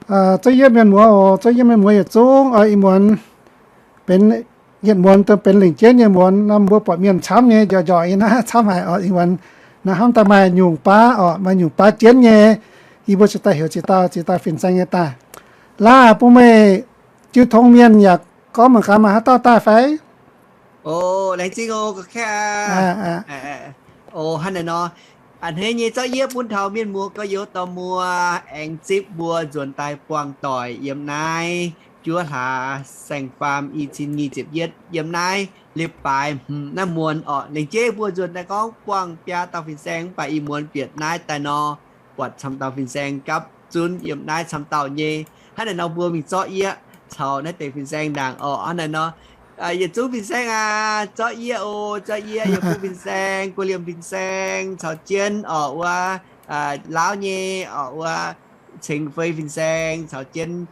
Zouv yiev mienh muoz oc, zouv yiev mienh muoz yietc zungv oc. Ih muonz benx yietc muonz dongh benx lengc jienv nyei muonz nor, mbuo buatc mienh camv nyei, njorqc njorqc nyei naaiv camv haic oc. Ih muonz naaiv hnamv daaih maaih nyungc baav oc, maaih nyungc baav jienv nyei. Yie mbuo cingx daaih heuc ziex dauh, ziex dauh fin-saeng nyei daaih. Laaih bun meih jiu tong mienh yaac gorngv mangc gaax maaih haaix dauh daaih fai? O, laengz zingh oc, ga'kaav. O, hnangv naaiv nor, a'hneiv nyei zorqv yiev bun taux mienh muoz gorx-youz dorh muoz aengx zipv mbuo nzuonx daaih buangh doic yiem naaiv juov hlaax saeng-faam i cin nyic ziepc yietv yiem naaiv leiz-baaix hmz naaiv muonz orqc. Lengc jeiv mbuo nzuonx daaih gorngv buangh biaa dauh fin-saeng mv baac ih muonz bieqc naaiv daaih nor, buatc camv dauh fin-saeng gapv zunv yiem naaiv camv dauh nyei. Hnangv naaiv nor mbuo mingh zorqv yiev caux naaiv deix fin-saeng ndaangc orqc. Hnangv naaiv nor, yietc zungv fin-saeng aac, zorqv yiev oc, zorqv yiev yiem fuqv fin-saeng, guo liemh fin-saeng caux jienv orqc wuov, laauv nyei orqc wuov, cengx fei fin-saeng caux jienv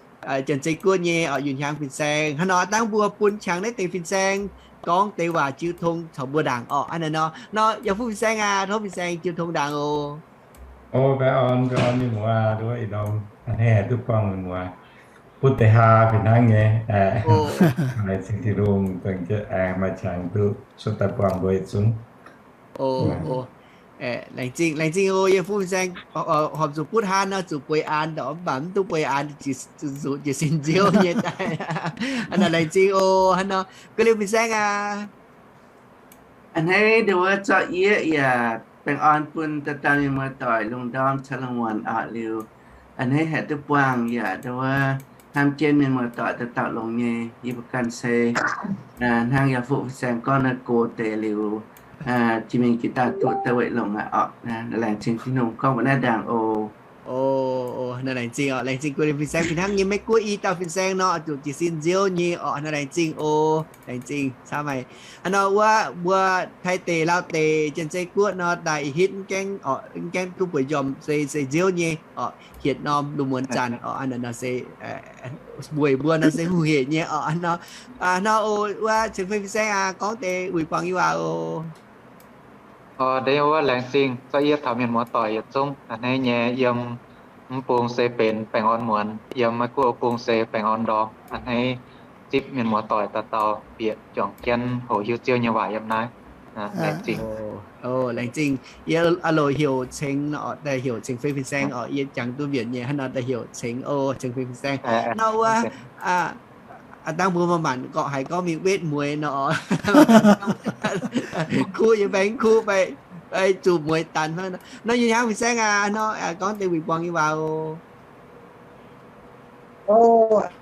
janx-zei guoqv nyei orqc, yunh hiaang fin-saeng. Hnangv nor dangv mbuo bun qangx naaiv deix fin-saeng gorngv deix waac jiu tong caux mbuo ndaangc orqc. Hnangv naaiv nor, nor yiem fuqv fin-saeng aac, tov fin-saeng jiu tong ndaangc oc. O, baengh orn, baengh orn mienh muoz, nduov ih norm a'hneiv haih duqv buangh mienh muoz, butv deix haa fih hnangv nyei. Laengz zingh Tin-Hungh dongh maaih qangx duqv cuotv daaih buangh mbuo yietc zungv. Laengz zingh, laengz zingh oc, yie fuqv fin-saeng, horpc zuqc butv haan nor zuqc bueix aan, mv baac mv duqv bueix aan, zuqc jiez sin nziouv nyei daaih. Hnangv naaiv laengz zingh oc. Hnangv nor, guo liemh fin-saeng aac. A'hneiv ndau wuov zorqv yieqv yaac baengh orn bun dauh dauh mienh muoz-doic lungh ndorm caux lungh muonz orqc liuz. A'hneiv haih duqv buangh yaac ndau wuov hnamv jienv mienh muoz-doic dauh dauh longx nyei. Yie mbuo ganh se hnangv yaac fuqv fin-saeng gorngv naaiv go deix liuz, jiex mingh jiex daaih duqv daaih weic longx aqv orqc. Laengz zingh Tin-Hungh gorngv mbuo naaiv ndaangc oc. O, naaiv laengz zingh orqc, laengz zingh guo liemh fin-saeng fih hnangv nyei. Maiv gunv i dauh fin-saeng nor, zuqc jiez sin nziouv nyei orqc. Naaiv laengz zingh oc, laengz zingh camv haic. Hnangv nor wuov mbuo Taiv deic, Lauv deic, Janx-Zei guoqv nor daaih ih hitv mv gaengh, mv gaengh duqv bueix njormh se, se nziouv nyei orqc. Hietc norm lungh muonz zanc orqc, hnangv naaiv nor se weic mbuo nor se huv heic nyei orqc. Hnangv nor, nor oc, wuov ceng fei fin-saeng aac, gorngv deix wuic buangh i waac oc. Ndeic wuov laengz zingh zorqv yiev taux mienh muoz-doic yietc zungv a'hneiv nyei yiem mv bung se benx baengh orn muonz, yiem Meiv Guoqv bung se baengh orn ndorm. A'hneiv zipv mienh muoz-doic dauh dauh bieqc juangc jienv hoqc hiuv Ziouv nyei waac yiem naaiv. Laengz zingh. Laengz zingh. Yie aah loc heuc ceng nor, daaih heuc ceng fei fin-saeng orqc. Yie jangx duqv mbienc nyei hnangv nor daaih heuc ceng oc, ceng fei fin-saeng. Nor wuov, dangh mbuo maaih maanc gorqv haiz gorngv mingh wetv mueiz nor, kuv yie mbaengx kuv fai zuqc mueiz danx. Nor yie hnangv fin-saeng aac, nor gorngv deix wuic buangh yie waac oc. O,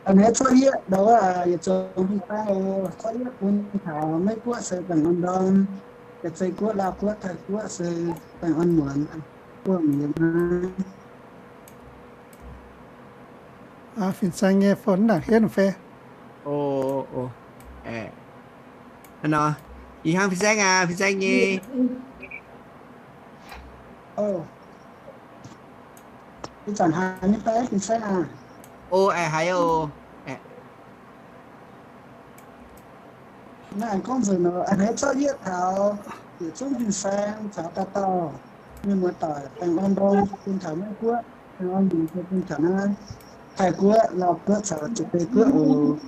a'hneiv zorqv yieqv ndau wuov yietc zungv fin-saeng oc, zorqv yieqv bun taux Meiv Guoqv se baengh orn ndorm, Janx-Zei guoqv, Lauv guoqv, Taiv guoqv se baengh orn muonz, buangh yiem naaiv. Fin-saeng nyei phone mv nangc hietv fai? O, hnangv nor, ih hnangv fin-saeng aac, fin-saeng nyei. Ih zanc haiz nyei fai fin-saeng aac? O, aengx haiz oc. Naaiv aengx gorngv nzunc nor, a'hneiv zorqv yieqv taux yietc zungv fin-saeng caux dauh dauh mienh muoz-doic baengh orn ndorm bun taux Meiv Guoqv, baengh orn muonz bun taux naaiv Taiv guoqv, Lauv guoqv caux Janx-Zei guoqv oc.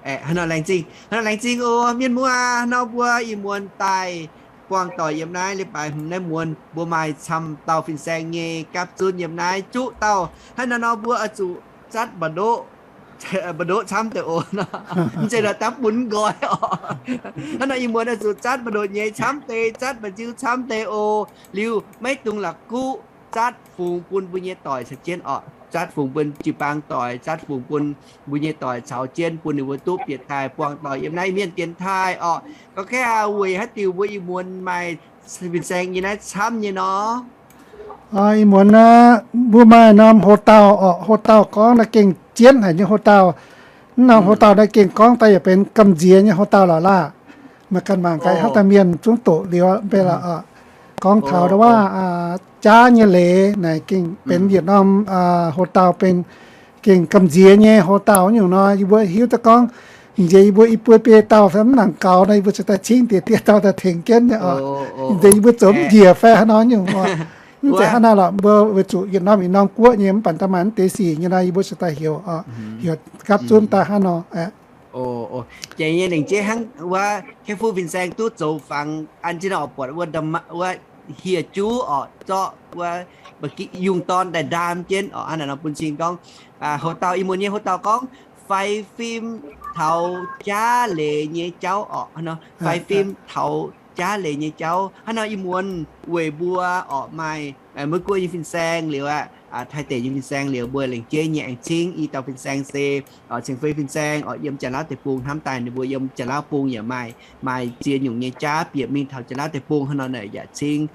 Hnangv nor laengz zingh, hnangv nor laengz zingh oc mienh muoz. Hnangv nor mbuo ih muonz daaih buangh doic yiem naaiv leiz-baaix hmz naaiv muonz, mbuo maaih camv dauh fin-saeng nyei gapv zunv yiem naaiv juqv dauh. Hnangv nor nor mbuo oix zuqc zatv mba'ndoqv, mba'ndoqv camv deix oc. Mv zeiz la'dapv bun nqoi oc. Hnangv nor ih muonz oix zuqc zatv mba'ndoqv nyei camv deix, zatv mba'nziu camv deix oc. Liuz maiv dungx la'kuqv, zatv fungx bun mbuo nyei doic caux jienv orqc. Zatv fungx bun jiu-baang doic, zatv fungx bun mbuo nyei doic caux jienv, bun ninh mbuo duqv bieqc daaih buangh doic yiem naaiv mienh dienx taaih orqc. Ga'kaav weic haaix diuc mbuo ih muonz maaih fin-saeng yiem naaiv camv nyei nor? Ih muonz naaiv mbuo maaih norm ho dauh orqc, ho dauh gorngv naaiv gengh jienv haic nyei ho dauh. Mv norm ho dauh naaiv gengh gorngv daaih yaac benx gamh nziex nyei ho dauh lorqc laah. Meih ganh mangc gaax hnangv daaih mienh zungv doqc liuz mv bei lorqc. Gorngv taux ndau wuov jaav nyei leiz naaic gengh benx yietc norm ho dauh benx gengh gamh nziex nyei ho dauh nyungc nor. Yie mbuo hiuv duqv gorngv nziex yie mbuo i buo biei dauh fai mv nangc gaux nor, yie mbuo cingx daaih cingv diex diev dauh daaih tengx jienv nyei orqc. Nziex yie mbuo zoux mv njiec fai haaix nor nyungc orqc. Mv zeiz hnangv naaiv lorqc, mbuo weic zuqc yietc norm yietc norm guoqv nyei mv baac daaih maaih mv deix sic nyei nor, yie mbuo cingx daaih heuc, heuc gapv zunv daaih hnangv nor. Aa, jiex nyei lengc jeiv hnangv wuov, kei fu fin-saeng duqv zoux fangx an jienv oc, buatc wuov, wuov hieh juv oc, zorqv wuov ba'gi yungh dorn daaih ndaam jienv oc, hnangv naaiv nor bun cing gorngv, hoc dauh, ih muonz nyei hoc dauh gorngv, faix fim taux jaav leiz nyei jauv oc, hnangv nor, faix fim taux jaav leiz nyei jauv. Hnangv nor ih muonz weic mbuo oc maaih Meiv Guoqv nyei fin-saeng liuz aqv, Taiv deic nyei fin-saeng liuz, mbuo lengc jeiv nyei aengx cingv i dauh fin-saeng se ceng fei fin-saeng oc, yiem Janx-Laauv deic-bung hnamv daaih ninh mbuo yiem Janx-Laauv bung yaac maaih, maaih ziex nyungc nyei jaav bieqc mingh taux Janx-Laauv deic-bung hnangv nor naaic yaac cingv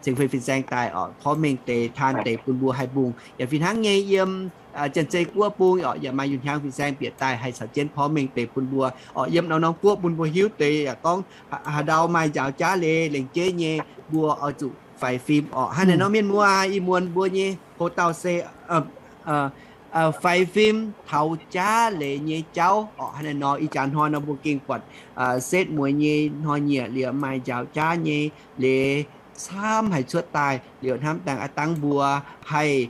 ceng fei fin-saeng daaih oc, porv mengh deix taan deix bun mbuo haih mbungh. Yaac fih hnangv nyei yiem Janx-Zei Guoqv bung oc, yaac maaih yunh hiaang fin-saeng bieqc daaih haih caux jienv porv mengh deix bun mbuo oc, yiem norm-norm guoqv bun mbuo hiuv deix yaac gorngv haaix ndau maaih njaaux jaav leiz lengc jeiv nyei mbuo oix zuqc faix fim oc. Hnangv naaic nor mienh muoz, ih muonz mbuo nyei hoc dauh se faix fim taux jaav leiz nyei jauv oc. Hnangv naaic nor ih jaax hnoi nor mbuo gengh buatc setv mueiz nyei hnoi-nyieqc liuz maaih njaaux jaav nyei leiz camv haic cuotv daaih liuz hnamv dangh aav dangh mbuo haih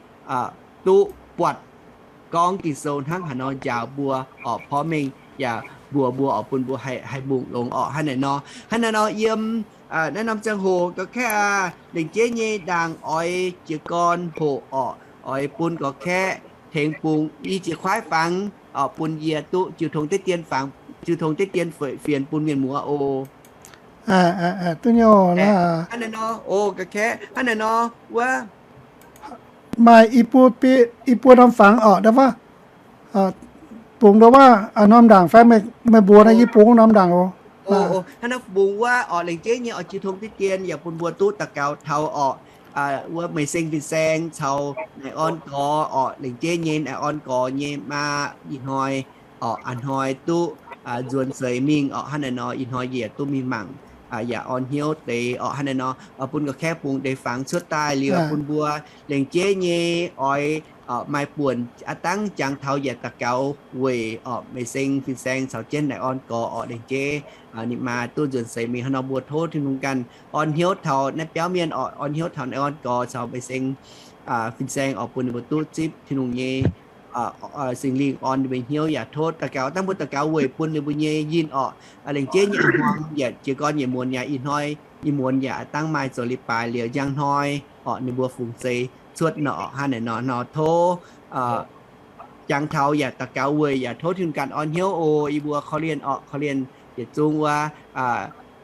duqv buatc gorngv Ging-Sou hnangv haaix nor njaaux mbuo oc, porv mengh yaac mbuox mbuo oc, bun mbuo haih, haih mbungh longx oc. Hnangv naaic nor, hnangv naaiv norm ziangh hoc ga'kaeqv aac, lengc jeiv nyei ndaangc oix jiez gorn hoqc oc, oix bun ga'kaeqv tengx bungx i jiex kuaaiv fangx oc, bun yie duqv jiu tong deix dien fangx, jiu tong deix dien fienx bun mienh muoz oc. Duqv nyei. Hnangv naaiv nor, o, ga'kaeqv hnangv naaiv nor wuov maaih i buo, i buo norm fangx oc, ndau wuov bungx ndau wuov norm ndaangc fai meih mbuox naaiv yie bungx norm ndaangc oc. Hnangv naaiv bungx wuov oc, lengc jeiv nyei oix jiu tong deix dien yaac bun mbuo duqv daux gaux taux oc, wuov Meih Seng fin-saeng caux Naaic Orn Gorx oc, lengc jeiv nyei Naaic Orn Gorx nyei maa ih hnoi oc, a'hnoi duqv nzuonx seix mingh oc. Hnangv naaic nor ih hnoi yie duqv mingh mangc yaac orn hnyouv deix oc. Hnangv naaic nor bun ga'kaeqv bungx deix fangx cuotv daaih liuz bun mbuo lengc jeiv nyei oix maaih buonc aav dangv jangx taux yaac daux gaux weic oc Meih Seng fin-saeng caux jienv Naaic Orn Gorx oc, lengc jeiv ninh maa duqv nzuonx seix mingh. Hnangv nor mbuo tov Tin-Hungh ganh orn hnyouv taux naaiv biauv mienh oc, orn hnyouv taux Naaic Orn Gorx caux Meih Seng fin-saeng oc, bun ninh mbuo duqv zipv Tin-Hungh nyei Singx Lingh orn ninh mbuo hnyouv yaac tov daux gaux dangh mbuo daux gaux weic bun ninh mbuo nyei yinh oc, lengc jeiv nyei a'hmuangx yaac jiez gorn yietc muonz yaac ih hnoi, ih muonz yaac dangh maaih zoux leiz-baaix liuz njang hnoi oc, ninh mbuo fungx zeiz cuotv nor oc. Hnangv naaic nor, nor tov jangx taux yaac daux gaux weic yaac tov Tin-Hungh ganh orn hnyouv oc. Yie mbuo korv-lienh oc, korv-lienh yietc zungv wuov,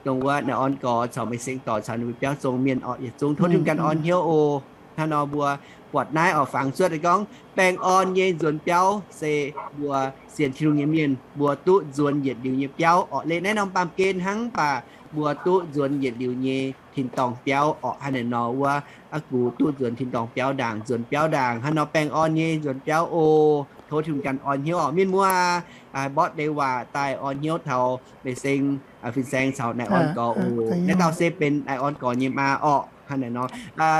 dongh wuov Naaic Orn Gorx caux Meih Seng Dorc caux ninh mbuo biauv zong mienh oc, yietc zungv tov Tin-Hungh ganh orn hnyouv oc. Hnangv nor mbuo buatc naaiv oc, fangx cuotv gorngv baengh orn nyei nzuonx biauv se mbuo sienx Tin-Hungh nyei mienh mbuo duqv nzuonx yietc liuz nyei biauv oc. Liuz naaiv norm baamh gen hnangv baac mbuo duqv nzuonx yietc liuz nyei tin-dorngh biauv oc. Hnangv naaic nor wuov aqv gux duqv nzuonx tin-dorngh biauv ndaangc, nzuonx biauv ndaangc. Hnangv nor baengh orn nyei nzuonx biauv oc. Tov Tin-Hungh ganh orn hnyouv oc. Mienh muoz, mborqv deix waac daaih orn hnyouv taux Meih Seng fin-saeng caux Naaic Orn Gorx oc. Naaiv dauh se benx Naaic Orn Gorx nyei maa oc. Hnangv naaic nor,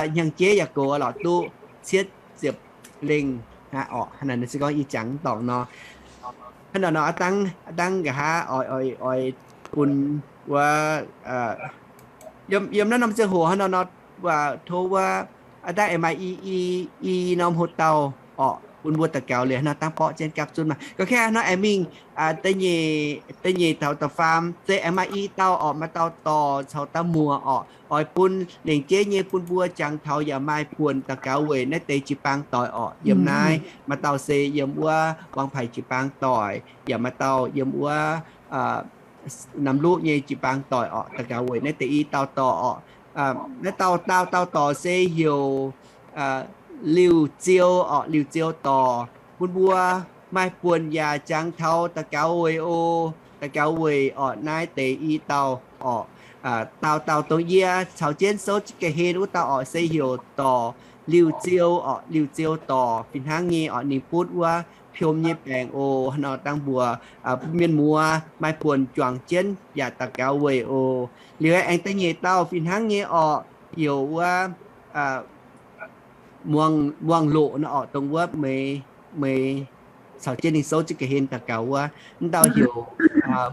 hnyangx-jeiv yaac gox lorqc duqv cietv ziepc lengh aqv oc. Hnangv naaic nor se gorngv yie jangx mv dorngc nor, hnangv naaic nor aav dangh, aav dangh nqa'haav oix, oix, oix bun wuov, yiem, yiem naaiv norm ziangh hoc hnangv naaic nor, tov wuov aav dangh aengx maaih i, i, i norm hoc dauh oc, bun mbuo daux gaux liuz hnangv naaic dangh borqv jienv gapv zunv maah. Gorngv kaav hnangv aengx mingh da'nyeic, da'nyeic taux da'faam se aengx maaih i dauh oc, maaih dauh dorc caux dauh muoc oc, oix bun lengc jeiv nyei bun mbuo jangx taux yaac maaih buonc daux gaux weic naaiv deix jiu-baang doic oc. Yiem naaiv maaih dauh se yiem wuov Wangpaic jiu-baang doic, yaac maaih dauh yiem wuov Namluqv nyei jiu-baang doic oc, daux gaux weic naaiv deix i dauh dorc oc. Naaiv dauh, dauh, dauh dorc se heuc Liuh Ziou oc, Liuh Ziou dorc. Bun mbuo maaih buonc yaac jangx taux daux gaux weic oc, daux gaux weic oc naaiv deix i dauh oc. Dauh dauh dongh yie caux jienv souv ga'hlen wuov dauh oc se heuc dorc Liuh Ziou oc, Liuh Ziou dorc. Fih hnangv nyei oc, ninh butv wuov piom nyei baengc oc. Hnangv nor dangh mbuo mienh muoz maaih buonc juangc jienv yaac daux gaux weic oc. Liuz aengx da'nyeic dauh fih hnangv nyei oc, heuc wuov Muangh, Muangh Loqc nor oc, dongh wuov meih, meih caux jienv ninh souv ga'hlen daux gaux wuov. Mv dauh heuc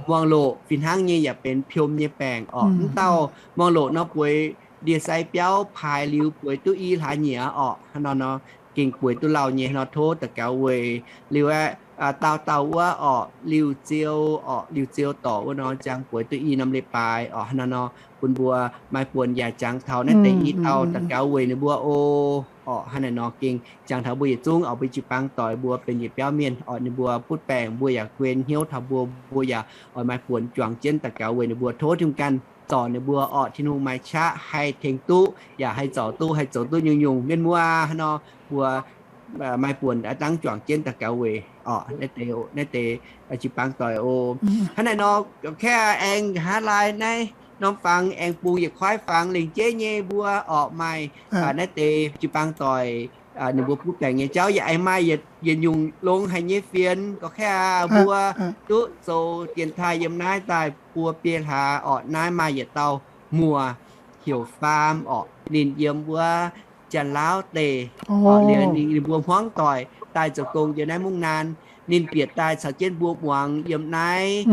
Muangh Loqc fih hnangv nyei yaac benx piom nyei baengc oc. Mv dauh Muangh Loqc nor bueix ndie-sai biauv paaix liuz bueix duqv i hlaax nyieqc orqc. Hnangv nor nor, gengh bueix duqv lauh nyei nor, tov daux gaux weic liuz aeqv, dauh dauh wuov orqc, liuh ziou orqc, liuh ziou dorc wuov nor, ziangh bueix duqv i norm leiz-baaix orqc. Hnangv nor nor, bun mbuo maaih buonc yaac jangx taux naaiv deix i dauh daux gaux weic ninh mbuo o. Orqc, hnangv naaiv nor gengh jangx taux mbuo yietc zungv orqc, mbuo jiu-baang doic mbuo benx yietc biauv mienh orqc, ninh mbuo butv baengc mbuo yaac guen hnyouv taux mbuo, mbuo yaac oix maaih buonc juangc jienv daux gaux weic ninh mbuo. Tov Tin-Hungh ganh zorc ninh mbuo orqc, Tin-Hungh maaih qaqv haih tengx duqv yaac haih zorc duqv, haih zoux duqv nyungc-nyungc. Mienh muoz aac, hnangv nor mbuo maaih buonc aqv dangv juangc jienv daux gaux weic orqc, naaiv deix, naaiv deix jiu-baang doic o. Hnangv naaiv nor, kaeqv aengx nqa'haav laai naaiv norm fangx aengx bungx yietc kuaaiv fangx lengc jeiv nyei mbuo orqc, maaih naaiv deix jiu-baang doic ninh mbuo butv baengc nyei jauv yaac aengx maaih yietc nyungc longx haic nyei fienx. Gorngv kaeqv aqv, mbuo duqv zoux dienx taaih yiem naaiv daaih buo biei hlaax orqc, naaiv maaih yietc dauh muoz heuc Faam orqc, ninh yiem wuov Janx-Laauv deic orqc. Liuz ninh mbuo hmuangv doic daaih zoux gong yiem naaiv Mungv Naan. Ninh bieqc daaih caux jienv mbuo muangx yiem naaiv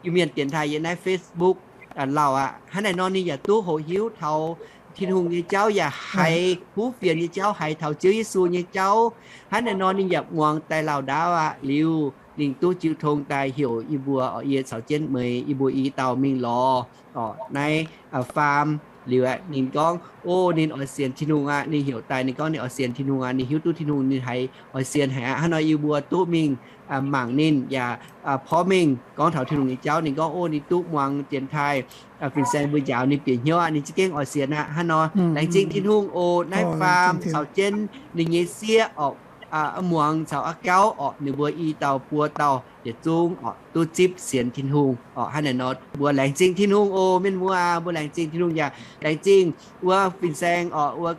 Iu-Mienh dienx taaih yiem naaiv Facebook lauh aqv. Hnangv naaiv nor ninh yaac duqv hoqc hiuv taux Tin-Hungh nyei jauv yaac haiz kuv fienx nyei jauv, haiz taux Ziouv Yesu nyei jauv. Hnangv naaiv nor ninh yaac muangx daaih lauh ndaauv aqv. Liuz ninh duqv jiu tong daaih heuc yie mbuo orqc, yie caux jienv meih, yie mbuo i dauh mingh lorz orqc, naaiv Faam. Liuz aeqv, ninh gorngv, o, ninh oix sienx Tin-Hungh aqv. Ninh heuc daaih ninh gorngv ninh oix sienx Tin-Hungh aqv. Ninh hiuv duqv Tin-Hungh ninh haiz oix sienx haic aqv. Hnangv nor yie mbuo duqv mingh mangc ninh yaac porv mengh gorngv taux Tin-Hungh nyei jauv. Ninh gorngv, o, ninh duqv muangx dienx taaih fin-saeng mbuo njaaux ninh bieqc hnyouv aqv. Ninh za'gengh oix sienx aqv. Hnangv nor laengz zingh Tin-Hungh oc. Naaiv Faam caux jienv ninh nyei sieqv orqc, muangx caux aqv gauv orqc, ninh mbuo i dauh buo dauh yietc zungv orqc duqv zipv sienx Tin-Hungh orqc. Hnangv naaiv nor mbuo laengz zingh Tin-Hungh oc. Mienh muoz aac, mbuo laengz zingh Tin-Hungh yaac laengz zingh wuov fin-saeng orqc, wuov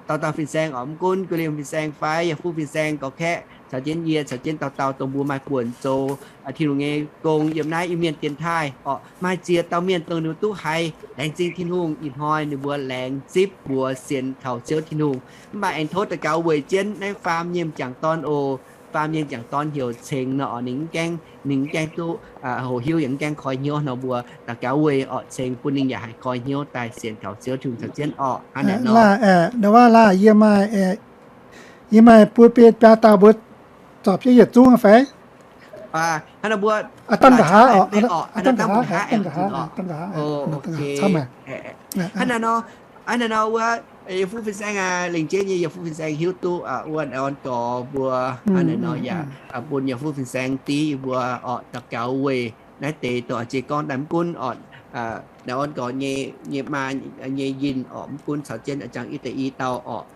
dauh dauh fin-saeng orqc, mv gunv Guilin fin-saeng fai Yaac Fuqv fin-saeng, Gorx Kaeqv caux jienv yie caux jienv dauh dauh dongh mbuo maaih buonc zoux Tin-Hungh nyei gong yiem naaiv Iu-Mienh dienx taaih orqc. Maaih ziex dauh mienh dongh ninh mbuo duqv haiz laengz zingh Tin-Hungh ih hnoi ninh mbuo laengz zipv mbuox sienx kaux Ziouv Tin-Hungh. Mv baac aengx tov daux gaux weic jienv naaiv Faam nyei m'jangc dorn oc. Faam nyei m'jangc dorn heuc Ceng nor orqc, ninh mv gaengh, ninh mv gaengh duqv hoqc hiuv yaac mv gaengh koi hnyouv nor, mbuo daux gaux weic orqc, Ceng bun ninh yaac haih koi hnyouv daaih sienx kaux Ziouv Tin-Hungh caux jienv orqc. Hnangv naaic nor. Laah, aa, ndau wuov laah, yie maaih, yie maaih buo biei biaa dauh mbuo zorpc jienv yietc zungv fai? Hnangv nor mbuo dangh nqa'haav orqc, dangh nqa'haav, dangh nqa'haav, dangh nqa'haav, camv maah. Hnangv naaic nor, hnangv naaic nor wuov, Yaac Fuqv fin-saeng aac, lengc jeiv nyei Yaac Fuqv fin-saeng hiuv duqv wuov naaiv orn gorx mbuo. Hnangv naaic nor yaac bun Yaac Fuqv fin-saeng div yie mbuo orqc daux gaux weic naaiv deix dongh jiex gorngv daaih mv gunv orqc, naaiv orn gorx nyei, nyei maa, nyei yinh orqc, mv gunv caux jienv jangx i deix i dauh orqc,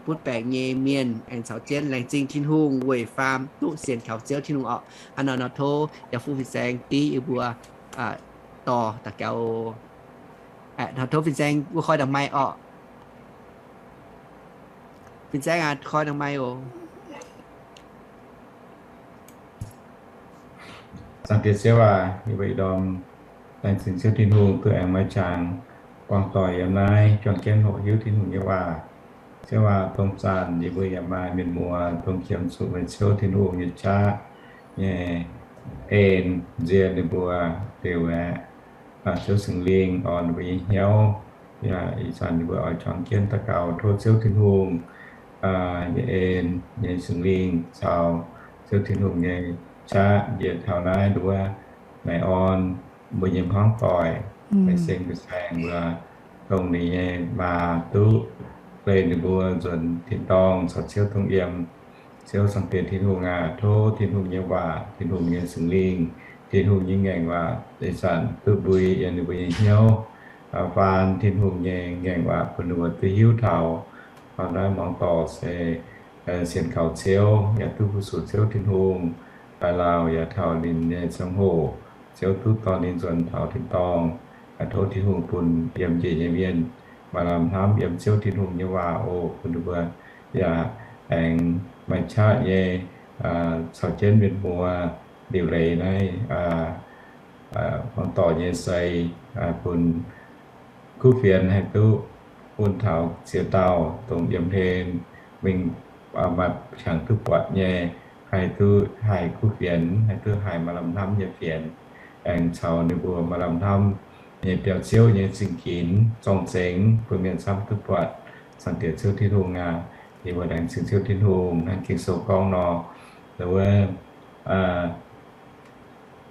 butv baengc nyei mienh aengx caux jienv laengz zingh Tin-Hungh weic Faam duqv sienx kaux Ziouv Tin-Hungh orqc. Hnangv naaic nor tov Yaac Fuqv fin-saeng div yie mbuo dorh daux gaux. Tov fin-saeng mbuo koi dangh mai orqc. Fin-saeng aac, koi dangh mai oc. Zaangc Diex Ziouv aac, yie mbuo ih ndorm laengz zingh Ziouv Tin-Hungh duqv aengx maaih qangx buangh doic yiem naaiv juangc jienv hoqc hiuv Tin-Hungh nyei waac. Ziouv aac, dongh zanc yie mbuo yaac maaih mienh muoz dongh qiemx zuqc meih Ziouv Tin-Hungh nyei qaqv nyei en nzie ninh mbuo liuz aeqv, Ziouv Singx Lingh orn ninh mbuo nyei hnyouv. Yaac ih zanc yie mbuo oix juangc jienv daux gaux tov Ziouv Tin-Hungh nyei en, nyei Singx Lingh caux Ziouv Tin-Hungh nyei qaqv njiec taux naaiv nduov naaic orn mbuo nyei hmuangv doic, meih seng mbuo saeng mbuo, dongh ninh nyei maa duqv leih ninh mbuo nzuonx tin-dorngh caux Ziouv dongh yiem. Ziouv Zaangc Diex Tin-Hungh aac, tov Tin-Hungh nyei waac, Tin-Hungh nyei Singx Lingh, Tin-Hungh nyei ngaengc waac ih zanc duqv mbui yiem ninh mbuo nyei hnyouv, faan Tin-Hungh nyei ngaengc waac bun ninh mbuo duqv hiuv taux naaiv muangx dorc se sienx kaux Ziouv yaac duqv fu-sux Ziouv Tin-Hungh, daaih lauh yaac taux ninh nyei ziangh hoc, Ziouv duqv dorh ninh nzuonx taux tin-dorngh. Tov Tin-Hungh bun yiem njiec nyei mienh maaih lamh hnamv yiem Ziouv Tin-Hungh nyei waac oc, bun ninh mbuo yaac aengx maaih qaqv nyei caux jienv mienh muoz liuc leiz naaiv muangx dorc nyei sei, bun kuv fienx haih duqv bun taux ziex dauh dongh yiem hlen mingh maaih qangx duqv buatc nyei, haih duqv haih kuv fienx, haih duqv haih maaih lamh hnamv nyei fienx, aengx caux ninh mbuo maaih lamh hnamv nyei biauv-ziouv nyei zingh ginx zorng-zengx bun mienh camv duqv buatc. Zaangc Diex Ziouv Tin-Hungh aac, yie mbuo laengz zingh Ziouv Tin-Hungh. Hnangv Ging-Sou gorngv nor, wuov,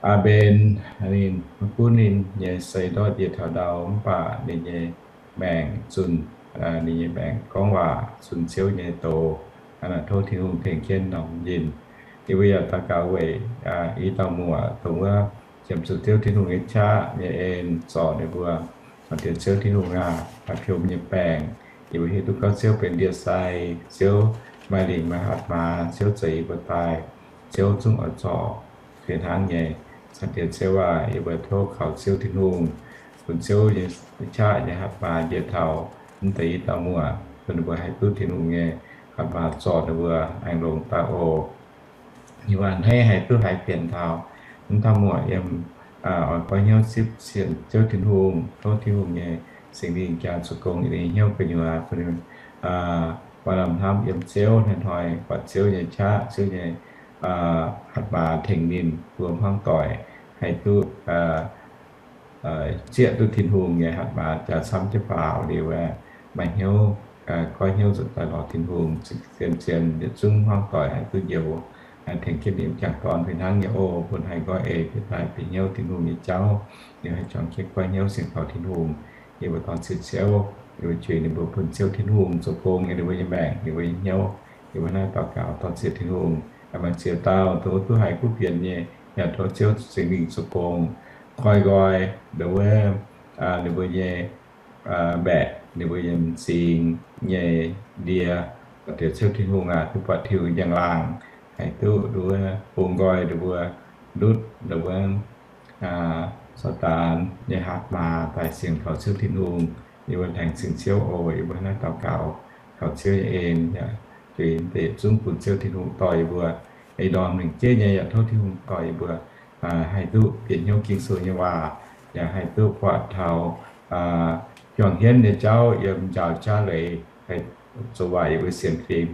Aa^mben, ninh maiv gunv ninh nyei seix ndortv ndie taux ndau, mv baac ninh nyei maengc zunh, ninh nyei maengc gorngv waac zunh Ziouv nyei doz. Aa, tov Tin-Hungh tengx jienv norm yinh. Yie mbuo yaac daux gaux weic i dauh muoc dongh wuov qiemx zuqc Ziouv Tin-Hungh nyei qaqv nyei en zorc ninh mbuo. Zaangc Diex Ziouv Tin-Hungh aac, maaih piom nyei baengc. Yie mbuo hiuv duqv gorngv Ziouv benx ndie-sai, Ziouv maaih lingc maaih hatc maaz, Ziouv zeix yie mbuo daaih, Ziouv zungv oix zorc fih hnangv nyei. Zaangc Diex Ziouv aac, yie mbuo tov kaux Ziouv Tin-Hungh, bun Ziouv nyei qaqv nyei hatc maaz njiec taux mv deix i dauh muoc, bun ninh mbuo haih duqv Tin-Hungh nyei hatc maaz zorc ninh mbuo aengx longx daaih oc. Yie mbuo a'hneiv haih duqv haiz fienx taux mv dauh muoc yiem oix goiv hnyouv zipv sienx Ziouv Tin-Hungh, tov Tin-Hungh nyei Singx Lingh jaa zuqc gong yiem ninh hnyouv gu'nyuoz, bun ninh maaih lamh hnamv yiem Ziouv, hnoi-hnoi buatc Ziouv nyei qaqv, Ziouv nyei hatc maaz tengx ninh mbuo hmuangv doic haih duqv zieqv duqv Tin-Hungh nyei hatc maaz jaax camv jienv faaux liuz, maaih hnyouv goiv hnyouv nzuqc daaih lorz Tin-Hungh, zien-zien yietc zungv hmuangv doic haih duqv njoux, tengx jienv ninh m'jangc dorn fih hnangv nyei oc. Bun haih nqoi eix bieqc daaih bieqc hnyouv Tin-Hungh nyei jauv, liuz haih juangc jienv goiv hnyouv sienx kaux Tin-Hungh. Yie mbuo dorh zieqc Ziouv, yie mbuo juix ninh mbuo bun Ziouv Tin-Hungh zoux gong yiem ninh mbuo nyei maengc, ninh mbuo nyei hnyouv. Yie mbuo naaiv daux gaux dorh zieqc Tin-Hungh, maaih ziex dauh dongh duqv haiz kuv fienx nyei, yaac tov Ziouv Singx Lingh zoux gong, koi nqoi, nduov, ninh mbuo nyei mbaeqc, ninh mbuo nyei m'zing nyei ndie, Diex Ziouv Tin-Hungh aac, duqv buatc Tin-Hungh njang-laangc, haih duqv nduov bungx nqoi ninh mbuo, ndutv nduov Saadaan nyei hatc maaz daaih sienx kaux Ziouv Tin-Hungh. Yie mbuo laengz zingh Ziouv oc. Yie mbuo naaiv daux gaux kaux Ziouv nyei en, yaac juix deix zungv bun Ziouv Tin-Hungh dorh yie mbuo, eix ndorm lengc jeiv nyei yaac tov Tin-Hungh dorh yie mbuo haih duqv bieqc hnyouv Ging-Sou nyei waac, yaac haih duqv buatc taux juangc hienv nyei jauv yiem njaaux jaav leiz, haih zoux waaic yie mbuo sienx fim,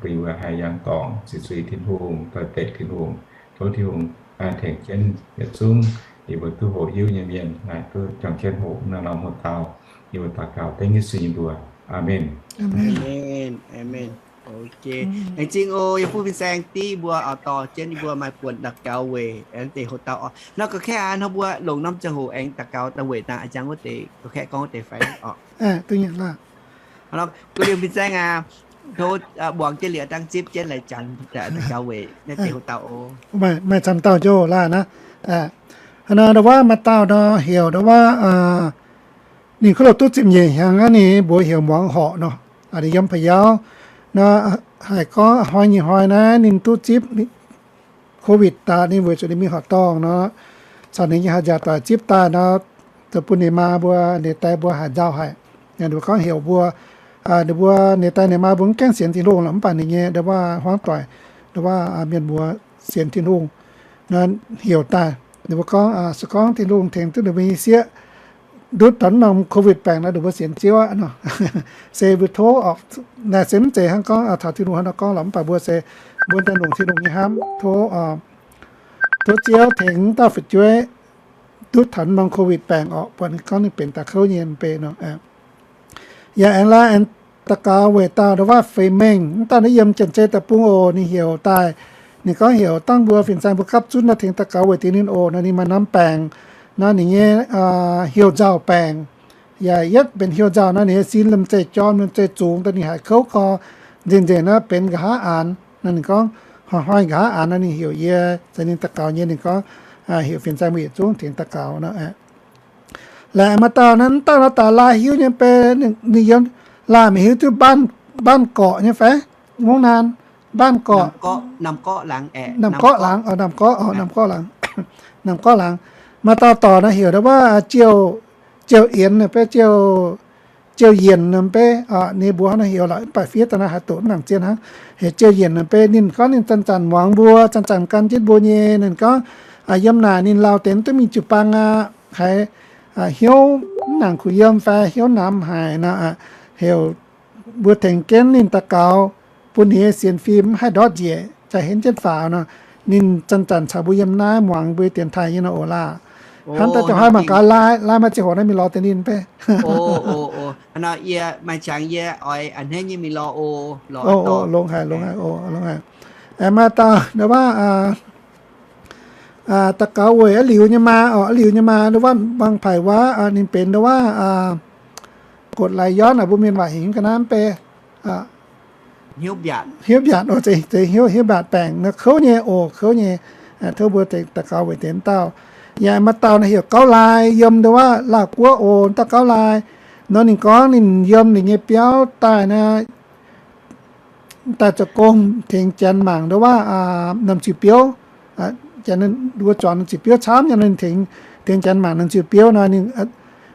bun yie mbuo haih yangh dorngc, ziqc zuiz Tin-Hungh, doix-dekc Tin-Hungh. Tov Tin-Hungh tengx jienv yietc zungv yie mbuo duqv hoqc hiuv nyei mienh naaic duqv juangc jienv hoqc naaiv norm hoqc dauh. Yie mbuo daux gaux dengv Yesu nyei mbuox. Aamen. Aamen. Aamen. Ok. Laengz zingh oc, yie bun fin-saeng div mbuo oix dorh jienv yie mbuo maaih buonc daux gaux weic aengx deix hoqc dauh oc. Nor ga'kaeqv hnangv mbuo longc norm ziangh hoc aengx daux gaux daaih weic dangh a'jang wuov deix, ga'kaeqv gorngv wuov deix fai oc. Gu liemh fin-saeng aac, tov muangx jienv liuz dangh zipv jienv laaix janx daux gaux weic naaiv deix hoqc dauh oc. Maaih camv dauh njoux laanh aqv. Hnangv nor ndau wuov maaih dauh nor heuc ndau wuov ninh kuv loh duqv ziepc nyeic hnyangx aqv, ninh mbuox heuc Muangz Horqc nor, ninh yiem Pa'yauv nor, haiz gorngv hnoi nyei hnoi naaiv ninh duqv zipv COVID daaih, ninh weic zuqc ninh mingh horqc dorngh nor, caux ninh nyei haaix nziaauc doic zipv daaih nor, zoux bun ninh maa mbuo, ninh die mbuo haaix nzauh haic. Ninh mbuo gorngv heuc mbuo, ninh mbuo, ninh die ninh maa mbuo mv gaengh sienx Tin-Hungh lorqc, mv baac ninh nyei ndau wuov hmuangv doic, ndau wuov mienh muoz sienx Tin-Hungh nor, heuc daaih. Ninh mbuo gorngv se gorngv Tin-Hungh tengx duqv ninh mbuo nyei sieqv ndutv taux norm COVID baengc nor, ninh mbuo sienx Ziouv aqv nor. Se mbuo tov oc, naaic se mv zeiz hnangv gorngv taux Tin-Hungh hnangv nor gorngv lorqc, mv baac mbuo se mbuo daaih longc Tin-Hungh nyei hnamv tov, tov Ziouv tengx dauh fu'jueiv ndutv taux norm COVID baengc orqc, buatc ninh gorngv ninh benx daaih kouv nyei mv bei nor. Yaac aengx laaix aengx daux gaux weic dauh ndau wuov Fei Mengh, mv dauh naaiv yiem Janx-Zei deic-bung oc, ninh heuc daaih, ninh gorngv heuc dangh mbuo fin-saeng mbuo gapv zunv nor tengx daux gaux weic diex ninh oc. Nor ninh maaih norm baengc nor, ninh nyei hiuv nzauh baengc, yaac yietv benx hiuv nzauh nor, ninh nyei sin lomh nzoih jorm lomh nzoih zungx daaih, ninh haiz kouv gorx nzengc nzengc nor benx nqa'haav aanx. Nor ninh gorngv hnoi-hnoi nqa'haav aanx nor, ninh heuc yie caux ninh daux gaux nyei. Ninh gorngv heuc fin-saeng mbuo yietc zungv tengx daux gaux nor. Laaic maaih dauh naaiv, mv dauh nor daaih laai hiuv nyei bei, ninh yiem laai mingh hiuv duqv Mbaanh Gorqc nyei fai, Mungv Naan, Mbaanh Gorqc, Naamh Gorqv laangz, Naamh Gorqv laangz, Naamh Gorqv laangz. Maaih dauh dorc nor heuc ndau wuov Ziouv Yienc nor bei, Ziouv Yienc nor bei, ninh mbuox nor heuc lorqc, mv baac fiev daaih naaiv haaix doqc mv nangc zien hnangv. Heuc Ziouv Yienc nor bei, ninh gorngv ninh zanc-zanc muangx mbuo, zanc-zanc gan jienv mbuo nyei. Ninh gorngv yiem naaic ninh lauh deix duqv mingh jiu-baang aqv, haiz hnyouv mv nangc kuh yiem fai hnyouv namx haic nor, heuc mbuo tengx jienv ninh daux gaux, bun ninh nyei sienx fim mv haih ndortv njiec, jaax henv jienv faaux nor. Ninh zanc-zanc caux mbuo yiem naaiv muangx mbuo dienx taaih nyei nor oc laah. Hnamv daaih ziouc haih mangc gaax, laai, laai maaih ziangh hoc naaiv mingh lorz deix ninh mv bei. Nor yie maaih qangx yie oix a'hneiv nyei mingh lorz oc, lorz. Longx haic, longx haic oc, longx haic. Aengx maaih dauh nduov waac, daux gaux weic a'liuz nyei maa oc, a'liuz nyei maa nduov waac, mangc paaix waac ninh benx nduov waac กรดไหลย้อน aqv, mbuo mienh waac heuc ga'naaiv mv bei, hnyouv mbiaatc, hnyouv mbiaatc oc, zeiz hnyouv, hnyouv mbiaatc baengc nor kouv nyei oc, kouv nyei. Tov mbuo daux gaux weic deix dauh. Yaac maaih dauh naaiv heuc gauv lai, yiem nduov waac Laauh Guoqv oc, dauh gauv lai. Nor ninh gorngv ninh yiem ninh nyei biauv daaih naaiv, daaih zoux gong tengx janx mangc nduov waac norm ziuc biouv. Janx nduov zuangx norm ziuc biouv camv nyei, ninh tengx janx mangc norm ziuc biouv nor, ninh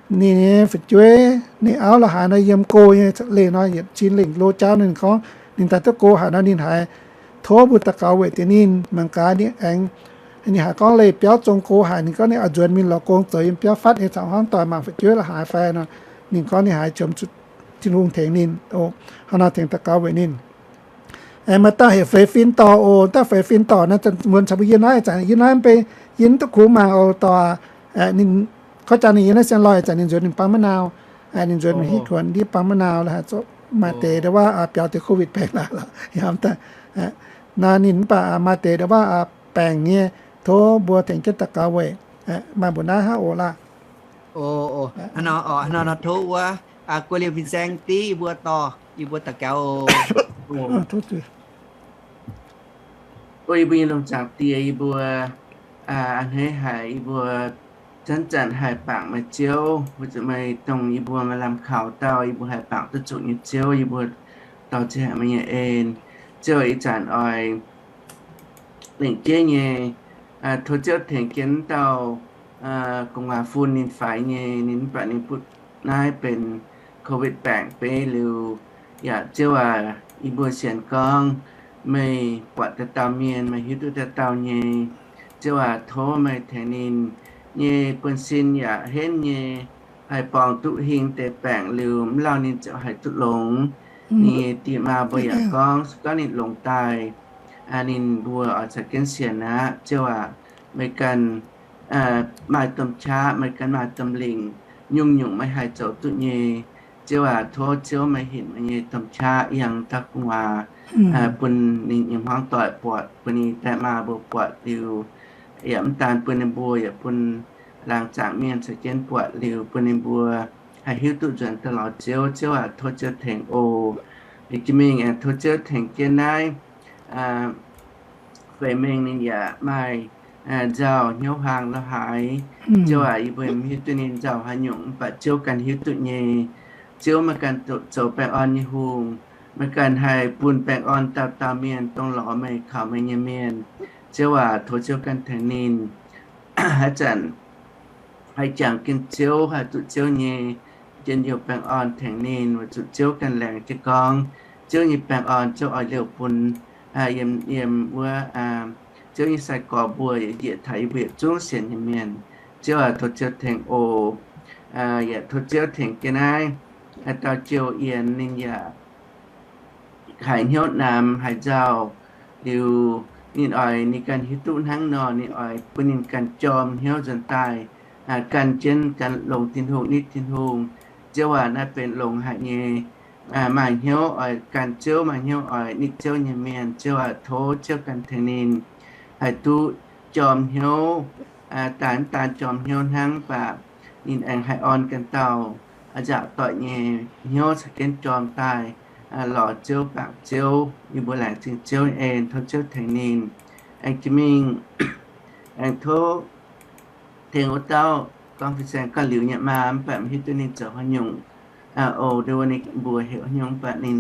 nyei fu'jueiv ninh auv la'haaix nor yiem go nyei leih nor, yietc cin lengh lo jauv. Ninh gorngv ninh daaih duqv go haic nor, ninh haiz tov mbuo daux gaux weic deix ninh. Mangc gaax ninh aengx, ninh haiz gorngv leih biauv zong go haic, ninh gorngv ninh oix nzuonx mingh lorz gong zoux yiem biauv fatv nyei caux hmuangv doic mangc fu'jueiv la'haaix fai nor, ninh gorngv ninh haiz qiemx zuqc Tin-Hungh tengx ninh oc. Hnangv nor tengx daux gaux weic ninh. Aengx maaih dauh heuc Feix Fin Dorc oc. Dauh Feix Fin Dorc naaiv, muonz caux mbuo yie naaiv ih zanc, yie naaiv mv bei, yie mv duqv kungx mangc oc, dorc. Ninh, kov jangx ninh yiem naaiv Siem Loi ih zanc ninh nzuonx ninh bang maiv nau. Ninh nzuonx ninh hitv tuonx ndiev bang maiv nau la'haaix, maaih deix nduov waac biaux deix COVID baengc laaix lorqc. Naaiv ninh mv baac maaih deix nduov waac baengc nyei, tov mbuo tengx jienv daux gaux weic. Maaih mbuo naaiv hnangv oc laah. Hnangv nor, tov wuov guei liemh fin-saeng div yie mbuo dorh, yie mbuo daux gaux oc. O yie mbuo nyei lungh zaangc Die, yie mbuo a'hneiv haic yie mbuo zanc-zanc haih bangc meih Ziouv, weic zuqc meih dongh yie mbuo maaih lamh kaux dauh, yie mbuo haih bangc duqv zuqc nyei Ziouv, yie mbuo dorh ziangh haic meih nyei en. Ziouv ih zanc oix lengc jeiv nyei, tov Ziouv tengx jienv dauh gu'nguaaz fun ninh faix nyei, ninh mv baac ninh butv naaiv benx COVID baengc beiv liuz. Yaac Ziouv aac, yie mbuo sienx gorngv meih buatc dauh dauh mienh, meih hiuv duqv dauh dauh nyei. Ziouv aac, tov meih tengx ninh nyei buonv-sin yaac henv nyei, haih borngz duqv hing deix baengc liuz, mv lauh ninh ziouc haih duqv longx. Ninh nyei die maa mbuo yaac gorngv, se gorngv ninh longx daaih, ninh mbuo oix caux jienv sienx aqv. Ziouv aac, meih ganh maaih domh qaqv, meih ganh maaih domh lingc, nyungc-nyungc meih haih zoux duqv nyei. Ziouv aac, tov Ziouv meih hinc meih nyei domh qaqv yangh dauh gu'nguaaz, bun ninh nyei hmuangv doic buatc, bun ninh die maa mbuo buatc liuz, yaac mv daan bun ninh mbuo, yaac bun laangz zaangc mienh caux jienv buatc liuz, bun ninh mbuo haih hiuv duqv nzuonx daaih lorz Ziouv. Ziouv aac, tov Ziouv tengx oc. Jiex mingh aengx tov Ziouv tengx jienv naaiv Feix Mengh ninh yaac maaih nzauh hnyouv hlang lo haaix. Ziouv aac, yie mbuo mv hiuv duqv ninh nzauh haaix nyungc, mv baac Ziouv ganh hiuv duqv nyei. Ziouv meih ganh zoux baengh orn nyei hungh, meih ganh haih bun baengh orn dauh dauh mienh dongh lorz meih, kaux meih nyei mienh. Ziouv aac, tov Ziouv ganh tengx ninh. Haaix zanc haih jangx jienv Ziouv, haih duqv Ziouv nyei njien-youh baengh orn tengx ninh, weic zuqc Ziouv ganh laengz jienv gorngv, Ziouv nyei baengh orn Ziouv oix liouh bun yiem, yiem wuov Ziouv nyei sai-gorx mbuo, yietc taux yie mbuo yietc zungv sienx nyei mienh. Ziouv aac, tov Ziouv tengx oc. Yaac tov Ziouv tengx jienv naaiv dauh Jouh Yienx, ninh yaac haiz hnyouv namx haiz nzauh liuz, ninh oix ninh ganh hiuv duqv hnangv nor, ninh oix bun ninh ganh jorm hnyouv nzuonx daaih, gan jienv gan longx Tin-Hungh, nitv Tin-Hungh. Ziouv aac, naaiv benx longx haic nyei. Maaih hnyouv oix gan Ziouv, maaih hnyouv oix nitv Ziouv nyei mienh, Ziouv aac, tov Ziouv ganh tengx ninh haih duqv jorm hnyouv. Daaih mv daan jorm hnyouv hnangv, mv baac ninh aengx haih orn ganh dauh nzaaux doic nyei hnyouv caux jienv jorm daaih lorz Ziouv, bangc Ziouv. Yie mbuo laengz zingh Ziouv en, tov Ziouv tengx ninh. Aengx jiex mingh, aengx tov tengx wuov dauh gorngv fin-saeng gauh liuz nyei maa, mv baac mv hiuv duqv ninh zoux haaix nyungc. O, nduov ninh mbuox heuc haaix nyungc, mv baac ninh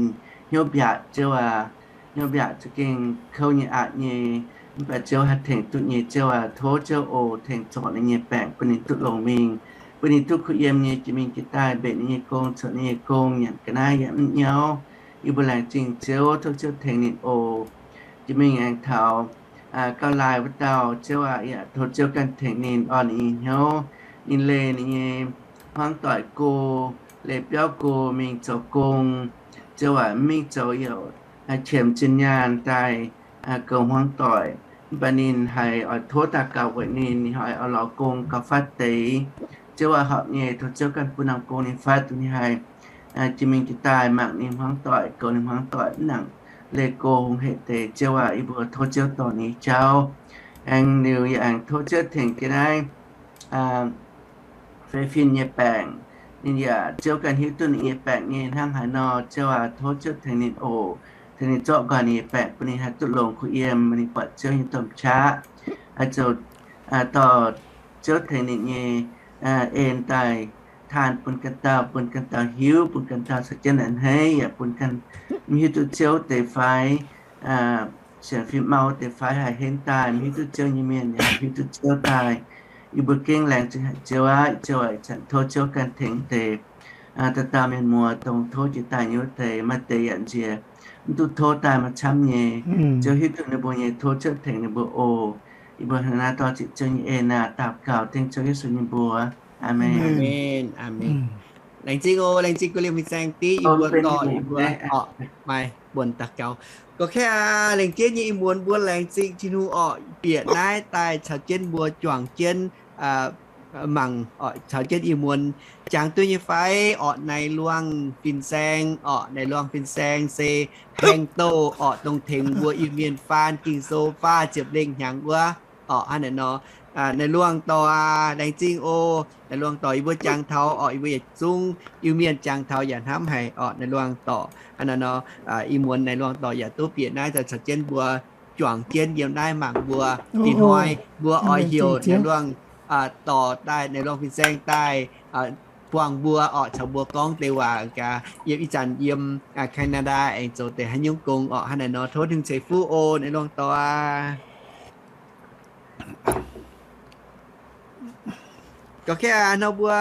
hnyouv mbiaatc, Ziouv aac, hnyouv mbiaatc za'gengh kouv nyei, aqc nyei. Mv baac Ziouv haih tengx duqv nyei. Ziouv aac, tov Ziouv oc tengx zorc ninh nyei baengc bun ninh duqv longx mingh, bun ninh duqv kuh yiem nyei jiex mingh jiex daaih mbenc ninh nyei gong, coqc ninh nyei gong, nyanc ga'naaiv yaac mv nyauv. Yie mbuo laengz zingh Ziouv, tov Ziouv tengx ninh oc. Jiex mingh aengx taux gauh laai wuov dauh, Ziouv aac, yaac tov Ziouv ganh tengx ninh, orn ninh nyei hnyouv. Ninh leih ninh nyei hmuangv doic go, leih biauv go mingh zoux gong. Ziouv aac, mv mingh zoux youc qiemx zinh nyaanh daaih goux hmuangv doic. Mv baac ninh haiz oix tov daux gaux weic ninh, ninh haiz oix lorz gong gauh fatv deix. Ziouv aac, horpc nyei, tov Ziouv ganh bun norm gong ninh fatv, duqv ninh haih jiex mingh jiex daaih mangc ninh hmuangv doic, goux ninh hmuangv doic, mv nangc leih go hungh hec deix. Ziouv aac, yie mbuo tov Ziouv dorh ninh jauv. Aengx liuz yaac aengx tov Ziouv tengx jienv naaiv fei fin nyei baengc. Ninh yaac Ziouv ganh hiuv duqv ninh nyei baengc nyei hnangv haaix nor. Ziouv aac, tov Ziouv tengx ninh oc, tengx ninh zorqv nquaah ninh nyei baengc bun ninh haih duqv longx kuh yiem, ninh buatc Ziouv nyei domh qaqv. Oix zuqc dorh Ziouv tengx ninh nyei en daaih taan bun ganh dauh, bun ganh dauh hiuv, bun ganh dauh caux jienv a'hneiv, yaac bun ganh mv hiuv duqv Ziouv deix fai sienx fim mau deix fai haih henv daaih, mv hiuv duqv Ziouv nyei mienh yaac hiuv duqv Ziouv daaih. Yie mbuo gengh laengz zingh haic Ziouv aac. Ziouv aac, ih zanc tov Ziouv ganh tengx deix dauh dauh mienh muoz, dongh tov jiex daaih nyei wuov deix, maaih deix yaac nziex mv duqv tov daaih maaih camv nyei. Ziouv hiuv duqv ninh mbuo nyei, tov Ziouv tengx ninh mbuo oc. Yie mbuo hnangv naaiv dorh ziqc Ziouv nyei en naaic daux gaux dengv Ziouv Yesu nyei mbuox. Aamen. Aamen. Laengz zingh oc. Laengz zingh guei liemh fin-saeng div yie mbuo dorh yie mbuo orqc maaih buonc daux gaux. Gorx-kaeqv aac, laengz jienv nyei ih muonz mbuo laengz zingh Tin-Hungh orqc, bieqc naaiv daaih caux jienv mbuo juangc jienv mangc, caux jienv ih muonz jangx duqv nyei fai orqc. Naaiv luangh fin-saeng orqc, naaiv luangh fin-saeng se haeng douh orqc, dongh tengx mbuo Iu-Mienh faan Ging-Sou faah ziepc lengh hnyangx wuov orqc. Hnangv naaiv nor, naaiv luangh dorh aac, laengz zingh oc. Naaiv luangh dorh yie mbuo jangx taux orqc, yie mbuo yietc zungv Iu-Mienh jangx taux yaac hnamv haic orqc. Naaiv luangh dorh hnangv naaiv nor, ih muonz naaiv luangh dorh yaac duqv bieqc naaiv daaih caux jienv mbuo juangc jienv yiem naaiv mangc mbuo. Ih hnoi mbuo oix heuc naaiv luangh dorh daaih, naaiv luangh fin-saeng daaih buangh mbuo orqc, caux mbuo gorngv deix waac gaax. Yiem ih zanc yiem Canada aengx zoux deix haaix nyungc gong orqc. Hnangv naaiv nor tov Tin-Hungh ceix fuqv oc. Naaiv luangh dorh aac. Gorx-kaeqv aac, nor mbuo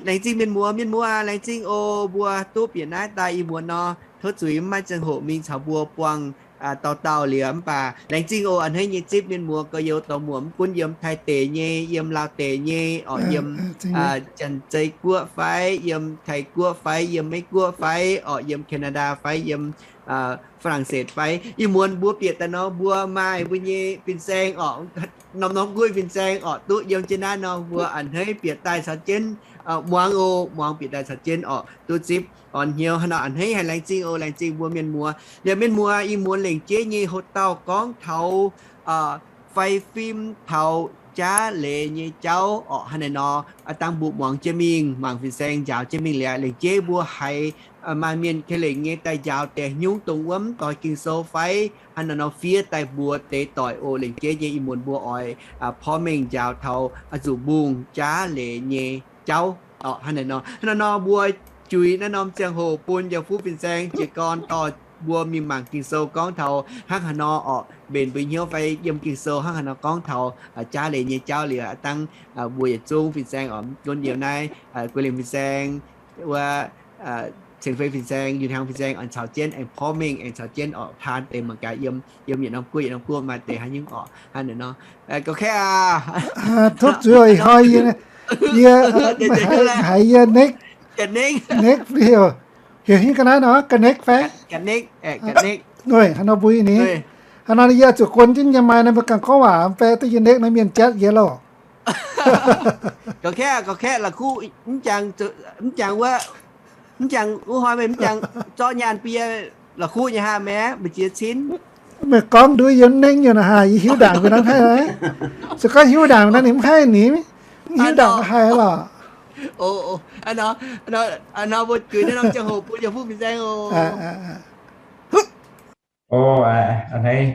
laengz zingh mienh muoz, mienh muoz laengz zingh oc. Mbuo duqv bieqc naaiv daaih ih muonz nor, tov zuiz mv maaih ziangh hoc mingh caux mbuo buangh dauh dauh liuz, mv baac laengz zingh oc. A'hneiv nyei zipv mienh muoz gorx-youz dorh muoc, mv gunv yiem Taiv deic nyei, yiem Laauv deic nyei orqc, yiem Janx-Zei Guoqv fai yiem Taiv Guoqv fai yiem Meiv Guoqv fai orqc, yiem Canada fai yiem Faa^lang^setv fai. Ih muonz mbuo bieqc daaih nor, mbuo maaih mbuo nyei fin-saeng orqc, norm-norm guoqv fin-saeng orqc, duqv yiem jienv naaiv nor, mbuo a'hneiv bieqc daaih caux jienv muangx oc. Muangx bieqc daaih caux jienv orqc, duqv zipv orn hnyouv. Hnangv nor a'hneiv haiz laengz zingh oc. Laengz zingh mbuo mienh muoz. Liemh mienh muoz, ih muonz lengc jeiv nyei hoc dauh gorngv taux fai fim taux jaav leiz nyei jauv orqc. Hnangv naaiv nor, dangh mbuo muangx jienv mingh, mangc fin-saeng njaaux jienv mingh liuz, lengc jeiv mbuo haiz maaih mienh kei lengc nyei daaih njaaux deix nyungc dongh wuov mv doix Ging-Sou fai hnangv naaiv nor, fiev daaih mbuox deix doic oc. Lengc jeiv nyei ih muonz mbuo oix porv mengh njaaux taux zuqc mbungh jaav leiz nyei jauv orqc. Hnangv naaiv nor, hnangv naaiv nor mbuo juix naaiv norm ziangh hoc bun Njoux Fuqv fin-saeng jiez gorn dorh mbuo mingh mangc Ging-Sou gorngv taux hnangv haaix nor orqc, mbenc mbuo hnyouv fai yiem Ging-Sou hnangv haaix nor gorngv taux jaav leiz nyei jauv liuz, dangh mbuo yietc zungv fin-saeng orqc, mv gunv yiem naaiv guei liemh fin-saeng, wuov ceng fei fin-saeng, yiu hnyangx fin-saeng, aengx caux jienv aengx porv mengh aengx caux jienv orqc taan deix mangc gaax yiem, yiem yietc norm guoqv yietc norm guoqv maaih deix haaix nyungc orqc. Hnangv naaiv nor, gorx-kaeqv aac, tov zuiz ih hnoi yie, yie haiz yie nekv, nekv heuc, heuc hingv ga'naaiv nor, ga'nekv fai? Hnoi haaix nor mbuo ni, haaix nor yie zuqc guon jienv yie maaih naaiv mbuo ganh gorngv waac mv bei duqv yie nekv naaiv mienh jatv yie loh. Gorx-kaeqv, gorx-kaev, la'kuqv mv jangx, mv jangx wuov, mv jangx wuov hnoi meih mv jangx zorqv nyaanh bun yie, la'kuqv nyei haa maengx mbu'ziex cin. Meih gorngv nduov yie mv nengv nyei naaic, yie hiuv ndaangc mbuo naaiv haih. Se gorngv hiuv ndaangc naaiv ninh mv haih ni, mv hiuv ndaangc haih lorqc. Nor mbuo juix naaiv norm ziangh hoc bun Njoux Fuqv fin-saeng oc. Ov, a'hneiv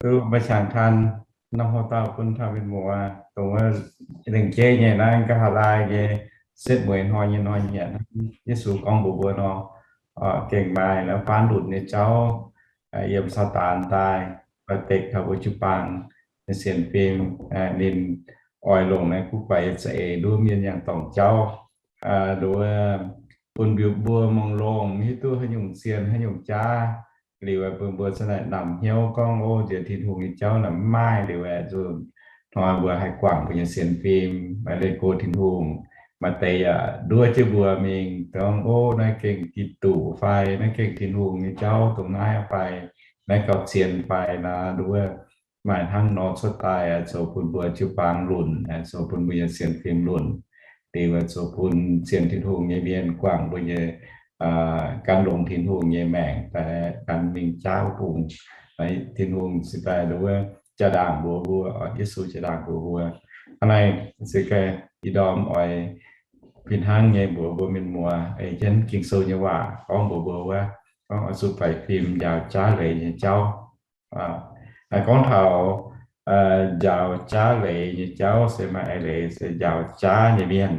duqv maaih qangx taan norm hoc dauh bun taux mienh muoz, dongh wuov lengc jeiv nyei naaiv nqa'haav laai nyei setv mueiz hnoi nyei hnoi-nyieqc, Yesu gorngv mbuox mbuo nor, gengh maaih naaiv faanv lunc nyei jauv yiem Saadaan daaih, oix dekc taux mbuo jiu-baang nyei sienx fim. Ninh oix longc naaiv guv guaix za'eix nduov mienh yangh dorngc jauv, nduov bun mbiu mbuo mongh longh, mv hiuv duqv haaix nyungc sien haaix nyungc jaav. Liuz aeqv, bun mbuo za'naaic namx hnyouv gorngv, ov, nziex Tin-Hungh nyei jauv naaic mv maaih. Liuz aeqv, zuqc hnoi mbuo haih guangc mbuo nyei sienx fim, maaih leih go Tin-Hungh. Maaih deix yaac nduov jienv mbuo mingh gorngv, ov, naaiv gengh Giduc fai naaiv gengh Tin-Hungh nyei jauv dongh naaiv fai. Naaiv gauh zien fai naaic, nduov maaih hnangv nor cuotv daaih, zoux bun mbuo jiu-baang lunc, zoux bun mbuo nyei sienx fim lunc. Liuz zoux bun sienx Tin-Hungh nyei mienh guangc mbuo nyei gan longx Tin-Hungh nyei maengc, gan mingh jaav bung. Tin-Hungh cingx daaih nduov jaa-ndaangc mbuox mbuo, Yesu jaa-ndaangc mbuox mbuo. Hnangv naaic se ih ndorm oix fih hnangv nyei mbuox mbuo mienh muoz, ei jienv Ging-Sou nyei waac gorngv mbuox mbuo wuov, gorngv oix zuqc faix fim njaaux jaav leiz nyei jauv. Gorngv taux njaaux jaav leiz nyei jauv se maaih eix leiz se njaaux jaav nyei mienh,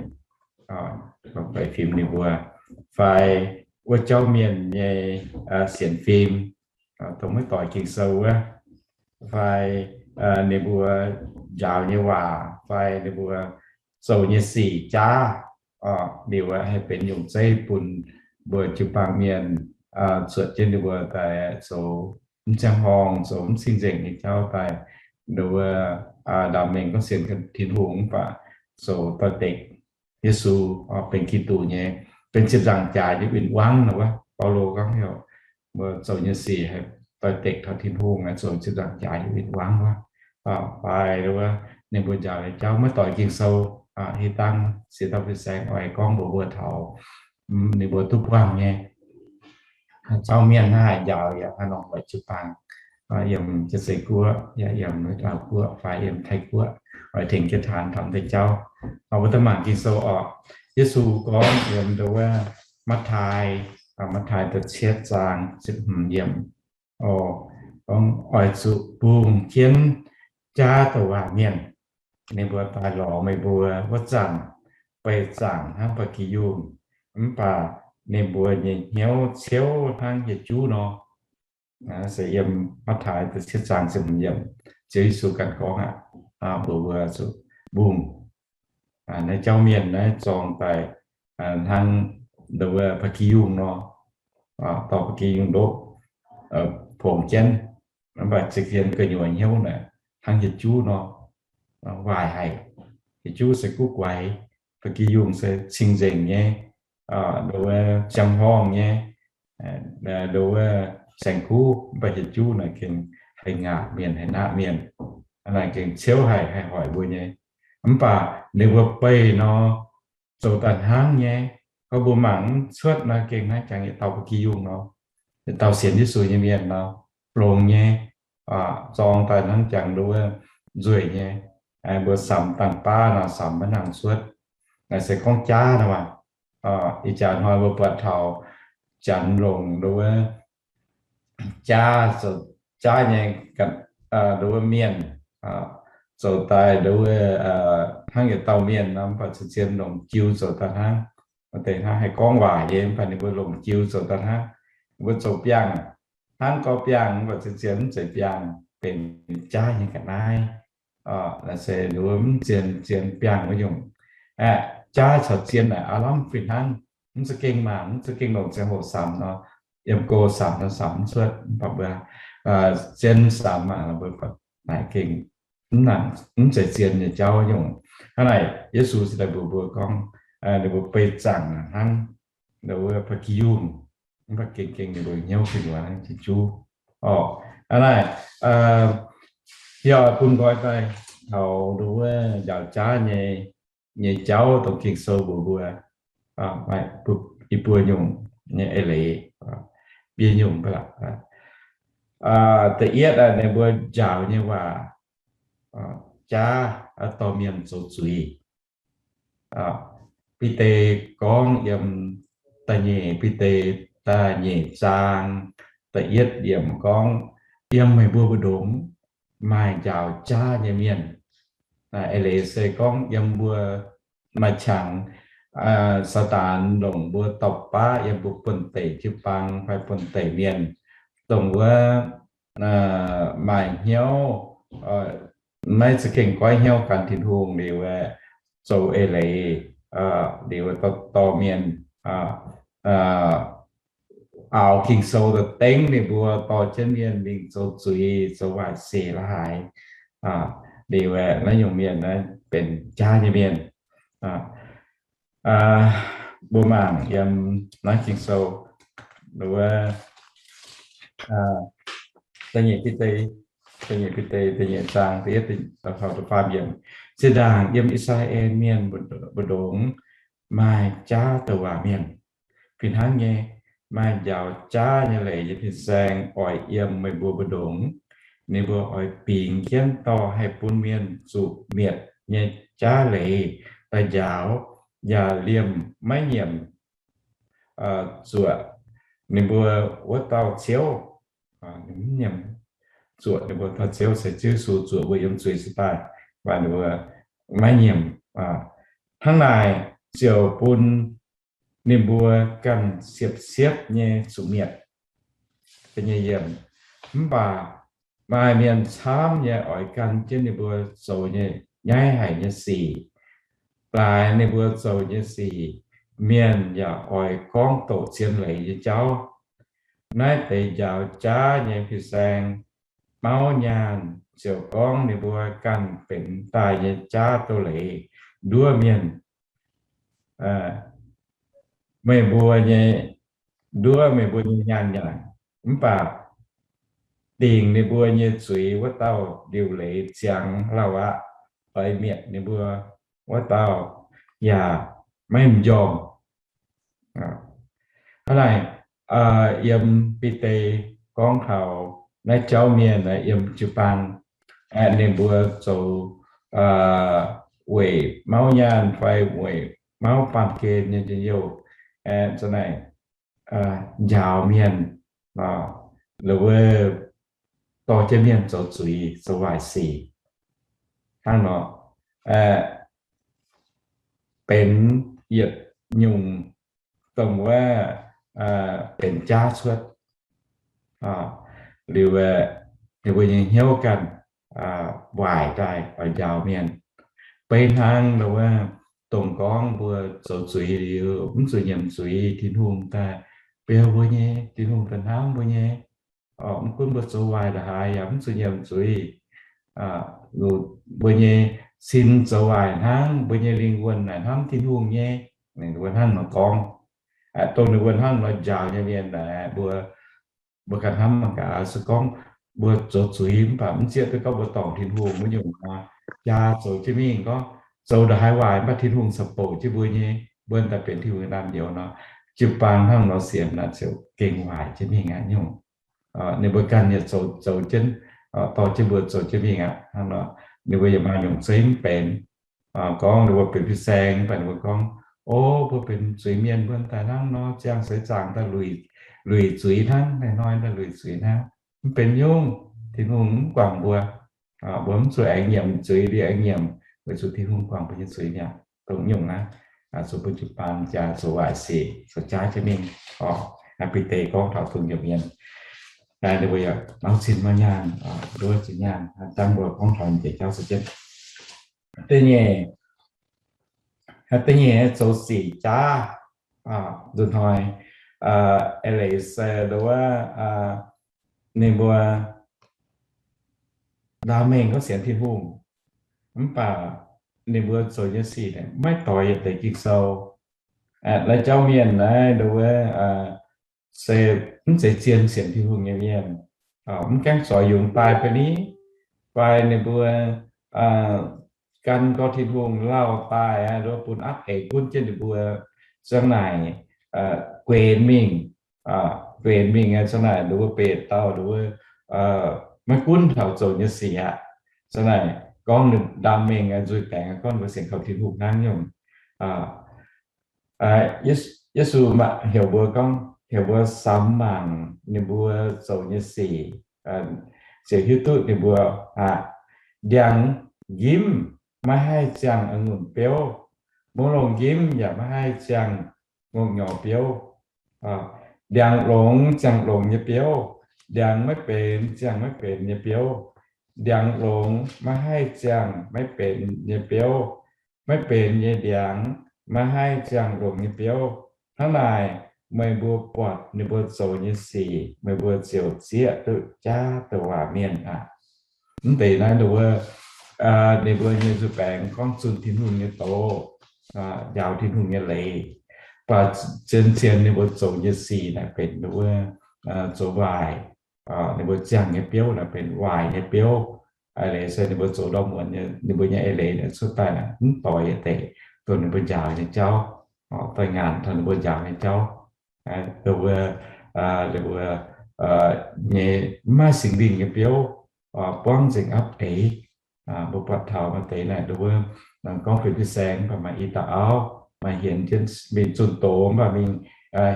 faix fim ninh mbuo, fai wuov jauv mienh nyei sienx fim, dongh maiv doix Ging-Sou wuov, fai ninh mbuo njaaux nyei waac, fai ninh mbuo zoux nyei sic jaav, liuz haih benx nyungc zeiv bun mbuo jiu-baang mienh cuotv jienv ninh mbuo daaih zoux mv ziangh horngh, zoux mv cing-nzengc nyei jauv daaih, nduov ndaam mengh gorngv sienx Tin-Hungh mv baac zoux doix-dekc Yesu, benx Giduc nyei, benx ziepc nzaangc jaax nyei win-wangv nor wuov. Baulo gorngv heuc mbuo zoux nyei sic haih doix-dekc taux Tin-Hungh, zoux ziepc nzaangc jaax nyei win-wangv wuov. Fai wuov ninh mbuo njaaux nyei jauv maiv doix Ging-Sou, hih dangh siex dauh fin-saeng oix gorngv mbuox mbuo taux ninh mbuo duqv buangh nyei jauv mienh hnangv haaix njaaux yaac hnangv nor oix jiu-baang yiem Jiepc Seix Guoqv, yaac yiem Laauv Guoqv fai yiem Taiv Guoqv, oix tengx jienv taanx taux deix jauv. Mbuo daaih mangc Ging-Sou orqc. Yesu gorngv yiem nduov Matv^taai, Matv^taai da'cietv zaang ziepc hmz yiemc, gorngv, Oix zuqc bungx jienv jaav douc waac mienh. Ninh mbuo daaih lorz meih mbuo wuov zanc, beih zaangc hnangv ba'gi yungh, mv baac ninh mbuo nyei hnyouv ciouv hnangv yietc juv nor. Se yiem Matv^taai da'cietv zaang ziepc hmz yiemc, Ziouv Yesu ganh gorngv aqv, mbuox mbuo zuqc mbungh naaiv jauv mienh naaiv zorng daaih hnangv nduov ba'gi yungh nor, dorh ba'gi yungh ndoqv pongx jienv, mv baac za'gengh gu'nyuoz hnyouv naaic hnangv yietc juv nor, waaic haic. Yietc juv se guv guaix, ba'gi yungh se cing-nzengc nyei, nduov ziangh horngh nyei, nduov saeng-kuv, mv baac yietc juv naaic gengh haih ngaatc mienh, haih naqv mienh. Naaic gengh ciouv haic, haih hoic mbuo nyei. Mv baac ninh mbuo beih nor, zoux daaih hnangv nyei. Gorngv mbuo mangc mv cuotv nor, gengh hnangv jangx yietc dauh ba'gi yungh nor, yietc dauh sienx Yesu nyei mienh nor, longx nyei, zorng daaih hnangv jangx nduov nzueic nyei. Mbuo samx dangh baav nor, samx maiv nangc cuotv. Naaic se gorngv jaav nor maah. Ih jaax hnoi mbuo buatc taux janx longc nduov jaav, zoux jaav nyei, nduov mienh, zoux daaih nduov hnangv yietc dauh mienh nor, mv baac zien-zien longc jiu zoux daaih hnangv. Maaih deix hnangv haih gorngv waac nyei, mv baac ninh mbuo longc jiu zoux daaih hnangv. Ninh mbuo zoux biangh hnangv gorngv biangh, mv baac zien-zien mv zeiz biangh, benx jaav nyei ga'naaiv. Naaic se nduov mv zien-zien biangh wuov nyungc. Jaav caux zien naaic aav lamh fih hnangv. Mv za'gengh mangc, mv za'gengh longc ziangh hoc samx nor, yiem go samx nor samx mv cuotv, mv baac mbuo zien samx mangc nor mbuo naaic gengh mv zeiz zien nyei jauv nyungc. Hnangv naaic Yesu se daaih mbuox mbuo gorngv, ninh mbuo beih zaangc hnangv nduov ba'gi yungh, mv baac gengh gengh ninh mbuo hnyouv gu'nyuoz hnangv jiu-juv. Orqc, hnangv naaic, yie oix bun nqoi daaih taux nduov njaaux jaav nyei, nyei jauv dongh Ging-Sou mbuox mbuo, maaih i buo nyungc nyei eix leiz, biei nyungc mv baac da'yietv ninh mbuo njaaux nyei waac jaav dorh mienh zoux zuiz. Bide gorngv yiem da'nyeic Bide da'nyeic zaang da'yietv yiemc gorngv, yiem meih mbuo mbu'ndongx maaih njaaux jaav nyei mienh. Eix leiz se gorngv yiem mbuo maaih qangx Saadaan longc mbuo dauh baav yiem mbuo buonv-deic jiu-baang fai buonv-deic mienh, dongh wuov maaih hnyouv, maiv za'gengh goiv hnyouv gan Tin-Hungh liuz, zoux eix leiz, liuz dorh mienh aaux Ging-Sou daaih dengv ninh mbuo, dorh jienv mienh mingh zoux zuiz, zoux waaic sic la'haaix. Liuz naaiv nyungc mienh naaiv benx jaav nyei mienh. Mbuo mangc yiem naaiv Ging-Sou, wuov Da'nyeic Bide, da'nyeic Bide, da'nyeic zaang, da'yietv, da'faam yiemc. Zinh ndaangc yiem I^saa^laa^en Mienh mbu'ndongx maaih jaav douc waac mienh. Fih hnangv nyei, maaih njaaux jaav nyei leiz nyei fin-saeng oix yiem meih mbuo mbu'ndongx. Ninh mbuo oix bingx jienv dorh haih bun mienh zuqc mietc nyei jaav leiz daaih njaaux, yaac liemh maiv nyiemc zuoqc ninh mbuo wuov dauh Ziouv. Maiv nyiemc zuoqc ninh mbuo dauh Ziouv, se Ziouv Yesu zuoqc mbuo yiem zuiz se daaih, mv baac ninh mbuo maiv nyiemc. Hnangv naaic ziouc bun ninh mbuo ganh siepv-siepv nyei zuqc mietc. Mv baac maaih mienh camv nyei oix gan jienv ninh mbuo zoux nyei nyaiv haic nyei sic. Laaix ninh mbuo zoux nyei sic, mienh yaac oix gorngv doqc zien leiz nyei jauv. Naaiv deix njaaux jaav nyei fin-saeng mauv nyaanh ziouc gorngv ninh mbuo ganh benx daaih nyei jaav doz-leiz nduov mienh, meih mbuo nyei, nduov meih mbuo nyei nyaanh nyanc. Mv baac dingc ninh mbuo nyei zuiz wuov dauh liuc leiz ziangx lauh aqv, oix mietc ninh mbuo wuov dauh yaac maiv m'njormh. Hnangv naaic, yiem Bide gorngv taux naaiv jauv mienh yiem jiu-baang, ninh mbuo zoux weic mauv nyaanh fai weic mauv baamh gen nyei njien-youh, za'naaic njaaux mienh, wuov, dorh jienv mienh zoux zuiz, zoux waaic sic. Hnangv nor, benx yietc nyungc dongh wuov benx jaav cuotv. Liuz, ninh mbuo nyei hnyouv ganh waaic daaih oix njaaux mienh. Beiv hnangv wuov, dongh gorngv mbuo zoux zuiz liuz mv zuqc nyiemc zuiz, Tin-Hungh daaih biou mbuo nyei, Tin-Hungh daaih hnamv mbuo nyei. Mv gunv mbuo zoux waaic ndongc haaix yaac mv zuqc nyiemc zuiz. Mbuo nyei sin zoux waaic hnangv, mbuo nyei lingh wuonh naaic hnamv Tin-Hungh nyei. Ninh mbuo hnangv nor gorngv. Dongh ninh mbuo hnangv nor njaaux nyei mienh naaic, mbuo, mbuo ganh hnamv mangc gaax, se gorngv mbuo zoux zuiz mv baac mv zieqv duqv gorngv mbuo dorngc Tin-Hungh wuov nyungc, jaa zoux jienv mingh gorngv zoux ndongc haaix waaic mv baac Tin-Hungh caux bouc jienv mbuo nyei, mbuo daaih benx Tin-Hungh nyei naamh nyouz nor, jiu-baang hnangv nor sienx naaic ziouc gengh waaic jienv mingh aqv nyungc. Ninh mbuo ganh yaac zoux, zoux jienv, dorh jienv mbuo zoux jienv mingh aqv. Hnangv nor, ninh mbuo yaac maaih nyungc zeiv mv benx. Gorngv ninh mbuo benx fin-saeng, mv baac ninh mbuo gorngv, o, mbuo benx zuiz-mienh, mbuo daaih hnangv nor ziangh seix zaangc daaih luic, luic zuiz hnangv, hnoi-hnoi daaih luic zuiz hnangv. Mv benx nyungc, Tin-Hungh mv guangc mbuo. Mbuo mv zuqc aengx nyiemc zuiz, liuz aengx nyiemc, weic zuqc Tin-Hungh guangc mbuo nyei zuiz mi'aqv. Dongh nyungc naaiv, zuqc bun jiu-baang jaa zoux waaic sic, zoux jaav jienv mingh. Bide gorngv taux dongh nyungc mienh, ninh mbuo yaac mauv zinh mauv nyaanh, nduov zinh nyaanh. Dangh mbuo gorngv taux deix jauv se jienv. Da'nyeic, da'nyeic zoux sic jaav, nzunc hnoi, eix leiz se wuov, ninh mbuo ndaam mengh gorngv sienx Tin-Hungh, mv baac ninh mbuo zoux nyei sic maiv doix yietc deix Ging-Sou. Naaiv jauv mienh naaiv nduov se mv zeiz zien sienx Tin-Hungh nyei mienh. Mv gaengh zoux yungz daaih fai ni, fai ninh mbuo gan gorx Tin-Hungh lauh daaih, nduov bun apv eix gunv jienv ninh mbuo za'naaic guenx mingh, guenx mingh za'naaic nduov beic dauh nduov maiv gunv taux zoux nyei sic aqv. Za'naaic gorngv ninh ndaam mengh nzuih baengc gorngv mbuo sienx kaux Tin-Hungh hnangv nyungc. Yesu heuc mbuo gorngv, heuc mbuo samx mangc ninh mbuo zoux nyei sic, ziouc hiuv duqv ninh mbuo aqv. Ndiangx-nqimv maiv haih ziangh a'ngunc biouv, mouv longh nqimv yaac maiv haih ziangh ngongh nyorx biouv. Ndiangx-longx ziangh longx nyei biouv, ndiangx maiv benx ziangh maiv benx nyei biouv. Ndiangx-longx maiv haih ziangh maiv benx nyei biouv, maiv benx nyei ndiangx maiv haih ziangh longx nyei biouv. Hnangv naaic, meih mbuo buatc ninh mbuo zoux nyei sic, meih mbuo ziouc zieqv duqv jaav douc waac mienh aqv. Mv deix naaiv nduov, ninh mbuo nyei nzuih baengx gorngv zunh Tin-Hungh nyei doz, njaaux Tin-Hungh nyei leiz, baac zien-zien ninh mbuo zoux nyei sic naaic benx nduov zoux waaic. ninh mbuo ziangh nyei biouv naaic benx waaic nyei biouv. Eix leiz se ninh mbuo zoux ndorm muonz nyei, ninh mbuo nyei eix leiz cuotv daaih naaic mv doix yietc deix dongh ninh mbuo njaaux nyei jauv, doix ngaanc taux ninh mbuo njaaux nyei jauv. Wuov, ninh mbuo nyei mv maaih Singx Lingh nyei biouv buangv nzengc apv eix. Mbuo buatc taux maaih deix naaic, wuov, gorngv fim fiv saeng mv baac maaih i dauh auv, maaih hienx jienv mingh zunh doz mv baac mingh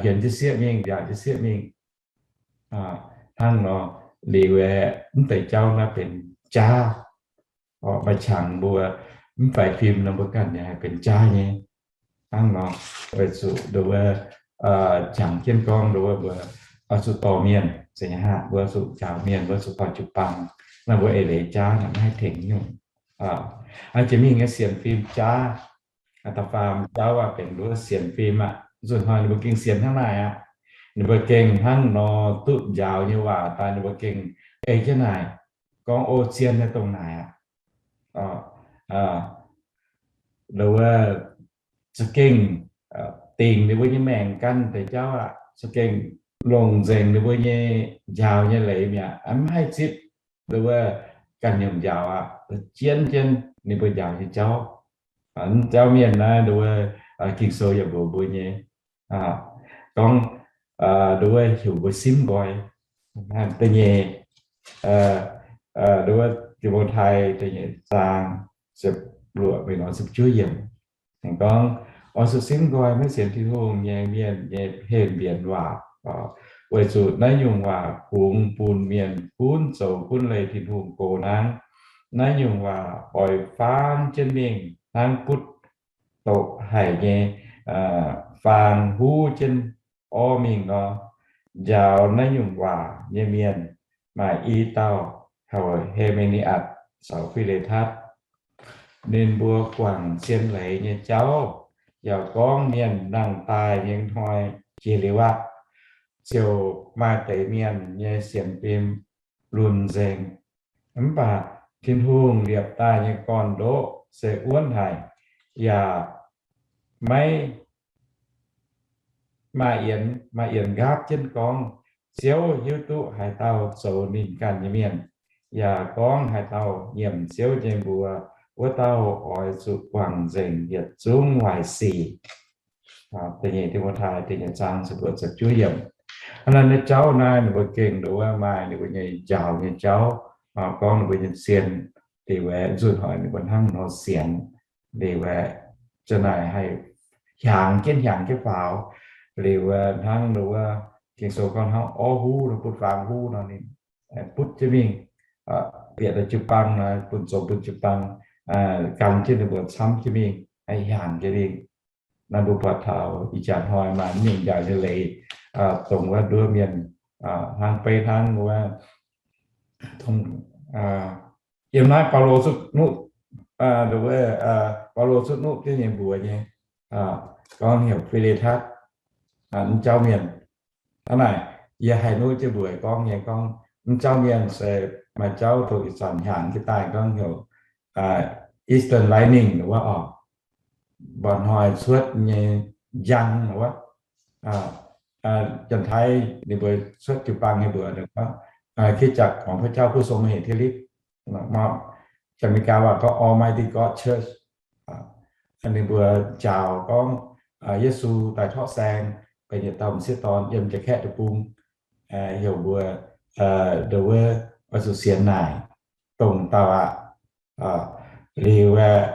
hienx jienv sieqv mingh, njaaux jienv sieqv mingh. Hnangv nor, liuz aeqv, mv deix jauv naaiv benx jaav. Maaih qangx mbuo mv faix fim nor, mbuo ganh yaac haih benx jaav nyei. Hnangv nor, weic zuqc nduov wuov, qangx jienv gorngv nduov wuov, mbuo oix zuqc dorh mienh, zeiz nyei haav, mbuo oix zuqc njaaux mienh, mbuo oix zuqc dorh jiu-baang. Naaiv mbuo eix leiz jaav naaic maiv haih tengx nyungc. Jiex mingh nyei sienx fim jaav, da'faam jauv aqv, benx nduov sienx fim aqv. Nzunc hnoi ninh mbuo gengh sienx hnangv naaic aqv. Ninh mbuo gengh hnangv nor duqv njaaux nyei waac daaih, ninh mbuo gengh ei jienv naaic, gorngv, o, zien naaiv dongh naaic aqv. Nduov wuov, za'gengh dingc ninh mbuo nyei maengc gan deix jauv aqv. Za'gengh longc nzengc ninh mbuo nyei njaaux nyei leiz mi'aqv, mv haih zipv nduov wuov ganh nyungc njaaux aqv, jienv jienv ninh mbuo njaaux nyei jauv. Jauv mienh naaiv nduov wuov, Ging-Sou yaac mbuox mbuo nyei, gorngv nduov wuov heuc mbuo simv nqoi. Da'nyeic, nduov wuov, Ti^mo^tai da'nyeic zaang ziepc luoqc mingh nor ziepc juov yiemc, aengx gorngv, oix zuqc simv nqoi maiv sienx Tin-Hungh nyei mienh nyei hlen mbienx waac, weic zuqc naaiv nyungc waac kungx bun mienh gunv zoux gunv leih Tin-Hungh gox hnangv. Naaiv nyungc waac oix faanv jienv mingh hnangv butv doqc haic nyei faang huv jienv orv mingh nor. Njaaux naaiv nyungc waac nyei mienh maaih i dauh heuc He^me^ni^atc caux Fi^le^tatv. Ninh mbuo guangc zien leiz nyei jauv, yaac gorngv mienh nangh daaih nyei hnoi jiex liuz aqv, ziouc maaih deix mienh nyei sienx fim lunc nzengc. Mv baac Tin-Hungh liepc daaih nyei gorn-ndoqv se wuonv haic, yaac maiv maaih yienx, maaih yienx nqaapv jienv gorngv Ziouv hiuv duqv haaix dauh zoux ninh ganh nyei mienh, yaac gorngv haaix dauh nyiemc Ziouv nyei mbuox, wuov dauh oix zuqc guangc nzengc yietc zungv waaic sic. Da'nyeic Ti^mo^tai da'nyeic zaang ziepc luoqc ziepc juov yiemc. Hnangv naaiv jauv naaiv ninh mbuo gengh nduov maaih ninh mbuo nyei njaaux nyei jauv, gorngv ninh mbuo nyei zien, deix wuov nzunc hoic ninh mbuo hnangv nor sienx, deix wuov, za'naaic haih hiaangx jienv hiaangx jienv faaux, liuz wuov hnangv nduov Ging-Sou gorngv hnangv orv huv nor, butv faang huv nor ninh butv jienv mingh, bieqc daaih jiu-baang nor, bun zoux bun jiu-baang gan jienv ninh mbuo camv jienv mingh, haih hiaangx jienv mingh. Naaiv mbuo buatc taux ih jaax hnoi maaih mingh njaaux nyei leiz, dongh wuov nduov mienh hnangv beiv hnangv wuov, dongh yiem naaiv Baulo cuotv nuqv, nduov, Baulo cuotv nuqv jienv nyei mbuox nyei, gorngv heuc Fi^le^tatv, mv jauv mienh. Hnangv naaic, yie haih nuqv jienv mbuox gorngv nyei gorngv, mv jauv mienh se maaih jauv dongh ih zanc hiaangx jienv daaih gorngv heuc Eastern Lightning wuov oc, mba'hnoi cuotv nyei njang wuov. Janx-Taiv ninh mbuo cuotv jiu-baang nyei mbuox, Kritz-jakc ของพระเจ้าผู้ทรงมหิทธิฤทธิ์, Janx-Meigaa waac gorngv Almighty God Church. Ninh mbuo njaaux gorngv Yesu daaih torqv saeng, benx yietc dauh m'sieqv dorn yiem Janx-Kaeqv deic-bung, heuc mbuo nduov wuov oix zuqc sienx naaic dongh dauh aqv. Liuz aeqv,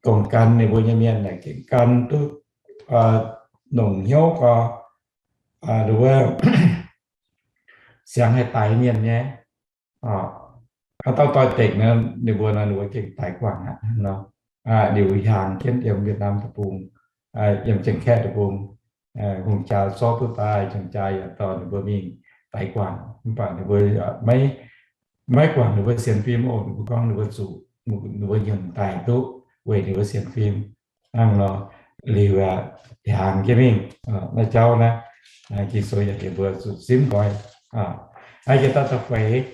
dongh gan ninh mbuo nyei mienh naaic gengh gan duqv longc hnyouv gorx, nduov wuov siangx haih daix mienh nyei. Haaix dauh doix-dekc nor, ninh mbuo nor ninh mbuo gengh daix guangc aqv nor. Liuz hiaangx jienv yiem Yietc Naamh deic-bung, yiem Janx-Kaeqv deic-bung, hungh jaa zorqv duqv daaih, janx-jaa yaac dorh ninh mbuo mingh daix guangc. Mv baac ninh mbuo maiv, maiv guangc ninh mbuo sienx fim oc. Ninh mbuo gorngv ninh mbuo zuqc, ninh mbuo nyiemc daic duqv weic ninh mbuo sienx fim. Hnangv nor, liuz aeqv, hiaangx jienv mingh. Naaiv jauv naaiv, Ging-Sou yaac bun mbuo zuqc simv nqoi. Aa, jiex daaih da'feix,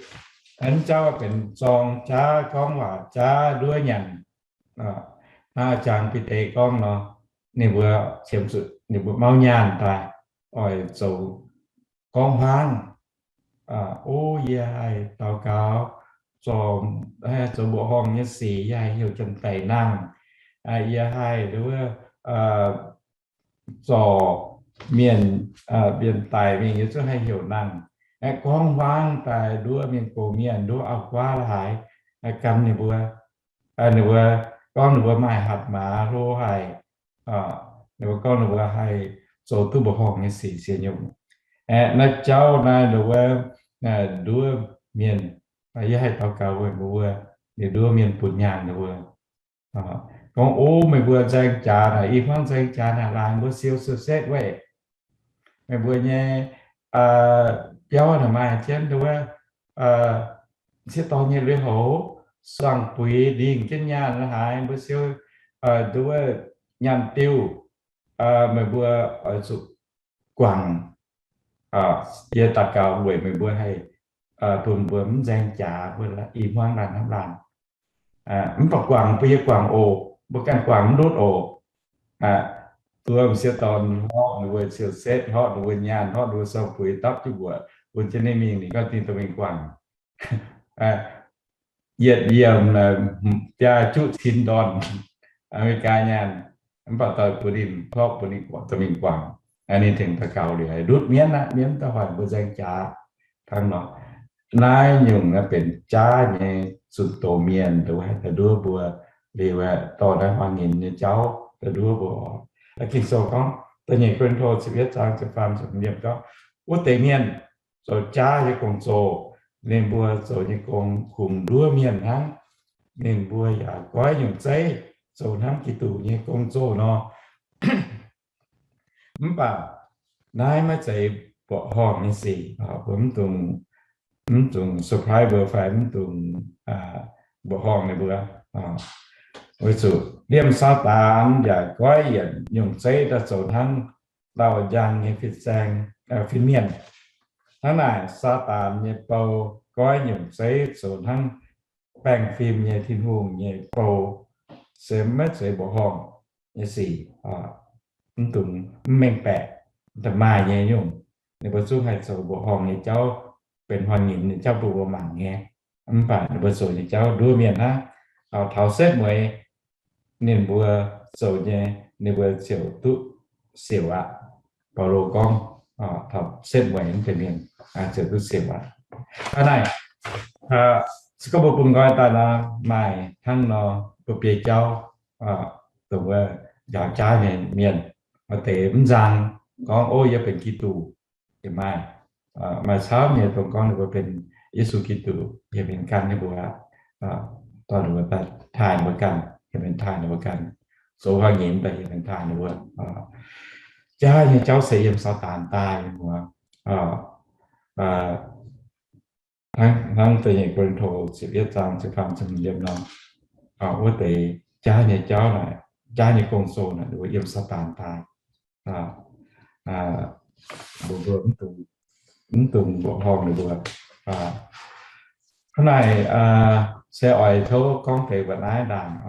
naaiv jauv benx zorng jaav, gorngv waac jaav, nduov nyanc. Hnangv jangx Bide gorngv nor, ninh mbuo qiemx zuqc ninh mbuo mauv nyaanh daaih, oix zoux gorngv hmuangv. O, yie haih daux gaux, zoux mbuoqc horngh nyei sic, yie haih heuc janx-daic nangh. Yie haih nduov zorc mienh, mienh daic mingh, yie zungv haih heuc nangh. Aeqv, gorngv hmuangv daaih nduov mienh gox mienh, nduov auv-guaav la'haaix, gan ninh mbuo, ninh mbuo gorngv ninh mbuo maaih hatc maaz hlo haic, ninh mbuo gorngv ninh mbuo haih zoux duqv mbuoqc horngh nyei sic sienx nyungc. Aeqv, naaiv jauv naaiv nduov, nduov mienh, yie haih daux gaux weic mbuo, ninh nduov mienh bun nyaanh ninh mbuo. Gorngv, O, meih mbuo nzaeng jaax naaic, i hmuangv nzaeng jaax naaic laangz mbuo siou siou setv weih. Meih mbuo nyei biauv naaic maaih jienv nduov sieqv dorn nyei lui-houx, suangx-buix ndingh jienv nyaanh la'haaix, mbuo siou nduov nyaanh diuh, meih mbuo oix zuqc guangc. Yie daux gaux weic meih mbuo haih, bun mbuo mv nzaeng jaax, mbuo i hmuangv laanh hnamv laanh. Mv baac guangc bun yie guangc oc, mbuo ganh guangc mv ndutv oc. Duov m'sieqv dorn horpc ninh mbuo siou setv, horpc ninh mbuo nyaanh, horpc ninh mbuo suangx-buix, dapv jienv mbuoqc bun jienv ninh mingh, ninh gorngv ninh dorh mingh guangc. Yietc yiemc biaa juqv cin ndorn, Aa^me^li^gaa nyaanh, mv baac dorh bun ninh, horpc bun ninh guangc, dorh mingh guangc. Ninh tengx daux gaux liuz, ndutv mienv aqv, mienv daaih hoic mbuo nzaeng jaax hnangv nor. Naaiv nyungc naaiv benx jaav nyei zunh doz mienh, nduov haih da'nduov mbuo liuz, dorh naaiv hmuangx-nyinz nyei jauv da'nduov mbuo. Ging-Sou gorngv, da'nyeic Ko^lin^to ziepc yietv zaang ziepc faam ziepc hmz yiemc gorngv, wuov deix mienh zoux jaav nyei gong-zoh, ninh mbuo zoux nyei gong kungx nduov mienh hnangv. Ninh mbuo yaac goiv nyungc zeiv zoux hnangv Giduc nyei gong-zoh nor. Mv baac naaiv maiv zeiz mbuoqc horngh nyei sic, mbuo mv dungx, mv dungx surprise mbuo fai mv dungx mbuoqc horngh ninh mbuo. Weic zuqc liemh Saadaan yaac goiv yienc nyungc zeiv daaih zoux hnangv lauh njang nyei fin-saeng, fin-mienh. Hnangv naaic, Saadaan nyei bou goiv nyungc zeiv zoux hnangv baengh fim nyei Tin-Hungh nyei bou, se maiv zeiz mbuoqc horngh nyei sic, mv dungx mv mengh baeqc, da'maaih nyei nyungc. Ninh mbuo zungv haih zoux mbuoqc horngh nyei jauv, benx hmuangx-nyinz nyei jauv bun mbuo mangc nyei. Mv baac ninh mbuo zoux nyei jauv nduov mienh hnangv. Taux setv mueiz ninh mbuo zoux nyei, ninh mbuo ziouc duqv siouc aqv. Baulo gorngv, taux setv mueiz mv deix mienh ziouc duqv siouc aqv. Hnangv naaic, se gorngv mbuo bun nqoi daaih nor, maaih hnangv nor mbuo biei jauv, dongh wuov njaaux jaav nyei mienh, maaih deix mv nzang gorngv, O, yie benx Giduc. Yaac maaih, maaih camv nyei dongh gorngv ninh mbuo benx Yesu Giduc, yaac mingh gan ninh mbuo, dorh ninh mbuo daaih taaih ninh mbuo ganh, yaac mingh taaih ninh mbuo ganh, zoux hmuangx-nyinz daaih yaac mingh taaih ninh mbuo. Jaav nyei jauv se yiem Saadaan daaih nyei mbuox. Hnangv da'nyeic Ko^lin^to ziepc yietv zaang ziepc faam ziepc hmz yiemc nor, wuov deix jaav nyei jauv naaic, jaav nyei gong-zoh naaic, ninh mbuo yiem Saadaan daaih. Mbuo, mbuo mv dungx, mv dungx mbuoqc horngh ninh mbuo. Hnangv naaic, se oix tov gorngv deix mbuoqc naaiv ndaangc.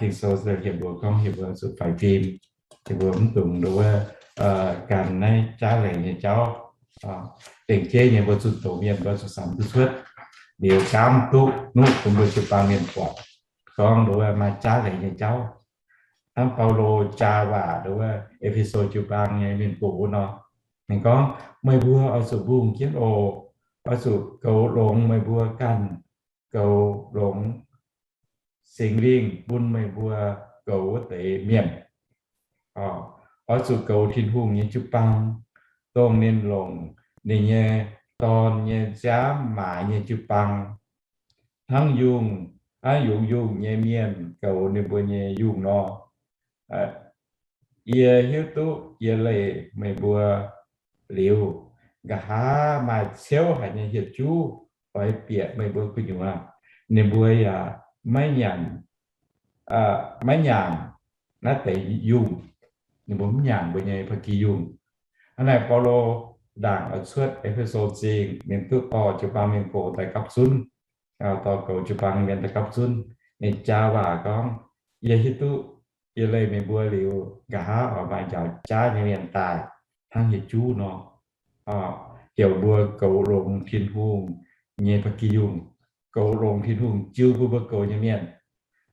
Ging-Sou se hietc mbuox gorngv hietc mbuo zuqc faix fim, hietc mbuo mv dungx nduov gan naaiv jaav leiz nyei jauv. Dengv jeiv nyei mbuo zunh doz mienh mbuo zuqc samx duqv cuotv, liuz gaamv duqv nuqv bun mbuo jiu-baang mienh buatc gorngv nduov maaih jaav leiz nyei jauv. Hnangv Baulo jaa waac nduov E^fe^so jiu-baang nyei mienh gox wuov nor, ninh gorngv, Meih mbuo oix zuqc mbungh jienv oc. Oix zuqc goux longx meih mbuo ganh goux longx Singx Lingh bun meih mbuo goux wuov deix mienh. Oix zuqc goux Tin-Hungh nyei jiu-baang, dongh ninh longc ninh nyei Dorn nyei nziaamv maaiz nyei jiu-baang, hnangv yungh, hnangv yungz yungh nyei mienh goux ninh mbuo nyei yungh nor. Yie hiuv duqv yie leih meih mbuo liuz, nqa'haav maaih ciouv haic nyei hieh juv oix bieqc meih mbuo gu'nyuoz, ninh mbuo yaac maiv nyanc, maiv nyaangc naaiv deix yungh. Ninh mbuo mv nyaangc mbuo nyei ba'gi yungh. Hnangv naaic, Baulo ndaangc oix cuotv E^fe^so Zingh, ninh duqv dorh jiu-baang mienh goux daaih gapv zunv, dorh goux jiu-baang mienh daaih gapv zunv. Ninh jaa waac gorngv, Yie hiuv duqv yie leih meih mbuo liuz, nqa'haav oix maaih njaaux jaav nyei mienh daaih hnangv hieh juv nor. heuc mbuo goux longx Tin-Hungh nyei ba'gi yungh, goux longx Tin-Hungh jiu bun mbuo goux nyei mienh.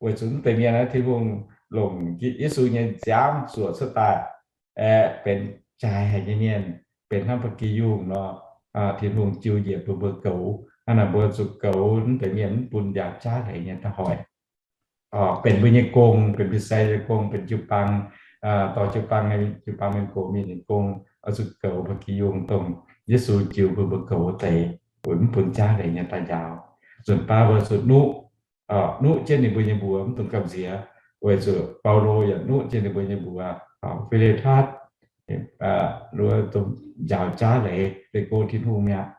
Weic zuqc mv deix mienh naaiv Tin-Hungh longc Yesu nyei nziaamv zuoqc cuotv daaih, aeqv, benx jaaix haic nyei mienh, benx hnangv ba'gi yungh nor, Tin-Hungh jiu njiec bun mbuo goux. Hnangv naaic mbuo zuqc goux mv deix mienh mv bun njaaux jaav leiz nyei da'hoic. Benx mbuo nyei gong, benx fin-saeng nyei gong, benx jiu-baang, dorh jiu-baang, jiu-baang mienh gox mienh nyei gong, oix zuqc goux ba'gi yungh dongh Yesu jiu bun mbuo goux wuov deix, weic mv bun jaav leiz nyei daaih njaaux. Nzunc baav mbuo zuqc nuqv, nuqv jienv ninh mbuo nyei mbuox mv dungx gamh nziex, weic zuqc Baulo yaac nuqv jienv ninh mbuo nyei mbuox, Fi^li^tatv, njaaux jaav leiz, leiz go Tin-Hungh mi'aqv.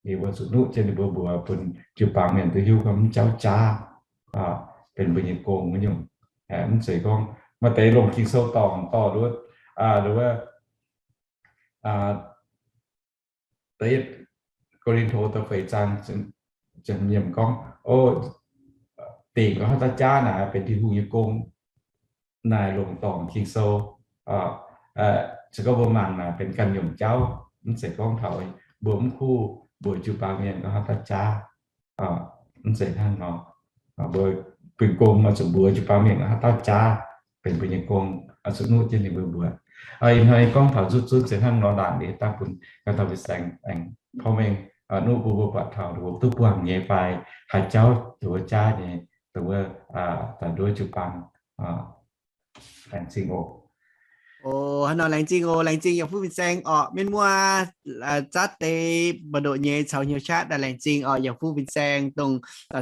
Ninh mbuo zuqc nuqv jienv ninh mbuo mbuox bun jiu-baang mienh duqv hiuv gorngv mv jauv jaav benx mbuo nyei gong wuov nyungc. Mv zeiz gorngv maaih deix longc Ging-Sou dorngc dorh wuov, wuov, da'yietv Ko^lin^to da'feix zaang ziepc hmz yiemc gorngv, o, dingc gorngv haaix dauh jaav naaic benx Tin-Hungh nyei gong. Naaic longc dorngc Ging-Sou. Se gorngv mbuo mangc naaic benx ganh nyungc jauv, mv zeiz gorngv taux mbuo mv kuv mbuox jiu-baang mienh gorngv haaix dauh jaav. Mv zeiz hnangv nor. Mbuo benx gong oix zuqc mbuox jiu-baang mienh gorngv haaix dauh jaav, benx mbuo nyei gong, oix zuqc nuqv jienv ninh mbuo mbuox. Ih hnoi gorngv taux nzutv zunv se hnangv nor, laanh liuz daaih bun ganh taux fin-saeng aengx porv mengh nuqv bun mbuo buatc taux mbuo duqv buangh nyei fai haaix jauv dongh wuov jaav nyei, dongh wuov daaih nduov jiu-baang. Laengz zingh oc. O, hnangv nor laengz zingh oc. Laengz zingh yiem fuqv fin-saeng orqc, mienh muoz. Zatv deix mbu'ndoqc nyei caux hnyouv qaqv daaih laengz zingh orqc, yiem fuqv fin-saeng dongh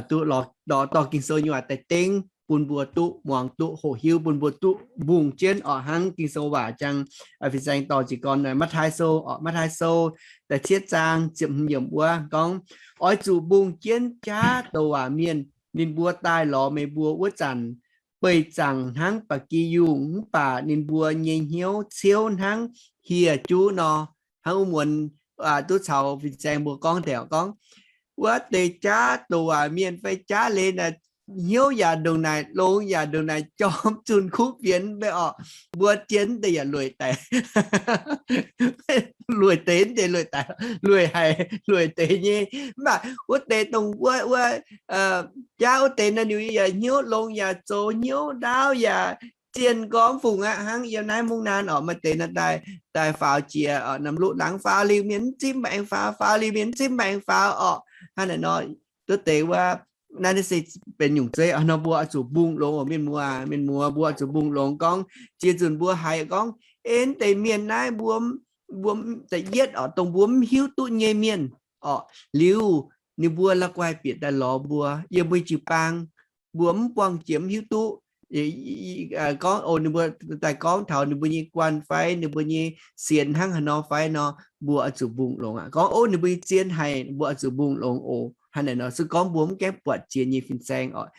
duqv lorz dorh Ging-Sou nyei waac daaih dengv bun mbuo duqv muangx duqv hoqc hiuv, bun mbuo duqv mbungh jienv orqc. Hnangv Ging-Sou waac jangx, fin-saeng dorh jiez gorn Matv^taai Sou orqc, Matv^taai Sou da'cietv zaang ziepc hmz yiemc wuov gorngv, oix zuqc mbungh jienv jaav douc waac mienh. Ninh mbuo daaih lorz meih mbuo wuov zanc, beih zaangc hnangv ba'gi yungh, mv baac ninh mbuo nyei hnyouv ciouv hnangv hieh juv nor. Hnangv wuov muonz duqv caux fin-saeng mbuo gorngv deix gorngv, wuov deix jaav douc waac mienh fai jaav leiz naaic, hnyouv yaac ndongc naaic longx, yaac ndongc naaic jorm, zunh kuv fienx mbe orqc. Mbuo zien deix yaac lueic daic, lueic deix deix lueic daic, lueic haic lueic deix nyei. Mv baac wuov deix dongh wuov, wuov, jaav wuov deix naaiv ninh yaac hnyouv longx, yaac zoux hnyouv ndaauv, yaac zien gormx fungc aqv. Hnangv yiem naaiv mungv naanv orqc, maaih deix naaiv daaih, daaih faaux jiex norm luqv laangz, faaux liuz mienh mv zipv maengx faaux, faaux liuz mienh mv zipv maengx faaux orqc. Hnangv naaic nor, wuov deix wuov, naaiv naaiv se benx nyungc zeiv nor, mbuo oix zuqc mbungh longx oc, mienh muoz, mienh muoz, mbuo oix zuqc mbungh longx gorngv, ziex nzunc mbuo haiz gorngv, en deix mienh naaiv mbuo, mbuo da'yietv orqc, dongh mbuo mv hiuv duqv nyei mienh orqc, liuz ninh mbuo la'guaih bieqc daaih lorz mbuo yiem mbuo jiu-baang, mbuo mv buangh jiex mv hiuv duqv gorngv, o, ninh mbuo daaih gorngv taux ninh mbuo nyei guanh fai ninh mbuo nyei sienx hnangv haaix nor fai nor, mbuo oix zuqc mbungh longx aqv. Gorngv, o, ninh mbuo nyei zien haic, mbuo oix zuqc mbungh longx oc. Hnangv naaic nor, se gorngv mbuo mv gaengh buatc jiex nyei fin-saeng orqc,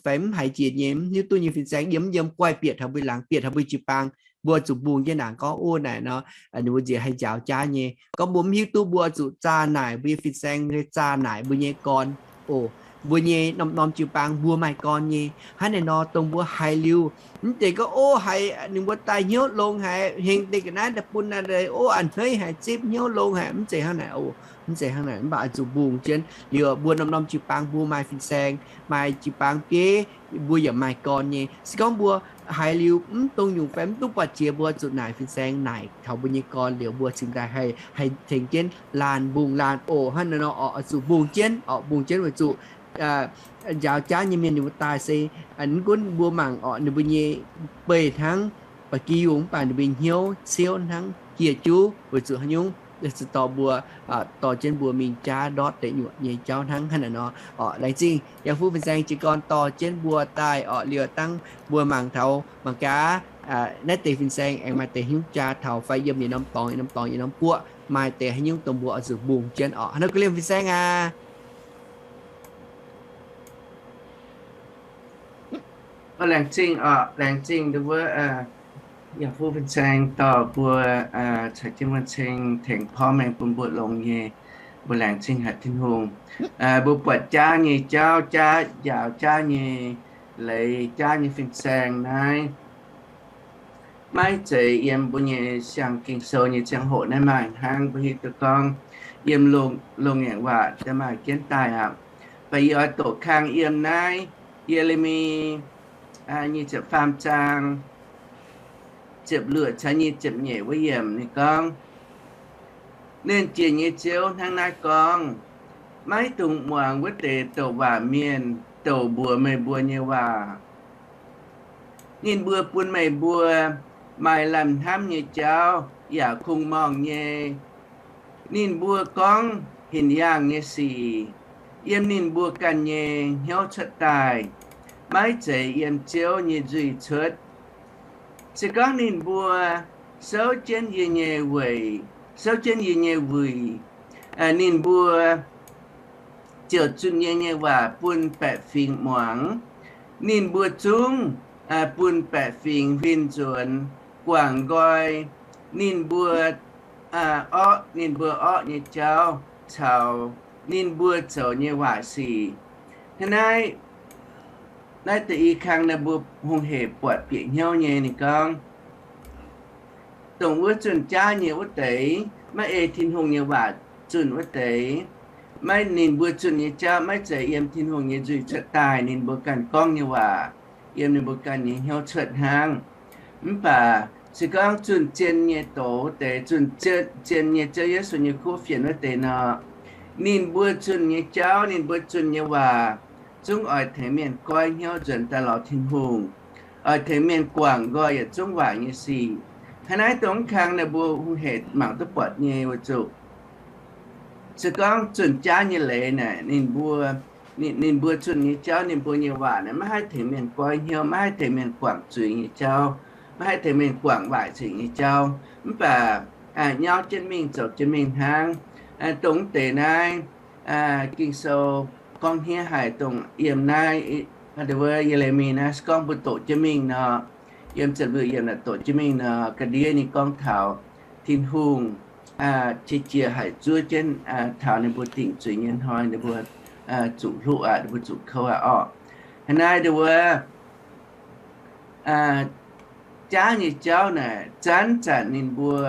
fai mv haiz jiex nyei, mv hiuv duqv nyei fin-saeng yiem, yiem guaih bieqc taux mbuo laangz, bieqc taux mbuo jiu-baang, mbuo zuqc mbungh jienv naaic gorngv, o, naaic nor, ninh mbuo nziex haih njaaux jaav nyei. Gorngv mbuo mv hiuv duqv, mbuo zuqc zaah naaic mbuo nyei fin-saeng, zaah naaic mbuo nyei gorn, o, mbuo nyei norm-norm jiu-baang mbuo maaih gorn nyei. Hnangv naaic nor, dongh mbuo haiz liuz, mv zeiz gorngv, o, haiz ninh mbuo daaih hnyouv longx haic, hengx deix ga'naaiv daaih bun naaiv deix, o, a'hneiv haic, zipv hnyouv longx haic, mv zeiz hnangv naaic oc. Mv zeiz hnangv naaic, mv baac oix zuqc mbungh jienv liuz, mbuo norm-norm jiu-baang mbuo maaih fin-saeng, maaih jiu-baang bieiv, mbuo yaac maaih gorn nyei. Se gorngv mbuo haiz liuz mv dongh nyungc fai mv duqv buatc jiex, mbuo zuqc naaic fin-saeng naaic taux mbuo nyei gorn liuz, mbuo cingx daaih haih, haih tengx jienv laanh mbungh laanh oc. Hnangv naaic nor orqc, oix zuqc mbungh jienv orqc, mbungh jienv weic zuqc njaaux jaav nyei mienh ninh mbuo daaih se, mv gunv mbuo mangc orqc, ninh mbuo nyei beih hnangv ba'gi yungh, mv baac ninh mbuo nyei hnyouv ciouv hnangv hieh juv. Weic zuqc haaix nyungc? Weic zuqc dorh mbuo, dorh jienv mbuo mingh jaav ndortv deic nyuoqc nyei jauv hnangv. Hnangv naaic nor orqc, laengz zingh yiem fuqv fin-saeng jiez gorn dorh jienv mbuo daaih orqc. Liuz dangh mbuo mangc taux mangc gaax naaiv deix fin-saeng aengx maaih deix haaix nyungc jaa taux fai yiem yietc norm dorngx, yietc norm dorngx, yietc norm guoqv maaih deix haaix nyungc dongh mbuo oix zuqc mbungh jienv orqc. Hnangv naaiv ga'lienh fin-saeng aac. Laengz zingh orqc, laengz zingh wuov yiem fuqv fin-saeng dorh mbuo caux jienv wuonh ceng tengx porv mengh bun mbuo longx nyei. Mbuo laengz zingh haic Tin-Hungh. Mbuo buatc jaav nyei jauv, jaav njaaux jaav nyei leiz, jaav nyei fin-saeng naaiv. maiv zeiz yiem mbuo nyei siang Ging-Sou nyei ziangh hoc naaiv maaih hnangv. Mbuo hiuv duqv gorngv yiem Loz-Ngaengc Waac daaih maaih jienv daaih aqv. Mv baac yie oix doqc kang yiem naaiv Ye^le^mi nyic ziepc faam zaang ziepc luoqc caux nyic ziepc nyeic wuov yiemc. Ninh gorngv, Nernh Jiex nyei Ziouv hnangv naaiv gorngv, Maiv dungx muangx wuov deix douc waac mienh douc mbuox meih mbuo nyei waac. Ninh mbuo bun meih mbuo maaih lamh hnamv nyei jauv yaac kungx-morngh nyei. Ninh mbuo gorngv hinc yaangh nyei sic yiem ninh mbuo ganh nyei hnyouv cuotv daaih, maiv zeiz yiem Ziouv nyei nzuih cuotv. Se gorngv ninh mbuo souv jienv yie nyei weic, souv jienv yie nyei wuic, ninh mbuo ziouc zunh yie nyei waac bun baeqc fingx muangx. Ninh mbuo zungv bun baeqc fingx huin nzuonx guangc nqoi ninh mbuo orqv, ninh mbuo orqv nyei jauv caux ninh mbuo zoux nyei waaic sic. Hnangv naaiv, naaiv deix i kang naaiv mbuo hungh hec buatc bieqc hnyouv nyei. Ninh gorngv, dongh wuov zunh jaav nyei wuov deix, maiv ei Tin-Hungh nyei waac zunh wuov deix, maiv, ninh mbuo zunh nyei jauv maiv zeiz yiem Tin-Hungh nyei nzuih cuotv daaih. Ninh mbuo ganh gorngv nyei waac yiem ninh mbuo ganh nyei hnyouv cuotv hnangv. Mv baac se gorngv zunh zien nyei doz wuov deix, zunh zien nyei Ziouv Yesu nyei kuv fienx wuov deix nor, ninh mbuo zunh nyei jauv, ninh mbuo zunh nyei waac zungv oix tengx mienh goiv hnyouv nzuonx daaih lorz Tin-Hungh, oix tengx mienh guangc nqoi yietc zungv waaic nyei sic. Hnangv naaiv dongh kang naaiv mbuo hungh hec mangc duqv buatc nyei weic zuqc se gorngv zunh jaav nyei leiz naaic, ninh mbuo, ninh mbuo zunh nyei jauv, ninh mbuo nyei waac naaic maiv haih tengx mienh goiv hnyouv, maiv haih tengx mienh guangc zuiz nyei jauv, maiv haih tengx mienh guangc waaic sic nyei jauv. Mv baac nyauv jienv mingh zoux jienv mingh hnangv. Dongh deix naaiv Ging-Sou gorngv hniev haic, dongh yiem naaiv, wuov Ye^le^mi naaiv se gorngv mbuo doqc jienv mingh nor, yiem ziepc luoqc yiemc naaic doqc jienv mingh nor, ga'ndiev ninh gorngv taux Tin-Hungh qiex jiez haic zuov jienv taux ninh mbuo dingc zuiz nyei hnoi, ninh mbuo zuqc hluqv aqv, ninh mbuo zuqc kouv aqv orqc. Hnangv naaiv wuov jaav nyei jauv naaic, zanc-zanc ninh mbuo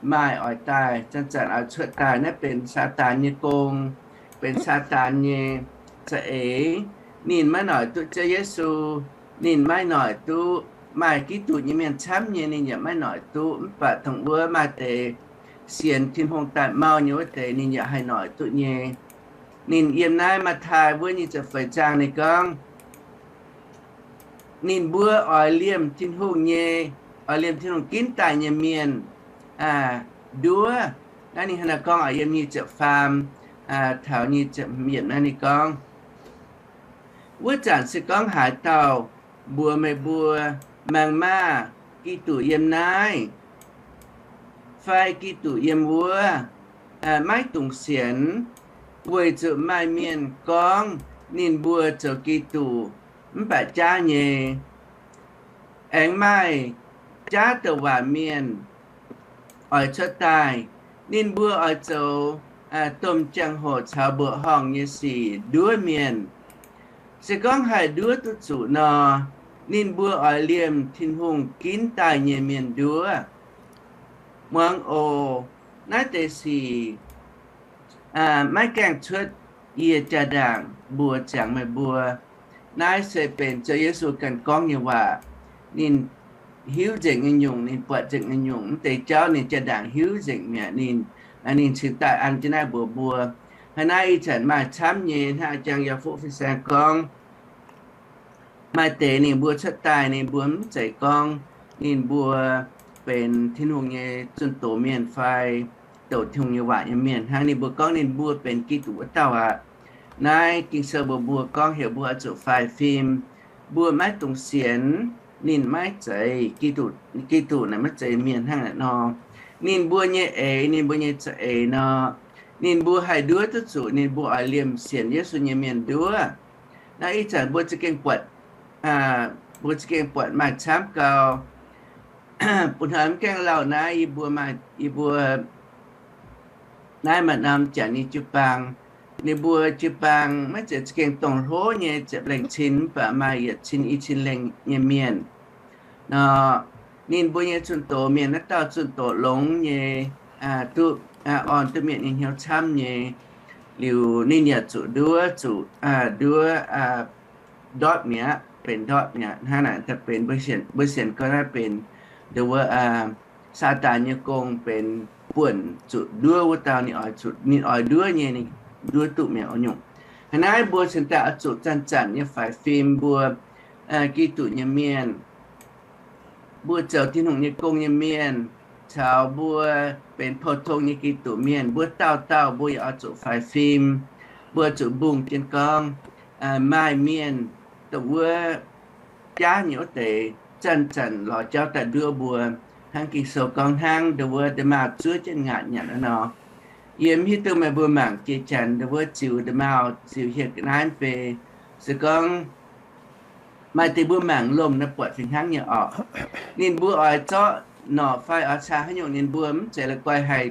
maaih oix daaih, zanc-zanc oix cuotv daaih. Naaiv benx Saadaan nyei gong, benx Saadaan nyei za'eix. Ninh maiv noic duqv Ziouv Yesu, ninh maiv noic duqv, maaih Giduc nyei mienh camv nyei ninh yaac maiv noic duqv. Mv baac dongh wuov maaih deix sienx Tin-Hungh daaih mau nyei wuov deix ninh yaac haih noic duqv nyei. Ninh yiem naaiv Matv^taai wuov nyic ziepc feix zaang ninh gorngv, ninh mbuo oix liemh Tin-Hungh nyei, oix liemh Tin-Hungh ginv daaih nyei mienh nduov. Naaiv ninh hnangv naaiv gorngv oix yiem nyic ziepc faam taux nyic ziepc yiemc naaiv ninh gorngv, wuov zanc se gorngv haaix dauh mbuox meih mbuo, Mangc maah! Giduc yiem naaiv, fai, Giduc yiem wuov, maiv dungx sienx, weic zuqc maaih mienh gorngv ninh mbuo zoux Giduc mv baac jaav nyei. Aengx maaih jaav douc waac mienh oix cuotv daaih. Ninh mbuo oix zoux domh jangx-hoc caux mbuoqc horngh nyei sic nduov mienh. Se gorngv haih nduov duqv zuqc nor, ninh mbuo oix liemh Tin-Hungh ginv daaih nyei mienh nduov. Muangx oc. Naaiv deix sic maiv gaengh cuotv yie jaa-ndaangc mbuox ziangx meih mbuo. Naaiv se benx Ziouv Yesu ganh gorngv nyei waac. Ninh hiuv nzengc nyei nyungc, ninh buatc nzengc nyei nyungc. Mv deix jauv ninh jaa-ndaangc hiuv nzengc mi'aqv. Ninh, ninh cingx daaih an jienv naaiv mbuox mbuo. Hnangv naaiv ih zanc maaih camv nyei, hnangv jang yaac fuqv fin-saeng gorngv, maaih deix ninh mbuo cuotv daaih ninh mbuo mv zeiz gorngv ninh mbuo benx Tin-Hungh nyei zunh doz mienh fai douc Tin-Hungh nyei waac nyei mienh hnangv. Ninh mbuo gorngv ninh mbuo benx Giduc wuov dauh aqv. Naaiv Ging-Sou mbuox mbuo gorngv heuc mbuo oix zuqc faix fim. Mbuo maiv dungx sienx ninh maiv zeiz Giduc, Giduc naaic maiv zeiz mienh hnangv naaic nor. Ninh mbuo nyei eix, ninh mbuo nyei za'eix nor, ninh mbuo haih nduov duqv zuqc ninh mbuo oix liemh sienx Yesu nyei mienh nduov. Naaiv ih zanc mbuo za'gengh buatc, mbuo za'gengh buatc maaih camv gau. Bun hnoi mv gaengh lauh naaiv yie mbuo maaih, yie mbuo naaiv maaih norm janx nyei jiu-baang. Ninh mbuo jiu-baang maiv zeiz za'gengh dongh hlo nyei ziepc lengh cin, mv baac maaih yietc cin i cin lengh nyei mienh nor. Ninh mbuo nyei zunh doz mienh naaiv dauh zunh doz longx nyei, duqv, orn duqv mienh nyei hnyouv camv nyei. Liuz ninh yaac zuqc nduov, zuqc nduov ndortv mi'aqv, benx ndortv mi'aqv. Hnangv naaic daaih benx mbuo sienx, mbuo sienx gorngv naaiv benx nduov wuov Saadaan nyei gong, benx buonc zuqc nduov wuov dauh ninh oix zuqc, ninh oix nduov nyei, ninh nduov duqv mi'aqv oix nyungc. Hnangv naaiv mbuo cingx daaih oix zuqc zanc-zanc nyei faix fim mbuo Giduc nyei mienh, mbuo zoux Tin-Hungh nyei gong nyei mienh, caux mbuo benx pou-tong nyei Giduc mienh, mbuo dauh dauh mbuo yaac oix zuqc faix fim. Mbuo zuqc mbungh jienv gorngv, maaih mienh dongh wuov jaav nyei wuov deix zanc-zanc lorz jauv daaih nduov mbuo, hnangv Ging-Sou gorngv hnangv nduov wuov nda'maauh zuov jienv ngaatc nyanc wuov nor. Yie mv hiuv duqv meih mbuo mangc jiex janx nduov wuov ziux nda'maauh ziux hieh ga'naaiv fai, se gorngv maaih deix mbuo mangc lomh naaiv buatc fih hnangv nyei orqc. Ninh mbuo oix zorqv norqc fai oix caa haaix nyungc ninh mbuo mv zeiz la'guaih haih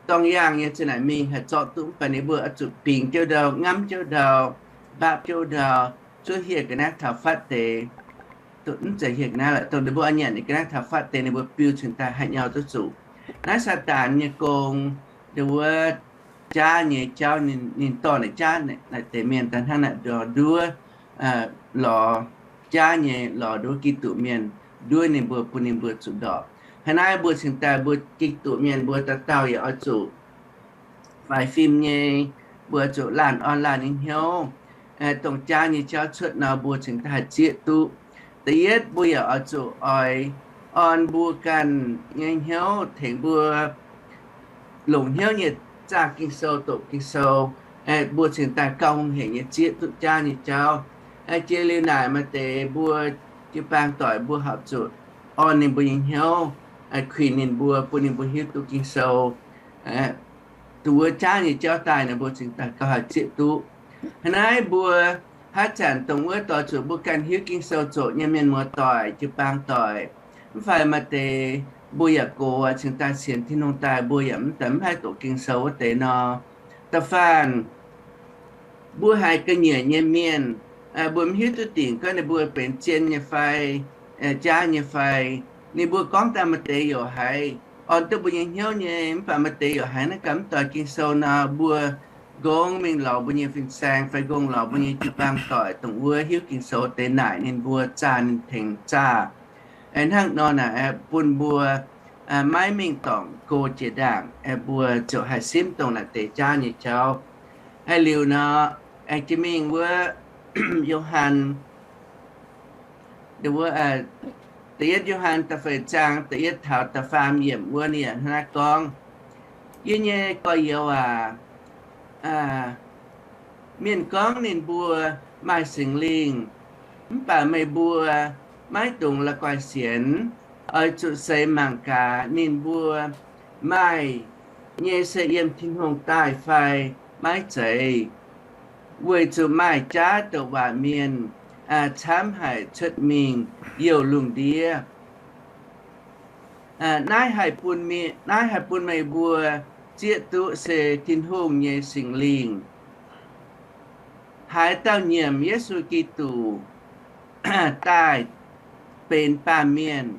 dorng yaangh nyei za'naaic mingh haih zorqv duqv, mv baac ninh mbuo oix zuqc bingx jienv ndau, ngamv jienv ndau, mbaapv jienv ndau, zuov hieh ga'naaiv taux fatv deix, mv zeiz hieh ga'naaiv la'dongh ninh mbuo oix nyanc nyei ga'naaiv taux fatv deix ninh mbuo biu cingx daaih haih nyau duqv zuqc. Naaiv Saadaan nyei gong, nduov wuov jaav nyei jauv, ninh dorh naaic jaav naaic deix mienh daaih hnangv naaic nduov, lorz jaav nyei, lorz nduov Giduc mienh, nduov ninh mbuo bun ninh mbuo zuqc ndorpc. Hnangv naaiv mbuo cingx daaih mbuo Giduc mienh mbuo dauh dauh yaac oix zuqc faix fim nyei, mbuo zuqc laanh orn laanh nyei hnyouv, dongh jaav nyei jauv cuotv nor mbuo cingx daaih haih zieqv duqv. Da'yietv mbuo yaac oix zuqc oix orn mbuo ganh nyei hnyouv tengx mbuo longc hnyouv nyei zaah Ging-Sou, doqc Ging-Sou, mbuo cingx daaih gauh hungh hec nyei zieqv duqv jaav nyei jauv. Jiex liuz naaic maaih deix mbuo jiu-baang doic mbuo horpc zuqc orn ninh mbuo nyei hnyouv, kuinx ninh mbuo, bun ninh mbuo hiuv duqv Ging-Sou, dongh wuov jaav nyei jauv daaih nor mbuo cingx daaih gauh haih zieqv duqv. Hnangv naaiv mbuo haaix zanc dongh wuov doix zuqc mbuo ganh hiuv Ging-Sou zoqc nyei mienh muoz doic, jiu-baang doic, mv fai maaih deix mbuo yaac gox cingx daaih sienx Tin-Hungh daaih mbuo yaac mv daaih mv haih doqc Ging-Sou wuov deix nor, da'faanh mbuo haiz ga'nyiec nyei mienh, mbuo mv hiuv duqv dingc gorngv ninh mbuo benx zien nyei fai jaav nyei fai. Ninh mbuo gorngv daaih maaih deix youc haiz orn duqv mbuo nyei hnyouv nyei, mv baac maaih deix youc haiz naaiv ganh mv doix Ging-Sou nor, mbuo nqongx mingh lorz mbuo nyei fin-saeng fai nqongx lorz mbuo nyei jiu-baang doic dongh wuov hiuv Ging-Sou deix naaic ninh mbuo zaah ninh tengx zaah. Hnangv nor naaic bun mbuo maiv mingh dorngc go jiex ndaangc, mbuo ziouc haih simv dongh naaic deix jaav nyei jauv. Liuz nor, aengx jiex mingh wuov Yo^han, wuov da'yietv Yo^han da'feix zaang da'yietv taux da'faam yiemc wuov ninh yaac hnangv naaiv gorngv, Yie nyei gorx-youz aac, mienh gorngv ninh mbuo maaih Singx Lingh, mv baac meih mbuo maiv dungx la'guaih sienx. Oix zuqc seix mangc gaax ninh mbuo maaih nyei se yiem Tin-Hungh daaih fai maiv zeiz, weic zuqc maaih jaav douc waac mienh camv haic cuotv mingh youh lungh ndiev. Naaiv haih bun, naaiv haih bun meih mbuo zieqv duqv se Tin-Hungh nyei Singx Lingh. Haaix dauh nyiemc Yesu Giduc daaih benx baamh mienh,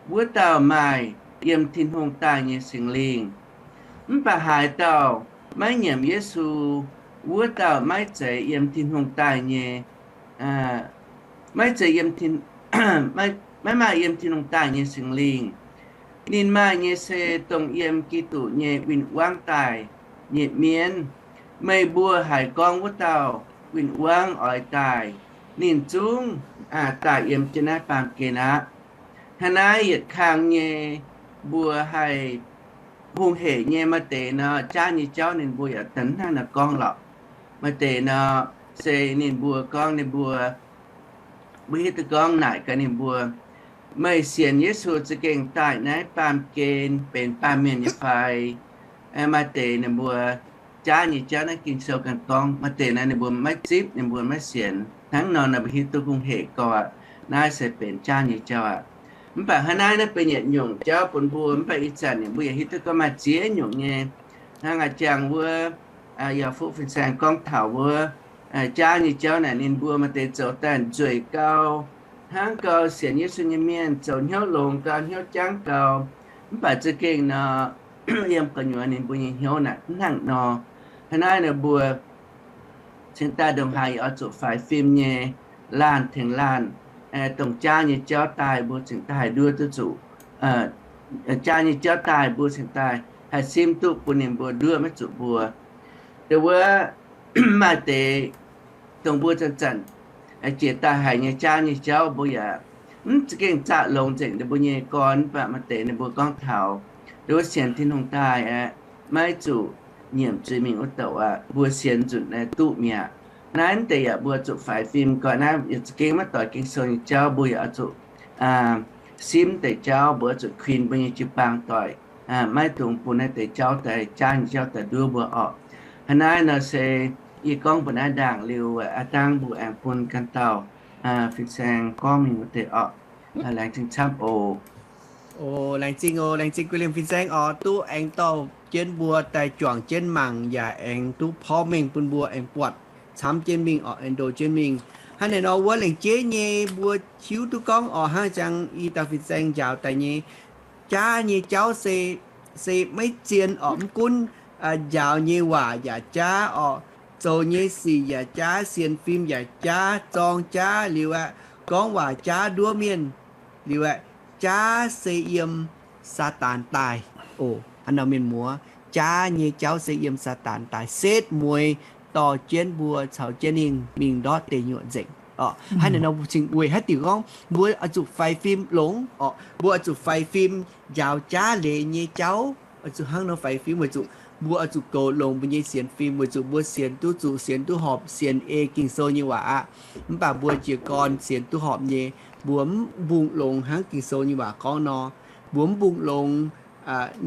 wuov dauh maaih yiem Tin-Hungh daaih nyei Singx Lingh. Mv baac haaix dauh maiv nyiemc Yesu, wuov dauh maiv zeiz yiem Tin-Hungh daaih nyei, maiv zeiz yiem, maiv maaih yiem Tin-Hungh daaih nyei Singx Lingh. Ninh maaih nyei se dongh yiem Giduc nyei win-wangv daaih nyei mienv. Meih mbuo haiz gorngv wuov dauh win-wangv oix daaih, ninh zungv daaih yiem jienv naaiv baamh gen aqv. Hnangv naaiv yietc kang nyei mbuo haih hungh hec nyei. Maaih deix nor, jaav nyei jauv ninh mbuo yaac da'hnangv naaiv gorngv lorqc. Maaih deix nor, se ninh mbuo gorngv ninh mbuo, mbuo hiuv duqv gorngv naaic gaax ninh mbuo, meih sienx Yesu za'gengh daaih naaiv baamh gen benx baamh mienh nyei fai? Maaih deix ninh mbuo jaav nyei jauv naaiv Ging-Sou ganh gorngv, maaih deix naaiv ninh mbuo maiv zipv, ninh mbuo maiv sienx. Hnangv nor, mbuo hiuv duqv hungh hec gorqv, naaiv se benx jaav nyei jauv aqv. Mv baac hnangv naaiv, naaiv benx yietc nyungc jauv bun mbuo. Mv baac ih zanc mbuo yaac hiuv duqv gorngv maaih ziex nyungc nyei. Hnangv a'jangc wuov, yaac fuqv fin-saeng gorngv taux wuov, jaav nyei jauv naaic ninh mbuo maaih deix zoux daaih nzueic gau, hnangv gau sienx Yesu nyei mienh zoux hnyouv longx gau, hnyouv jangv gau, mv baac za'gengh nor, yiem gu'nyuoz ninh mbuo nyei hnyouv naaic mv hnangv nor. Hnangv naaiv nor mbuo cingx daaih ndongc haaix oix zuqc faix fim nyei, laanh tengx laanh, dongh jaav nyei jauv daaih mbuo cingx daaih haih nduov duqv zuqc, jaav nyei jauv daaih mbuo cingx daaih haih simv duqv bun ninh mbuo nduov maiv zuqc mbuo. Dongh wuov maaih deix dongh mbuo zanc-zanc jiex daaih haic nyei jaav nyei jauv mbuo yaac mv za'gengh zaqc longx nzengc ninh mbuo nyei gorn, mv baac maaih deix ninh mbuo gorngv taux dongh wuov sienx Tin-Hungh daaih aeqv, maiv zuqc nyiemc zuiz mingh wuov douc aqv. Mbuo sienx nzunc naaiv duqv mi'aqv. Naaiv deix yaac mbuo zuqc faix fim gau. Naaiv yaac za'gengh maiv doix Ging-Sou nyei jauv, mbuo yaac oix zuqc simv deix jauv, mbuo oix zuqc kuinx mbuo nyei jiu-baang doic, maiv dungx bun naaiv deix jauv daaih, jaav nyei jauv daaih nduov mbuo orqc. Hnangv naaiv nor se yie gorngv mbuo naaiv ndaangc liuz, aav dangh mbuo aengx bun ganh dauh fin-saeng gorngv mingh wuov deix orqc. Laengz zingh camv oc. Laengz zingh oc, laengz zingh guei liemh fin-saeng orqc, duqv aengx dorh jienv mbuo daaih juangc jienv mangc yaac aengx duqv porv mengh bun mbuo aengx buatc camv jienv mingh orqc, aengx ndoh jienv mingh. Hnangv naaic nor wuov lengc jeiv nyei mbuo hiuv duqv gorngv orqc, hnangv jangx i dauh fin-saeng njaaux daaih nyei, jaav nyei jauv se, se maiv zien orqc. Mv gunv njaaux nyei waac yaac jaav orqc, zoux nyei sic yaac jaav, sienx fim yaac jaav, zorng jaav liuz aqv, gorngv waac jaav, nduov mienh liuz aqv, jaav se yiem Saadaan daaih oc. Hnangv nor mienh muoz, jaav nyei jauv se yiem Saadaan daaih setv mueiz dorh jienv mbuo caux jienv ninh mingh ndortv deic nyuoqc nzengc orqc. Hnangv naaic nor cingx weic haaix diuc gorngv mbuo oix zuqc faix fim longx orqc, mbuo oix zuqc faix fim njaaux jaav leiz nyei jauv, oix zuqc hnangv nor faix fim weic zuqc mbuo oix zuqc goux longx mbuo nyei sienx fim, weic zuqc mbuo sienx duqv zuqc, sienx duqv horpc, sienx ei Ging-Sou nyei waac aqv. Mv baac mbuo jiez gorn sienx duqv horpc nyei, mbuo mv mbungh longx hnangv Ging-Sou nyei waac gorngv nor. Mbuo mv mbungh longx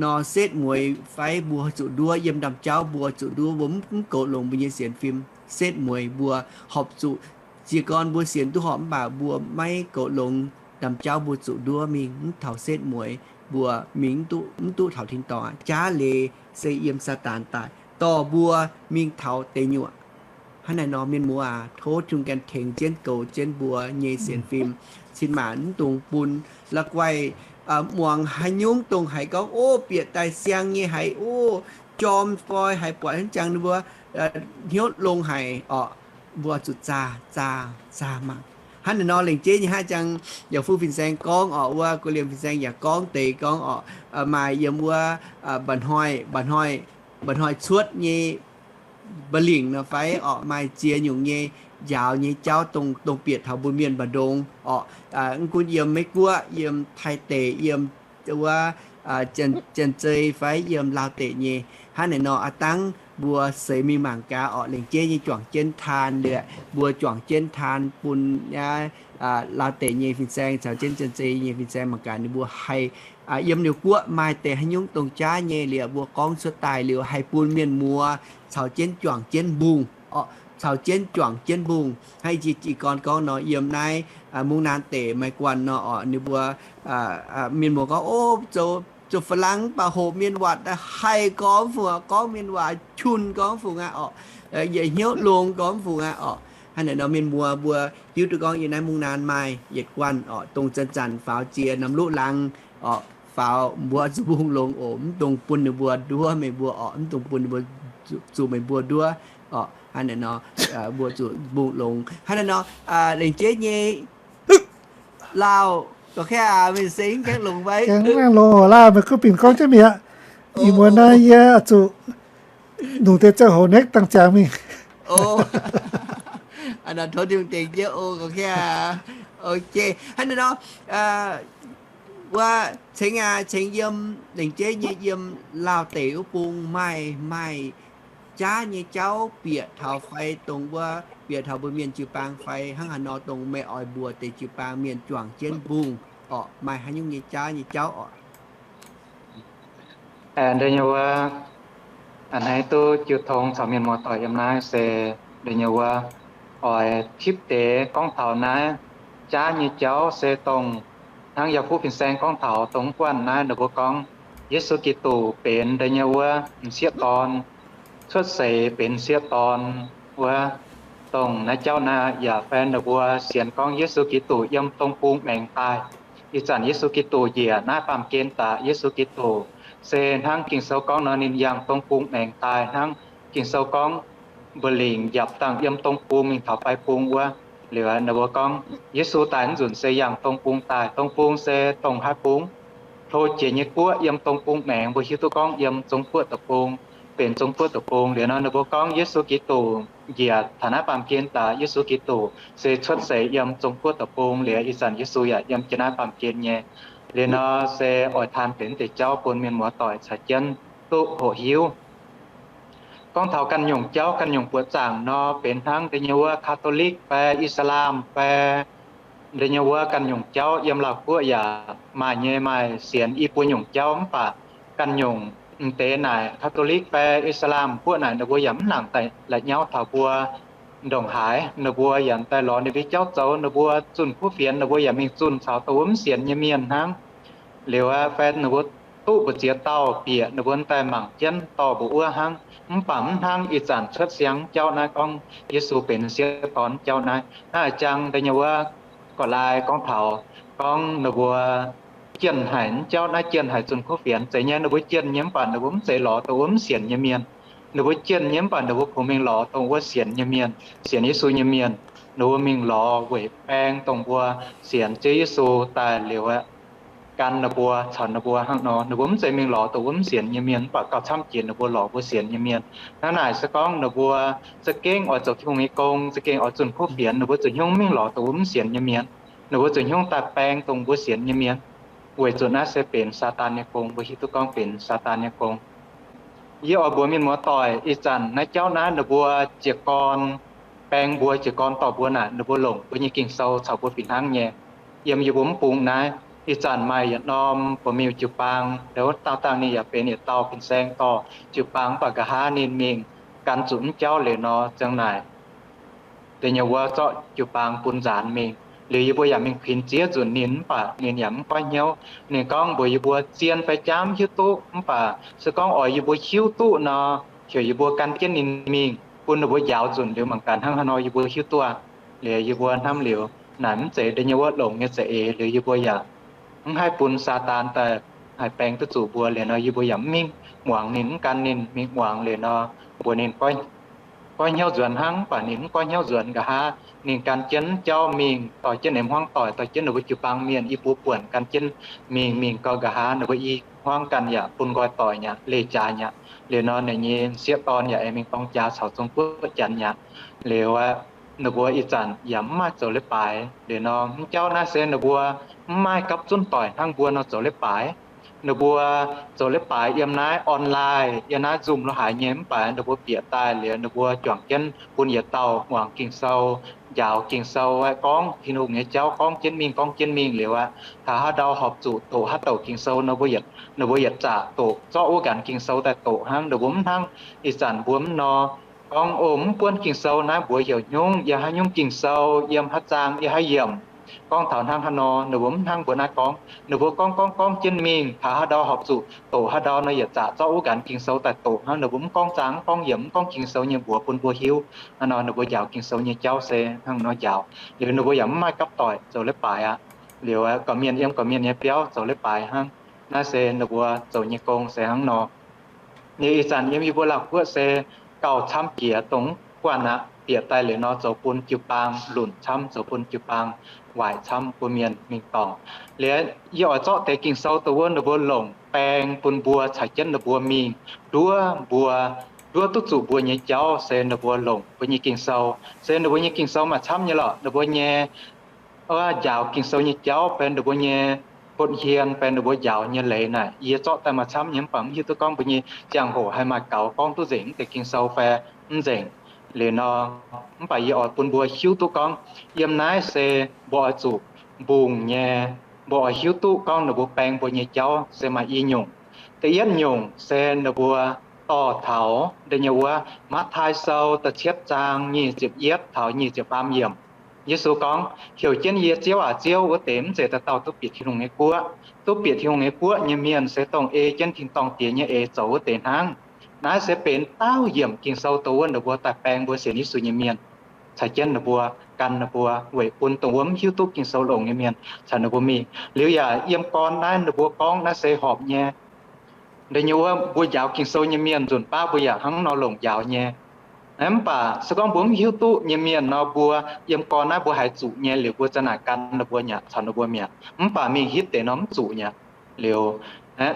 nor setv mueiz fai mbuo zuqc nduov yiem ndaamv-jauv, mbuo zuqc nduov, mbuo mv goux longx mbuo nyei sienx fim. Setv mueiz mbuo horpc zuqc, jiez gorn mbuo sienx duqv horpc mv baac mbuo maiv goux longx ndaamv-jauv, mbuo zuqc nduov mingh mv taux setv mueiz, mbuo mingh mv duqv taux tin-dorngh aqv. Jaav leiz se yiem Saadaan daaih dorh mbuo mingh taux deic nyuoqc. Hnangv naaic nor mienh muoz aac, tov Tin-Hungh ganh tengx jienv goux jienv mbuo nyei sienx fim. Cin-maanc mv dungx bun la'guaih muangx haaix nyungc dongh haiz gorngv, ov, bieqc daaih siang nyei haiz, ov, jorm fai haiz buatc hnangv jangx ninh mbuo hnyouv longx haic orqc, mbuo zuqc zaah, zaah, zaah mangc. Hnangv naaic nor lengc jeiv nyei hnangv jangx yaac fuqv fin-saeng gorngv orqc, wuov guei liemh fin-saeng yaac gorngv deix gorngv orqc, maaih yiem wuov mba'hnoi, mba'hnoi, mba'hnoi cuotv nyei mba'lingc nor fai orqc, maaih ziex nyungc nyei njaaux nyei jauv dongh, dongh bieqc taux mbuo mienh mba'ndongx orqc, mv gunv yiem Meiv Guoqv, yiem Taiv deic, yiem wuov Janx-Zei fai yiem Laauv deic nyei. Hnangv naaic nor aav dangh mbuo seix mingh mangc gaax orqc, lengc jeiv nyei juangc jienv taan liuz, mbuo juangc jienv taan bun Laauv deic nyei fin-saeng caux jienv Janx-Zei nyei fin-saeng mangc gaax ninh mbuo haih yiem liuz guoqv maaih deix haaix nyungc dongh jaav nyei liuz, mbuo gorngv cuotv daaih liuz haih bun mienh muoz caux jienv juangc jienv mbungh orqc, caux jienv juangc jienv mbungh. Hnangv i jiex gorn gorngv nor, yiem naaiv Mungv Naan deic Meiv Guanh nor orqc, ninh mbuo mienh muoz gorngv, ov, zoux, zoux Faa^lang mv baac hoqc mienh waac haih gorngv fungc, gorngv mienh waac qun gorngv fungc aqv orqc, yietc hnyouv longx gorngv fungc aqv orqc. Hnangv naaic nor mienh muoz mbuo hiuv duqv gorngv yiem naaiv Mungv Naan maaih yietc guanh orqc, dongh zanc-zanc faaux jiex Namc Luqv Laangz orqc, faaux mbuo zuqc mbungh longx oc, mv dungx bun ninh mbuo nduov meih mbuo orqc, mv dungx bun ninh mbuo zuqc meih mbuo nduov orqc. Hnangv naaic nor mbuo zuqc mbungh longx. Hnangv naaic nor lengc jeiv nyei Laauh, ga'kv aac, meih se mv gaengh longx fai? Aengx mv gaengh longx oc, Laauh, meih kuv binc gorngv jienv mi'aqv. Ih muonz naaiv yie zuqc nungc deix ziangh hoc nekv dangh ziangx mingh. Tov Tin-Hungh tengx jienv oc, ga'kv aac. Ok, hnangv naaic nor, wuov cengx aac, cengx yiem lengc jeiv nyei yiem Laauh deic wuov bung maaih, maaih jaav nyei jauv bieqc taux fai dongh wuov bieqc taux mbuo mienh jiu-baang fai hnangv haaix nor dongh meih oix mbuox deix jiu-baang mienh juangc jienv mbungh orqc, maaih haaix nyungc nyei jaav nyei jauv orqc? Aa, da'nyeic wuov, a'hneiv duqv jiu tong caux mienh muoz-doic yiem naaiv se da'nyeic wuov, oix tipv deix gorngv taux naaiv jaav nyei jauv se dongh hnangv yaac fuqv fin-saeng gorngv taux dongh guanh naaiv ninh mbuo gorngv Yesu Giduc benx da'nyeic wuov m'sieqv dorn, cuotv seix benx m'sieqv dorn wuov, dongh naaiv jauv naaiv yaac fai ninh mbuo sienx gorngv Yesu Giduc yiem dong bung maengx daaih. Ih zanc Yesu Giduc njiec naaiv baamh gen daaih. Yesu Giduc se hnangv Ging-Sou gorngv nor, ninh yangh dong bung maengx daaih hnangv Ging-Sou gorngv, mbu'lingc njapc dangh yiem dong bung mingh taux baih bung wuov. Liuz ninh mbuo gorngv Yesu daaih wuov nzunc se yangh dong bung daaih. Dong bung se dongh haaix bung? Hlo jiex nyei guoqv yiem dong bung maengx, mbuo hiuv duqv gorngv yiem Zong-Guoqv deic-bung, benx Zong-Guoqv deic-bung. Liuz nor ninh mbuo gorngv Yesu Giduc njiec taux naaiv baamh gen daaih, Yesu Giduc se cuotv seix yiem Zong-Guoqv deic-bung. Liuz ih zanc Yesu yaac yiem jienv naaiv baamh gen nyei. Liuz nor se oix taan benx deix jauv bun mienh muoz-doic caux jienv duqv hoqc hiuv. Gorngv taux ganh nyungc jauv, ganh nyungc buoqc zaangc nor, benx hnangv deix nyei wuov Catholic fai Islam fai deix nyei wuov ganh nyungc jauv yiem Laauv guoqv yaac maaih nyei, maaih sienx i buo nyungc jauv. Mv baac ganh nyungc m'deix naaic Catholic fai Islam guoqv naaic ninh mbuo yaac mv nangc daaih la'nyauv taux mbuo ndongc haaix. Ninh mbuo yaac daaih lorz ninh mbuo jauv zoux, ninh mbuo zunh kuv fienx ninh mbuo yaac mingh zunh caux dongh wuov mv sienx nyei mienh hnangv. Liuz aeqv, fai ninh mbuo duqv mbu'ziex dauh bieqc ninh mbuo daaih mangc jienv dorh mbuo wuov hnangv. Mv baac mv hnangv ih zanc cuotv siang jauv naaiv gorngv Yesu benx sieqv dorn jauv naaiv. Naaiv jang deix nyei wuov gorqv-lai gorngv taux, gorngv ninh mbuo jienh haic, jauv naaiv jienh haic zunh kuv fienx. Zeiz nyei, ninh mbuo jienh nyei mv baac ninh mbuo mv zeiz lorz dongh wuov mv sienx nyei mienh. Ninh mbuo jienh nyei mv baac ninh mbuo kungx mingh lorz dongh wuov sienx nyei mienh, sienx Yesu nyei mienh. Ninh mbuo mingh lorz weic baeng dongh mbuo sienx Ziouv Yesu daaih liuz aeqv, gan ninh mbuo caux ninh mbuo hnangv nor. Ninh mbuo mv zeiz mingh lorz dongh wuov mv sienx nyei mienh, mv baac gauh camv jiex ninh mbuo lorz mbuo sienx nyei mienh. Hnangv naaic se gorngv ninh mbuo za'gengh oix zoux Tin-Hungh nyei gong, za'gengh oix zunh kuv fienx, ninh mbuo zuqc hnyouv mingh lorz dongh wuov mv sienx nyei mienh. Ninh mbuo zuqc hnyouv daaih baeng dongh mbuo sienx nyei mienh. Weic zuqc naaiv se benx Saadaan nyei gong, mbuo hiuv duqv gorngv benx Saadaan nyei gong. Yie oix mbuox mienh muoz-doic, ih zanc naaiv jauv naaiv ninh mbuo jiez gorn, baeng mbuo jiez gorn dorh mbuo naaic, ninh mbuo longc mbuo nyei Ging-Sou caux mbuo fih hnangv nyei. Yiem yie mbuo mv bung naaiv, ih zanc maaih yietc norm buoz-miuh jiu-baang, ndau wuov dauh dauh ninh yaac benx yietc dauh fin-saeng dorh jiu-baang, mv baac nqa'haav ninh mingh gan zuqc mv jauv liuz nor, ziang naaic deix nyei wuov zorqv jiu-baang bun nzaanx mingh. Liuz yie mbuo yaac mingh kuinx ziex nzunc ninh, mv baac ninh yaac mv goiv hnyouv. Ninh gorngv mbuox yie mbuo zien fai jaav mv hiuv duqv, mv baac se gorngv oix yie mbuo hiuv duqv nor, heuc yie mbuo gan jienv ninh mingh, bun ninh mbuo njaaux nzunc liuz mangc gaax hnangv haaix nor yie mbuo hiuv duqv aqv. Liuz yie mbuo hnamv liuz, naaic mv zeiz deix nyei wuov longx nyei za'eix, liuz yie mbuo yaac mv haih bun Saadaan daaih haih baeng duqv zuqc mbuo. Liuz nor yie mbuo yaac mv mingh muangx ninh, mv gan ninh mingh muangx. Liuz nor mbuox ninh goiv hnyouv nzuonx hnangv, mv baac ninh mv goiv hnyouv nzuonx. Nqa'haav ninh gan jienv jauv mingh, dorh jienv ninh hmuangv doic, dorh jienv ninh mbuo jiu-baang mienh i buo buonc gan jienv mingh. Mingh gau nqa'haav ninh mbuo i hmuangv ganh yaac bun nqoi doic nyei aqv, leih jaax nyei aqv. Liuz nor ninh nyei sieqv dorn yaac aengx mingh dorng jaax caux Zong-Guoqv Janx nyei aqv. Liuz ninh mbuo ih zanc yaac mv maaih zoux leiz-baaix. Liuz nor mv jauv naaiv se ninh mbuo mv maaih gapv zunv doic hnangv mbuo nor zoux leiz-baaix. Ninh mbuo zoux leiz-baaix yiem naaiv online, yiem naaiv Zoom lo haaix nyei, mv baac ninh mbuo bieqc daaih liuz ninh mbuo juangc jienv bun yietc dauh muangx Ging-Sou, njaaux Ging-Sou, gorngv Tin-Hungh nyei jauv gorngv jienv mingh, gorngv jienv mingh liuz aqv, taux haaix ndau horpc zuqc doqc haaix douc Ging-Sou, ninh mbuo yietc zaqc doqc zorqv wuov nqanx Ging-Sou daaih doqc hnangv. Ninh mbuo mv hnangv ih zanc mbuo mv nor, gorngv, o, mv buonv Ging-Sou naaiv mbuox heuc hnyungv, yiem haaix nyungc Ging-Sou, yiem haaix zaang, yiem haaix yiemc, gorngv taux hnangv haaix nor. Ninh mbuo mv hnangv mbuo naaiv gorngv, ninh mbuo gorngv gorngv gorngv jienv mingh, taux haaix ndau horpc zuqc doqc haaix ndau nor, yietc zaqc zorqv wuov nqanx Ging-Sou daaih doqc hnangv. Ninh mbuo mv gorngv zaang, mv gorngv yiemc, mv gorngv Ging-Sou nyei mbuox bun mbuo hiuv. Hnangv nor ninh mbuo njaaux Ging-Sou nyei jauv se hnangv nor njaaux. Liuz ninh mbuo yaac mv maaih gapv doic zoux leiz-baaix aqv. Liuz gorqv-mienh yiem gorqv-mienh nyei biauv zoux leiz-baaix hnangv. Naaiv se ninh mbuo zoux nyei gong se hnangv nor. Liuz ih zanc yiem yie mbuo Laauv guoqv se gauh camv jiex dongh guanh aqv. Bieqc daaih liuz nor zoux bun jiu-baang lunc camv, zoux bun jiu-baang waaic camv, bun mienh mingh dorngc. Liuz yie oix zorqv deix Ging-Sou dongh wuov ninh mbuo longc baeng bun mbuo caux jienv ninh mbuo mingh nduov mbuo, nduov duqv zuqc mbuo nyei jauv se ninh mbuo longc mbuo nyei Ging-Sou. Se ninh mbuo nyei Ging-Sou maaih camv nyei lorqc. Ninh mbuo nyei njaaux Ging-Sou nyei jauv fai ninh mbuo nyei botv hien fai ninh mbuo njaaux nyei leiz naaic, yie zorqv daaih maaih camv nyei, mv baac mv hiuv duqv gorngv mbuo nyei ziangh hoc haih maaih gaux gorngv duqv nzengc mv deix Ging-Sou fai mv nzengc. Liuz nor, mv baac yie oix bun mbuo hiuv duqv gorngv yiem naaiv se mbuo oix zuqc mbungh nyei, mbuo oix hiuv duqv gorngv ninh mbuo baeng mbuo nyei jauv se maaih i nyungc. Da'yietv nyungc se ninh mbuo dorh taux da'nyeic wuov Matv^taai Sou da'cietv zaang nyic ziepc yietv taux nyic ziepc faam yiemc. Yesu gorngv, heuc jienv yie, Ziouv aac, Ziouv, wuov deix mv zeiz dauh dauh duqv bieqc Tin-Hungh nyei guoqv. Duqv bieqc Tin-Hungh nyei guoqv nyei mienh se dongh ei jienv tin-dorngh Diex nyei eix zoux wuov deix hnangv. Naaiv se benx daauh yiemc Ging-Sou dongh wuov ninh mbuo daaih baeng mbuo sienx Yesu nyei mienh. caux jienv ninh mbuo, gan ninh mbuo weic bun dongh wuov mv hiuv duqv Ging-Sou longx nyei mienh caux ninh mbuo mingh. Liuz yaac yiem gorn naaiv ninh mbuo gorngv naaiv se horpc nyei. Da'nyeic wuov mbuo njaaux Ging-Sou nyei mienh nzunc baav mbuo yaac hnangv nor longc njaaux nyei. Mv baac se gorngv mbuo mv hiuv duqv nyei mienh nor, mbuo yiem gorn naaiv mbuo haiz zuqc nyei liuz, mbuo za'naaic gan ninh mbuo mi'aqv, caux ninh mbuo mi'aqv. Mv baac mingh hitv deix nor mv zuqc mi'aqv. Liuz,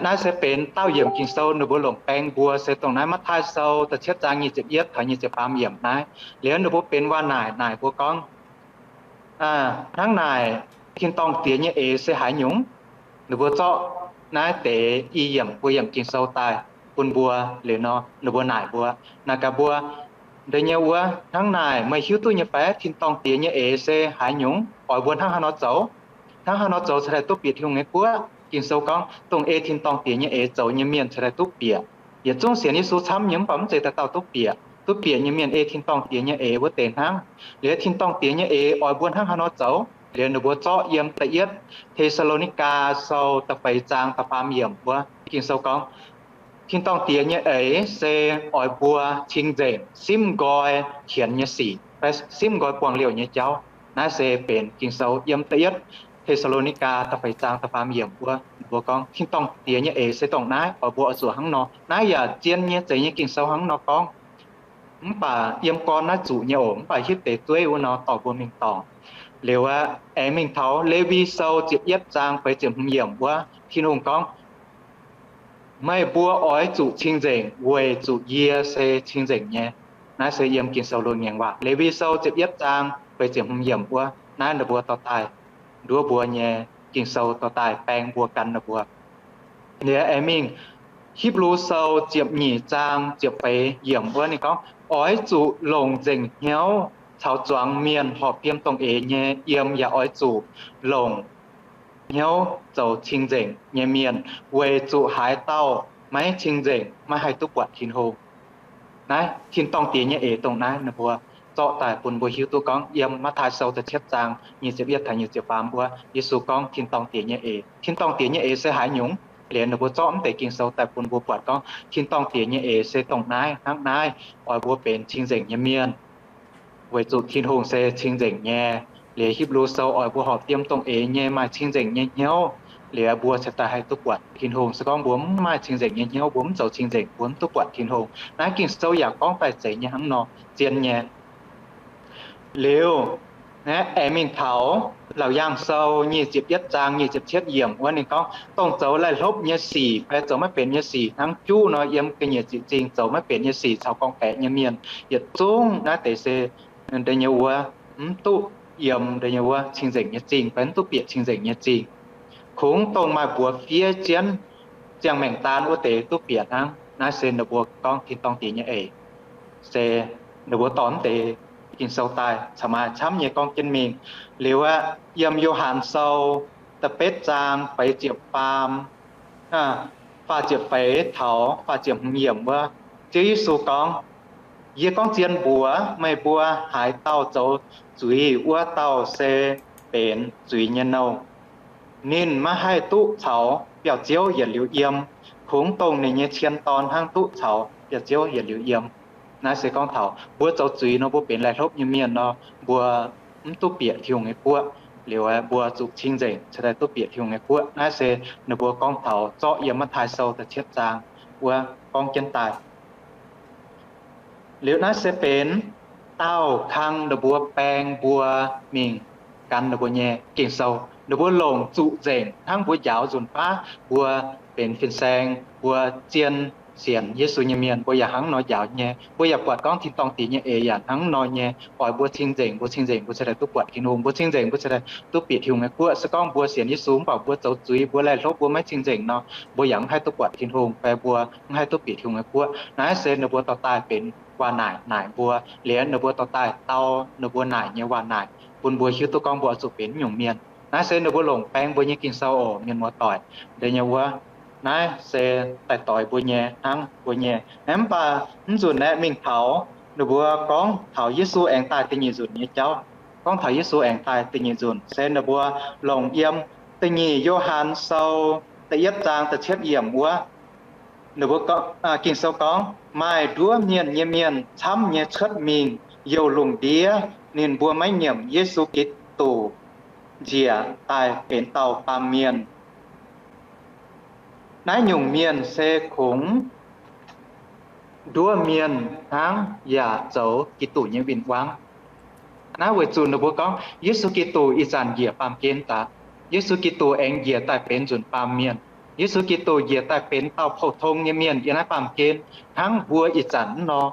naaiv se benx daauh yiemc Ging-Sou ninh mbuo longc baeng mbuo se dongh naaiv Matv^taai Sou da'cietv zaang nyic ziepc yietv taux nyic ziepc faam yiemc naaiv. Liuz ninh mbuo benx waac-naaic naaic mbuo gorngv, hnangv naaic, tin-dorngh Diex nyei eix se haaix nyungc? Ninh mbuo zorqv naaiv deix i yiemc buo yiemc Ging-Sou daaih bun mbuo. Liuz nor ninh mbuo naaic mbuo, naaic gaax mbuo, da'nyeic wuov, hnangv naaic, meih hiuv duqv nyei fai? Tin-dorngh Diex nyei eix se haaix nyungc? Oix mbuo hnangv haaix nor zoux? Hnangv haaix nor zoux cingx daaih duqv bieqc Tin-Hungh nyei guoqv? Ging-Sou gorngv, dongh ei tin-dorngh Diex nyei eix zoux nyei mienh cingx daaih duqv bieqc. Yietc zungv sienx Yesu camv nyei mv baac mv zeiz dauh dauh duqv bieqc. Duqv bieqc nyei mienh ei tin-dorngh Diex nyei eix wuov deix hnangv. Liuz tin-dorngh Diex nyei eix oix mbuo hnangv haaix nor zoux? Liuz ninh mbuo zorqv yiem da'yietv Te^saa^lo^ni^gaa Sou da'feix zaang da'faam yiemc wuov, Ging-Sou gorngv, tin-dorngh Diex nyei eix se oix mbuo cing-nzengc, simv nqoi hienx nyei sic, fai simv nqoi buangh liouh nyei jauv. Naaiv se benx Ging-Sou yiem da'yietv Te^saa^lo^ni^gaa da'feix zaang da'faam yiemc wuov, ninh mbuo gorngv tin-dorngh Diex nyei eix se dongh naaiv, oix mbuo oix zuqc hnangv nor. Naaiv yaac zien nyei, zeiz nyei Ging-Sou hnangv nor gorngv. Mv baac yiem gorn naaiv zuqc nyei oc, mv baac hitv deix zueiv wuov nor dorh mbuo mingh dorngc. Liuz aeqv, aengx mingh taux Lewi Sou ziepc yietv zaang feix ziepc hmz yiemc wuov, Tin-Hungh gorngv, meih mbuo oix zuqc cing-nzengc weic zuqc yie se cing-nzengc nyei. Naaiv se yiem Ging-Sou loz-ngaengc waac, Lewi Sou ziepc yietv zaang feix ziepc hmz yiemc wuov. Naaiv ninh mbuo dorh daaih nduov mbuo nyei Ging-Sou, dorh daaih baeng mbuo, gan ninh mbuo. Liuz aengx mingh Hipv^lu Sou ziepc nyeic zaang ziepc feix yiemc wuov ninh gorngv, oix zuqc longc nzengc hnyouv caux zuangx mienh horpc fiem dongh eix nyei. Yiem yaac oix zuqc longc hnyouv zoux cing-nzengc nyei mienh, weic zuqc haaix dauh maiv cing-nzengc maiv haih duqv buatc Tin-Hungh. Naaiv tin-dorngh Diex nyei eix dongh naaiv ninh mbuo zorqv daaih bun mbuo hiuv duqv gorngv yiem Matv^taai Sou da'cietv zaang nyic ziepc yietv taux nyic ziepc faam wuov, Yesu gorngv tin-dorngh Diex nyei eix. Tin-dorngh Diex nyei eix se haaix nyungc? Liuz ninh mbuo zorqv mv deix Ging-Sou daaih bun mbuo buatc gorngv tin-dorngh Diex nyei eix se dongh naaiv, hnangv naaiv, oix mbuo benx cing-nzengc nyei mienh, weic zuqc Tin-Hungh se cing-nzengc nyei. Liuz Hipv^lu Sou oix mbuo horpc fiem dongh eix nyei, maaih cing-nzengc nyei hnyouv, liuz mbuo cingx daaih haih duqv buatc Tin-Hungh. Se gorngv mbuo mv maaih cing-nzengc nyei hnyouv, mbuo mv zoux cing-nzengc, mbuo mv duqv buatc Tin-Hungh. Naaiv Ging-Sou yaac gorngv daaih zeiz nyei hnangv nor, zien nyei. Liuz aengx mingh taux Laauc Yaangh Sou nyic ziepc yietv zaang nyic ziepc cietv yiemc wuov ninh gorngv, dongh zoux laih hlopv nyei sic fai zoux maiv benx nyei sic hnangv juv nor, yiem ga'nyiec ziqc zingh zoux maiv benx nyei sic caux gorngv-baeqc nyei mienh yietc zungv, naaiv deix se da'nyeic wuov, mv duqv yiem da'nyeic wuov cing-nzengc nyei zingh fai mv duqv bieqc cing-nzengc nyei zingh. Kungx dongh maaih mbuox fiev jienv ziangh maengc daan wuov deix duqv bieqc hnangv. Naaiv se ninh mbuo gorngv tin-dorngh Diex nyei eix, se ninh mbuo dorh mv deix Ging-Sou daaih caux maaih camv nyei gorngv jienv mingh. Liuz aeqv, yiem Yo^han Sou da'betv zaang feix ziepc faam, faah ziepc feix taux faah ziepc hmz yiemc wuov, Ziouv Yesu gorngv, yie gorngv zien mbuox meih mbuo, haaix dauh zoux zuiz wuov dauh se benx zuiz nyei nouh. Ninh maiv haih duqv caux biauv-ziouv yietc liuz yiem. Kungx dongh ninh nyei cien dorn hnangv duqv caux biauv-ziouv yietc liuz yiem. Naaiv se gorngv taux mbuo zoux zuiz nor, mbuo benx laih hlopv nyei mienh nor, mbuo mv duqv bieqc Tin-Hungh nyei guoqv. Liuz mbuo zuqc cing-nzengc cingx daaih duqv bieqc Tin-Hungh nyei guoqv. Naaiv se ninh mbuo gorngv taux zorqv yiem Matv^taai Sou da'cietv zaang wuov gorngv jienv daaih. Liuz naaiv se benx daauh kang ninh mbuo baeng mbuo mingh gan ninh mbuo nyei Ging-Sou. Ninh mbuo longc zuqc nzengc hnangv mbuo njaaux nzunc baav mbuo benx fin-saeng, mbuo zien sienx Yesu nyei mienh, mbuo yaac hnangv nor njaaux nyei. Mbuo yaac buatc gorngv tin-dorngh Diex nyei eix yaac hnangv nor nyei. Oix mbuo cing-nzengc, mbuo cing-nzengc mbuo cingx daaih duqv buatc Tin-Hungh. Mbuo cing-nzengc mbuo cingx daaih duqv bieqc Tin-Hungh nyei guoqv. Se gorngv mbuo sienx Yesu mv baac mbuo zoux zuiz, mbuo laih hlopv, mbuo maiv cing-nzengc nor, mbuo yaac mv haih duqv buatc Tin-Hungh fai mbuo mv haih duqv bieqc Tin-Hungh nyei guoqv. Naaiv se ninh mbuo dorh daaih benx waac-naaic naaic mbuo, liuz ninh mbuo dorh daaih dau ninh mbuo naaic nyei waac-naaic bun mbuo hiuv duqv gorngv mbuo oix zuqc benx nyungc mienh. Naaiv se ninh mbuo longc baeng mbuo nyei Ging-Sou oc, mienh muoz-doic. Da'nyeic wuov, naaiv se daaih doix mbuo nyei, hnangv mbuo nyei. Mv baac mv nzunc aeqv, mingh taux ninh mbuo gorngv taux Yesu aengx daaih da'nyeic nzunc nyei jauv. Gorngv taux Yesu aengx daaih da'nyeic nzunc se ninh mbuo longc yiem da'nyeic Yo^han Sou da'yietv zaang da'cietv yiemc wuov, ninh mbuo, Ging-Sou gorngv, maaih nduov mienh nyei mienh camv nyei cuotv mingh youh lungh ndiev ninh mbuo maiv nyiemc Yesu Giduc njiec daaih benx dauh baamh mienh. Naaiv nyungc mienh se kungx nduov mienh hnangv yaac zoux Giduc nyei win-wangv. Naaiv weic zuqc ninh mbuo gorngv Yesu Giduc ih zanc njiec baamh gen daaih. Yesu Giduc aengx njiec daaih benx nzunc baamh mienh. Yesu Giduc njiec daaih benx dauh pou-tong nyei mienh yiem naaiv baamh gen, hnangv mbuo ih zanc mv nor.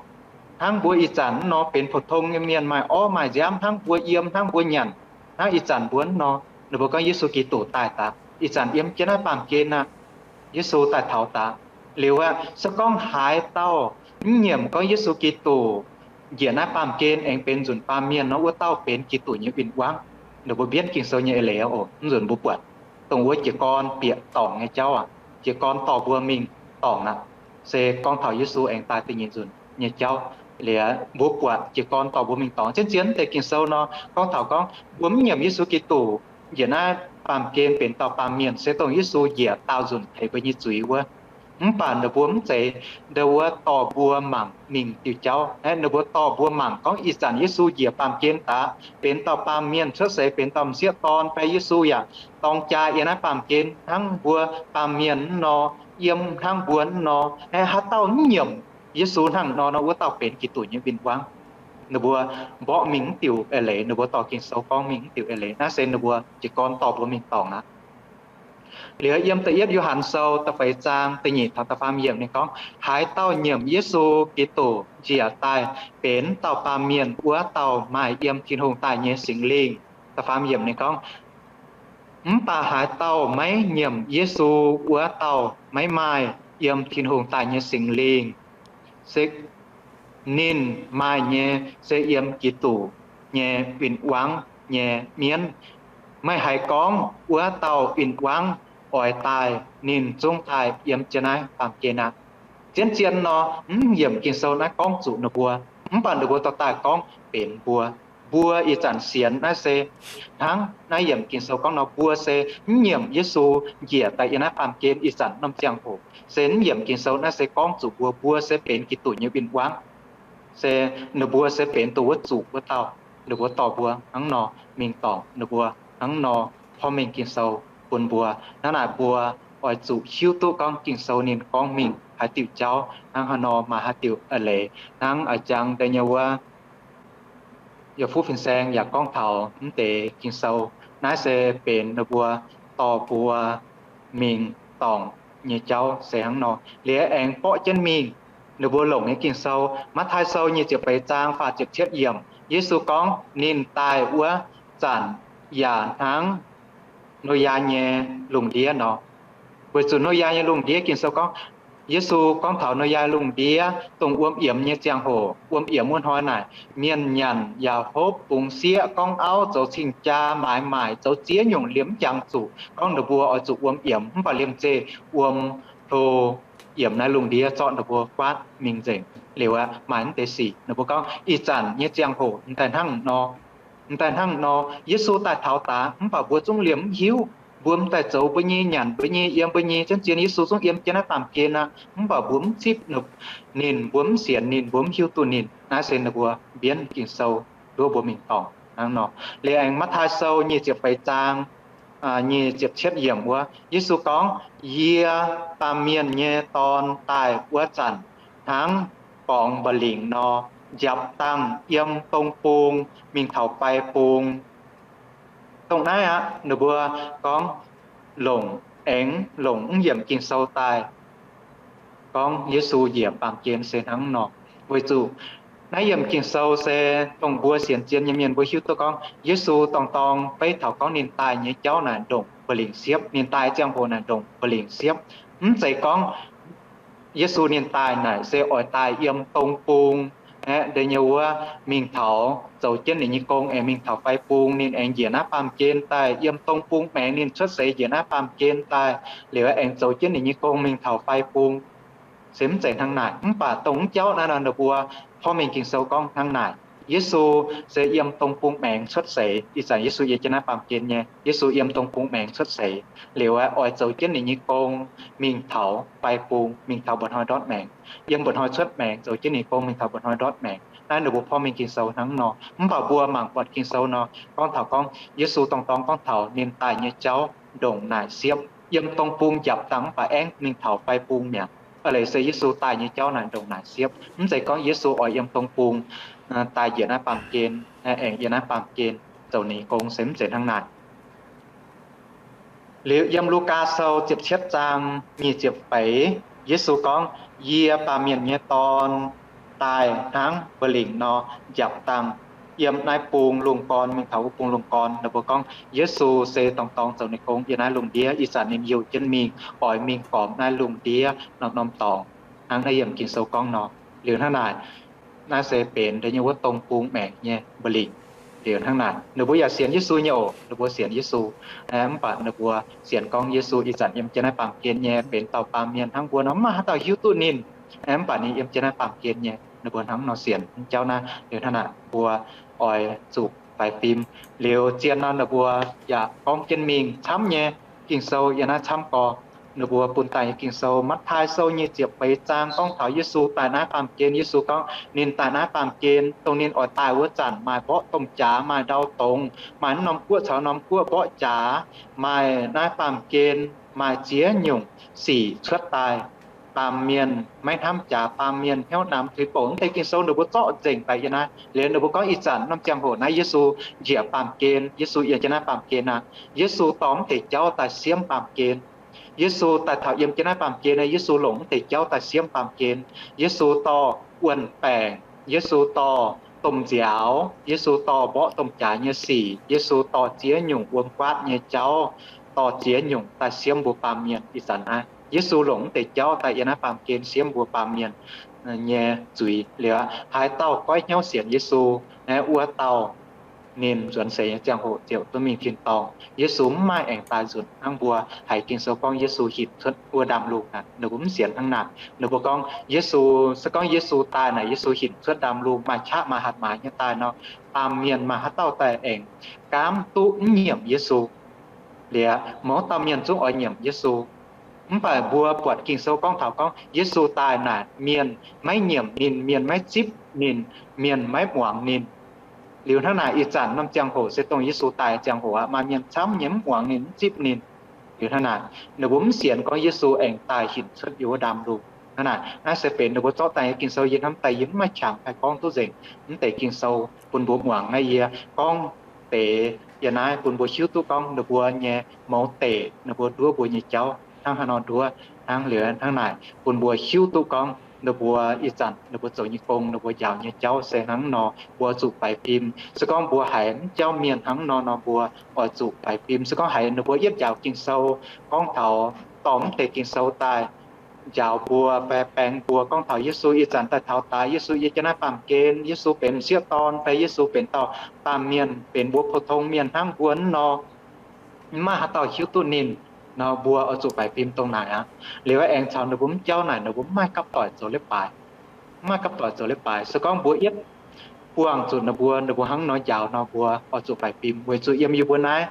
Hnangv mbuo ih zanc mv nor benx pou-tong nyei mienh, maaih orv maaih nziaamv hnangv mbuo yiem, hnangv mbuo nyanc, hnangv ih zanc mbuo mv nor. Ninh mbuo gorngv Yesu Giduc daaih daaih, ih zanc yiem jienv naaiv baamh gen aqv. Yesu daaih taux daaih. Liuz aqv, se gorngv haaix dauh mv nyiemc gorngv Yesu Giduc njiec naaiv baamh gen aengx benx nzunc baamh mienh nor, wuov dauh benx Giduc nyei win-wangv. Ninh mbuo mbienv Ging-Sou nyei eix leiz oc. Mv nzunc mbuo buatc dongh wuov jiez gorn bieqc dorngc nyei jauv aqv. Jiez gorn dorh mbuo mingh dorngc aqv. Se gorngv taux Yesu aengx daaih da'nyeic nzunc nyei jauv. Liuz mbuo buatc jiez gorn dorh mbuo mingh dorngc. Zien zien deix Ging-Sou nor gorngv taux gorngv mbuo mv nyiemc Yesu Giduc njiec naaiv baamh gen benx dauh baamh mienh, se dongh Yesu njiec daauh nzunc teix mbuo nyei zuiz wuov. Mv baac ninh mbuo mv zeiz ndau wuov dorh mbuo mangc mingh diuh jauv. Aeqv, ninh mbuo dorh mbuo mangc gorngv ih zanc Yesu njiec baamh gen daaih benx dauh baamh mienh cuotv seix benx dauh m'sieqv dorn fai Yesu yaac dorng jaa yiem naaiv baamh gen hnangv mbuo baamh mienh mv nor, yiem hnangv mbuo mv nor. Aeqv, haaix dauh mv nyiemc Yesu hnangv nor, nor wuov dauh benx Giduc nyei win-wangv. Ninh mbuo mborqv mingh mv diuh eix leiz, ninh mbuo dorh Ging-Sou gorngv mingh mv diuh eix leiz. Naaiv se ninh mbuo jiez gorn dorh mbuo mingh dorngc aqv. Liuz yiem da'yietv Yo^han Sou da'feix zaang da'nyeic taux da'faam yiemc ninh gorngv, haaix dauh nyiemc Yesu Giduc njiec daaih benx dauh baamh mienh, wuov dauh maaih yiem Tin-Hungh daaih nyei Singx Lingh. Da'faam yiemc ninh gorngv, mv baac haaix dauh maiv nyiemc Yesu, wuov dauh maiv maaih yiem Tin-Hungh daaih nyei Singx Lingh. Se ninh maaih nyei se yiem Giduc nyei win-wangv nyei mienv. Meih haiz gorngv wuov dauh win-wangv oix daaih, ninh zungv daaih yiem jienv naaiv baamh gen aqv. Zien zien nor, mv yiemc Ging-Sou naaiv gorngv zuqc ninh mbuo, mv baac ninh mbuo dorh daaih gorngv benx mbuo. Mbuo ih zanc sienx naaiv se hnangv naaiv yiemc Ging-Sou gorngv nor, mbuo se mv nyiemc Yesu njiec daaih yiem naaiv baamh gen ih zanc norm ziangh hoc. Se mv yiemc Ging-Sou naaiv se gorngv zuqc mbuo, mbuo se benx Giduc nyei win-wangv. Se ninh mbuo se benx dongh wuov zuqc wuov dauh. Ninh mbuo dorh mbuo hnangv nor mingh dorngc, ninh mbuo hnangv nor porv mengh Ging-Sou bun mbuo. Hnangv naaic mbuo oix zuqc hiuv duqv gorngv Ging-Sou ninh gorngv mingh haaix diuc jauv, hnangv haaix nor maaih haaix diuc eix leiz. Hnangv a'jang deix nyei wuov, Yiem Fuqv Fin-Saeng yaac gorngv taux mv deix Ging-Sou. Naaiv se benx ninh mbuo dorh mbuo mingh dorngc nyei jauv se hnangv nor. Liuz aengx borqv jienv mingh, ninh mbuo longc nyei Ging-Sou, Matv^taai Sou nyic ziepc feix zaang faah ziepc cietv yiemc, Yesu gorngv ninh daaih wuov zanc yaac hnangv Noyaa nyei lungh ndiev nor. Weic zuqc Noyaa nyei lungh ndiev, Ging-Sou gorngv, Yesu gorngv taux Noyaa lungh ndiev dongh wuom yiemx nyei ziangh hoc, wuom yiemx wuov hnoi naaic, mienh nyanc yaac hopv, bungx sieqv, gorngv auv, zoux cing-jaa, maaiz maaic, zoux ziex nyungc liemh mv jangx zuqc gorngv ninh mbuo oix zuqc wuom yiemx, mv baac liemh zeih wuom hlo yiemx naaiv lungh ndiev zorqv ninh mbuo guaatv mingh nzengc. Liuz aqv, maaih mv deix sic ninh mbuo gorngv ih zanc nyei ziangh hoc m'daaih hnangv nor. M'daaih hnangv nor, Yesu daaih taux daaih, mv baac mbuo zungv liemh mv hiuv. Mbuo m'daaih zoux mbuo nyei, nyanc mbuo nyei, yiem mbuo nyei, zien zien Yesu zungv yiem jienv naaiv baamh gen aqv, mv baac mbuo mv zipv ninh, mbuo mv sienx ninh, mbuo mv hiuv duqv ninh. Naaiv se ninh mbuo mbienv Ging-Sou nduov mbuo mingh dorngc hnangv nor. Liuz aengx Matv^taai Sou nyic ziepc feix zaang, nyic ziepc cietv yiemc wuov, Yesu gorngv, Yie, Baamh Mienh nyei Dorn, daaih wuov zanc hnangv borngz mba'lingc nor, njapc dangh yiem dong bung mingh taux fai bung. Dongh naaiv aqv, ninh mbuo gorngv longc, aengx longc mv yiemc Ging-Sou daaih gorngv Yesu njiec baamh gen se hnangv nor. Weic zuqc naaiv yiemc Ging-Sou se dongh mbuo sienx zien nyei mienh mbuo hiuv duqv gorngv Yesu dorngh dorngh beiv taux gorngv ninh daaih nyei jauv naaic ndongc mba'lingc siepv, ninh daaih ziangh hoc naaic ndongc mba'lingc siepv. Mv zeiz gorngv Yesu ninh daaih naaic se oix daaih yiem dong bung aeqv, deix nyei wuov mingh taux zoux jienv ninh nyei gong aengx mingh taux fai bung, ninh aengx njiec naaiv baamh gen daaih, yiem dong bung maengx ninh cuotv seix njiec naaiv baamh gen daaih, liuz aengx zoux jienv ninh nyei gong mingh taux fai bung. Se mv zeiz hnangv naaic. Mv baac dongh mv jauv naaiv nor, ninh mbuo porv mengh Ging-Sou gorngv hnangv naaic, Yesu se yiem dong bung maengx cuotv seix. Ih zanc Yesu yiem jienv naaiv baamh gen nyei, Yesu yiem dong bung maengx cuotv seix, liuz aeqv, oix zoux jienv ninh nyei gong mingh taux fai bung, mingh taux mba'hnoi ndortv maengx, yiem mba'hnoi cuotv maengx, zoux jienv ninh gong mingh taux mba'hnoi ndortv maengx. Naaiv ninh mbuo porv mengh Ging-Sou hnangv nor. Mv baac mbuo mangc buatc Ging-Sou nor, gorngv taux gorngv Yesu dongh dorngx gorngv taux ninh daaih nyei jauv ndongc naaic siepv, yiem dong bung njapc dangh mv baac aengx mingh taux fai bung mi'aqv. Aa, leiz se Yesu daaih nyei jauv naaic ndongc naaic siepv. Mv zeiz gorngv Yesu oix yiem dong bung daaih njiec naaiv baamh gen, aengx yiem naaiv baamh gen zoux ninh gong, se mv zeiz hnangv naaic. Liuz yiem Lugaa Sou ziepc cietv zaang nyic ziepc feix, Yesu gorngv, Yie, Baamh Mienh nyei Dorn, daaih hnangv mba'lingc nor njapc dangh yiem naaiv bung lungh gorn mingh taux wuov bung lungh gorn. Ninh mbuo gorngv Yesu se dongh dorngx zoux ninh gong yiem naaiv lungh ndiev. Ih zanc ninh youh jienv mingh, oix mingh gormx naaiv lungh ndiev norm-norm dorngx, hnangv naaiv yiem Ging-Sou gorngv nor. Liuz hnangv naaic, naaiv se benx deix nyei wuov dong bung maengc nyei mba'lingc. Liuz hnangv naaic, ninh mbuo yaac sienx Yesu nyei oc. Ninh mbuo sienx Yesu, mv baac ninh mbuo sienx gorngv Yesu ih zanc yiem jienv naaiv baamh gen nyei, benx dauh baamh mienh hnangv mbuo nor, mv maaih haaix dauh hiuv duqv ninh. Mv baac ninh yiem jienv naaiv baamh gen nyei, ninh mbuo hnangv nor sienx jauv naaiv. Liuz hnangv naaic, mbuo oix zuqc faix fim. Liuz zien nor ninh mbuo yaac gorngv jienv mingh camv nyei, Ging-Sou yiem naaiv camv gorx. Ninh mbuo bun daaih nyei Ging-Sou, Matv^taai Sou nyic ziepc feix zaang gorngv taux Yesu daaih naaiv baamh gen. Yesu gorngv ninh daaih naaiv baamh gen, dongh ninh oix daaih wuov zanc maaih mborqv domh jaax, maaih ndau dongz, maaih norm guoqv caux norm guoqv mborqv jaax, maaih naaiv baamh gen maaih ziex nyungc sic cuotv daaih. Baamh mienh maiv hnamv jaax, baamh mienh hnyouv namx tuix bouc. Mv deix Ging-Sou ninh mbuo zorqv nzengc daaih yiem naaiv. Liuz ninh mbuo gorngv ih zanc norm ziangh hoc naaiv Yesu njiec baamh gen, Yesu yiem jienv naaiv baamh gen aqv. Yesu dorh mv deix jauv daaih siemv baamh gen. Yesu daaih taux yiem jienv naaiv baamh gen, Yesu longc mv deix jauv daaih siemv baamh gen. Yesu dorh wuon-baengc, Yesu dorh domh nziaaux, Yesu dorh mborqv domh jaax nyei sic, Yesu dorh ziex nyungc wuom guaatv nyei jauv, dorh ziex nyungc daaih siemv mbuo baamh mienh. Ih zanc naaiv Yesu longc mv deix jauv daaih yiem naaiv baamh gen siemv mbuo baamh mienh nyei zuiz. Liuz haaix dauh goiv hnyouv sienx Yesu, wuov dauh ninh nzuonx seix nyei ziangh hoc ziouc duqv mingh tin-dorngh. Yesu mv maaih aengx daaih nzunc hnangv mbuo haiz Ging-Sou gorngv Yesu hinc cuotv wuov ndaamv-lungh aqv. Ninh mbuo mv sienx hnangv naaic. Ninh mbuo gorngv Yesu, se gorngv Yesu daaih naaic, Yesu hinc cuotv ndaamv-lungh, maaih qaqv maaih hatc maaz nyei daaih nor, baamh mienh maaih haaix dauh daaih aengx gaamv duqv mv nyiemc Yesu? Liuz mouz dauh mienh zungv oix nyiemc Yesu. Mv baac mbuo buatc Ging-Sou gorngv taux gorngv Yesu daaih naaic, mienh maiv nyiemc ninh, mienh maiv zipv ninh, mienh maiv muangx ninh. Liuz hnangv naaic, ih zanc norm ziangh hoc se dongh Yesu daaih ziangh hoc aqv, maaih mienh camv nyei mv muangx ninh, mv zipv ninh. Liuz hnangv naaic, ninh mbuo mv sienx gorngv Yesu aengx daaih hinc cuotv yiem wuov ndaamv-lungh. Hnangv naaic, naaiv se benx ninh mbuo zorqv daaih nyei Ging-Sou. Yie hnamv daaih yie mv maaih qangx haih gorngv duqv nzengc mv deix Ging-Sou bun mbuo muangx. Naaiv yie gorngv deix yiem naaiv bun mbuo hiuv duqv gorngv ninh mbuo nyei mouz deic, ninh mbuo nduov mbuo nyei jauv hnangv haaix nor nduov. Hnangv liuz hnangv naaic bun mbuo hiuv duqv gorngv ninh mbuo ih zanc ninh mbuo zoux nyei gong, ninh mbuo njaaux nyei jauv se hnangv nor, mbuo zuqc faix fim. Se gorngv mbuo haiz mv jauv mienh hnangv nor nor, mbuo oix zuqc faix fim. Se gorngv haiz ninh mbuo yietv njaaux Ging-Sou gorngv taux dorh mv deix Ging-Sou daaih njaaux mbuo fai baeng mbuo gorngv taux Yesu ih zanc daaih taux daaih, Yesu yiem jienv naaiv baamh gen, Yesu benx m'sieqv dorn, fai Yesu benx dauh baamh mienh, benx mbuo pou-tong mienh hnangv mbuo nor, mv maaih haaix dauh hiuv duqv ninh nor, mbuo oix zuqc faix fim dongh naaic aqv. Liuz aengx caux ninh mbuo mv jauv naaic, ninh mbuo mv maaih gapv doic zoux leiz-baaix. Mv maaih gapv doic zoux leiz-baaix. Se gorngv mbuo yietv buangh zuqc ninh mbuo, ninh mbuo hnangv nor njaaux nor, mbuo oix zuqc faix fim. Weic zuqc yiem yie mbuo naaiv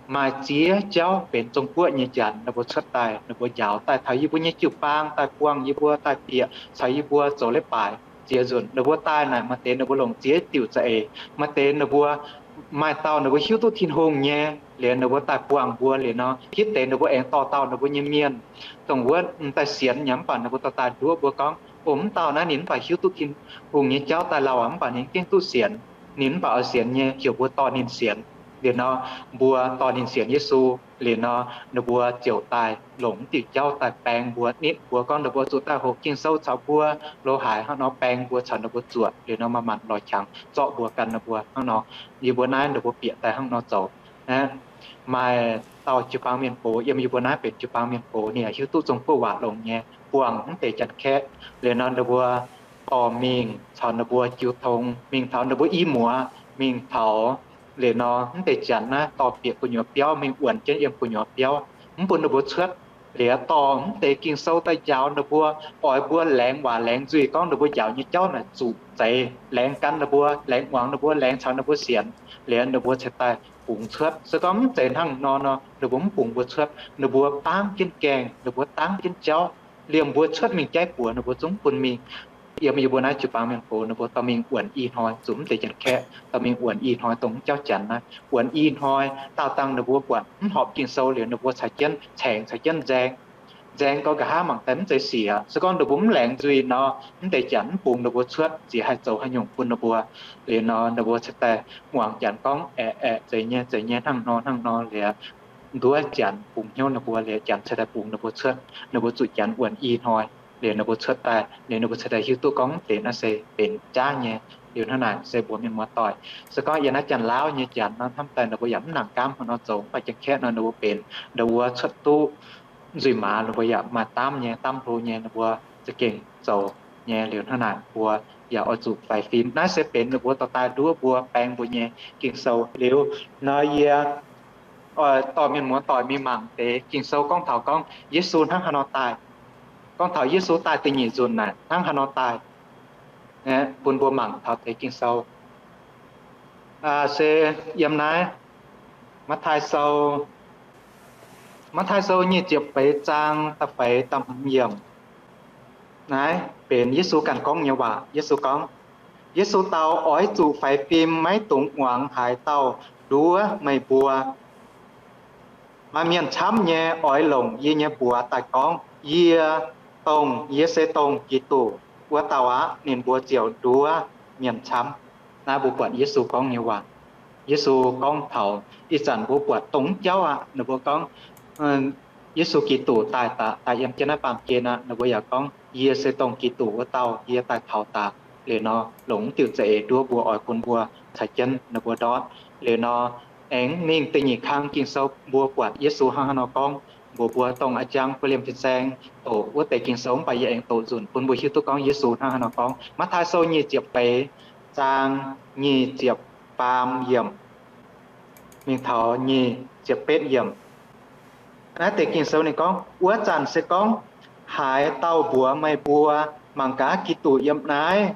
maaih ziex jauv benx Zong-Guoqv nyei janx ninh mbuo cuotv daaih, ninh mbuo njaaux daaih taux yie mbuo nyei jiu-baang, daaih buangh yie mbuo, daaih bieqc caux yie mbuo zoux leiz-baaix ziex nzunc. Ninh mbuo daaih naaic maaih deix ninh mbuo longc ziex diuc za'eix. Maaih deix ninh mbuo, maaih dauh ninh mbuo hiuv duqv Tin-Hungh nyei, liuz ninh mbuo daaih buangh mbuo liuz nor, hitv deix ninh mbuo aengx dorh dauh ninh mbuo nyei mienh, dongh wuov m'daaih sienx nyei mv baac ninh mbuo dorh daaih nduov mbuo gorngv, o, mv dauh naaiv ninh mv baac hiuv duqv Tin-Hungh nyei jauv daaih lauh aqv, mv baac ninh gengh duqv sienx. Ninh mv baac oix sienx nyei, heuc mbuo dorh ninh sienx. Liuz nor, mbuo dorh ninh sienx Yesu. Liuz nor, ninh mbuo ziouc daaih longc mv diuc jauv daaih baeng mbuo, nitv mbuo gorngv ninh mbuo zuqc daaih hoqc Ging-Sou caux mbuo, lo haaix hnangv nor baeng mbuo caux ninh mbuo zuoqc. Liuz nor, maaih maanc lorz qangx zorqv mbuo gan ninh mbuo hnangv nor. Yie mbuo naaiv ninh mbuo bieqc daaih hnangv nor zoux. Maaih dauh jiu-baang mienh gox yiem yie mbuo naaiv benx jiu-baang mienh gox, ninh hiuv duqv Zong-Guoqv waac longx nyei, buangh mv deix janx-kaeqv. Liuz nor, ninh mbuo dorh mingh caux ninh mbuo jiu tong, mingh taux ninh mbuo i muoz, mingh taux, liuz nor, mv deix janx naaiv dorh bieqc gu'nyuoz biauv, mingh wuonx jienv yiem gu'nyuoz biauv, mv bun ninh mbuo cuotv. Liuz dorh mv deix Ging-Sou daaih njaaux ninh mbuo, oix mbuo laengz waac laengz nzuih gorngv ninh mbuo njaaux nyei jauv naaic zuqc zeix, laengz gan ninh mbuo, laengz muangx ninh mbuo, laengz caux ninh mbuo sienx. Liuz ninh mbuo ceix daaih bungx cuotv. Se gorngv mv zeiz hnangv nor nor, ninh mbuo mv bungx mbuo cuotv. Ninh mbuo dangv jienv gaengh, ninh mbuo dangv jienv jauv, liemh mbuo cuotv mingh jaiv buoz ninh mbuo zungv bun mingh. yiem yie mbuo naaiv jiu-baang mienh gox ninh mbuo dorh mingh wuonx i hnoi, zuqc mv deix janx-kaeqv dorh mingh wuonx i hnoi dongh mv jauv janx naaiv. Wuonx i hnoi daauh dangh ninh mbuo buatc mv horpc Ging-Sou liuz, ninh mbuo caux jienv caengx, caux jienv nzaeng. Nzaeng gau nqa'haav mangc daaih mv zeiz sic. Se gorngv ninh mbuo mv laengz nzuih nor, mv deix janx mv bungx ninh mbuo cuotv, ziouc haih zoux haaix nyungc bun ninh mbuo. Liuz nor ninh mbuo cingx daaih muangx janx gorngv, aeqv, aeqv, zeiz nyei, zeiz nyei, hnangv nor hnangv nor. Liuz nduov janx bungx hnyouv ninh mbuo, liuz janx cingx daaih bungx ninh mbuo cuotv. Ninh mbuo zuqc janx wuonx i hnoi, liuz ninh mbuo cuotv daaih, liuz ninh mbuo cingx daaih hiuv duqv gorngv deix naaiv se benx jaav nyei. Liuz hnangv naaic se mbuox mienh muoz-doic, se gorngv yiem naaiv Janx-Laauv nyei janx nor, hnamv daaih ninh mbuo yaac mv nangc gaamv hnangv nor zoux, mv baac janx-kaeqv nor ninh mbuo benx ndau wuov cuotv duqv nzuih maaz, ninh mbuo yaac maaih daamv nyei, daamv hlo nyei, ninh mbuo za'gengh zoux nyei. Liuz hnangv naaic mbuo yaac oix zuqc faix fim. Naaiv se benx ninh mbuo dorh daaih nduov mbuo, baeng mbuo nyei Ging-Sou. Liuz nor yie oix dorh mienh muoz-doic mingh mangc deix Ging-Sou gorngv taux gorngv Yesu hnangv haaix nor daaih, gorngv taux Yesu daaih da'nyeic nzunc naaic hnangv haaix nor daaih, bun mbuo mangc taux deix Ging-Sou. Se yiem naaiv Matv^taai Sou, Matv^taai Sou nyic ziepc feix zaang da'feix da'hmz yiemc. Naaiv benx Yesu ganh gorngv nyei waac. Yesu gorngv, Yesu dau, Oix zuqc faix fim, maiv dungx muangx haaix dauh nduov meih mbuo. Maaih mienh camv nyei oix longc yie nyei mbuox daaih gorngv, Yie dongh, yie se dongh Giduc wuov dauh aqv. Ninh mbuo ziouc nduov mienh camv. Naaiv mbuo buatc Yesu gorngv nyei waac. Yesu gorngv taux ih zanc mbuo buatc dongh jauv aqv. Ninh mbuo gorngv, Yesu Giduc daaih daaih yiem jienv naaiv baamh gen aqv. Ninh mbuo yaac gorngv, Yie se dongh Giduc wuov dauh, yie daaih taux daaih. Liuz nor longc mv diuc za'eix nduov mbuo, oix bun mbuo caux jienv ninh mbuo ndortv. Liuz nor aengx mingh da'nyeic kang Ging-Sou mbuo buatc Yesu hnangv haaix nor gorngv mbuox mbuo, dongh a'jang bun liemh fin-saeng doqc wuov deix Ging-Sou, mv baac yie aengx doqc nzunc bun mbuo hiuv duqv gorngv Yesu hnangv haaix nor gorngv. Matv^taai Sou nyic ziepc feix zaang nyic ziepc faam yiemc mingh taux nyic ziepc betv yiemc. Naaiv deix Ging-Sou ninh gorngv, Wuov zanc se gorngv haaix dauh mbuox meih mbuo, Mangc gaax, Giduc yiem naaiv,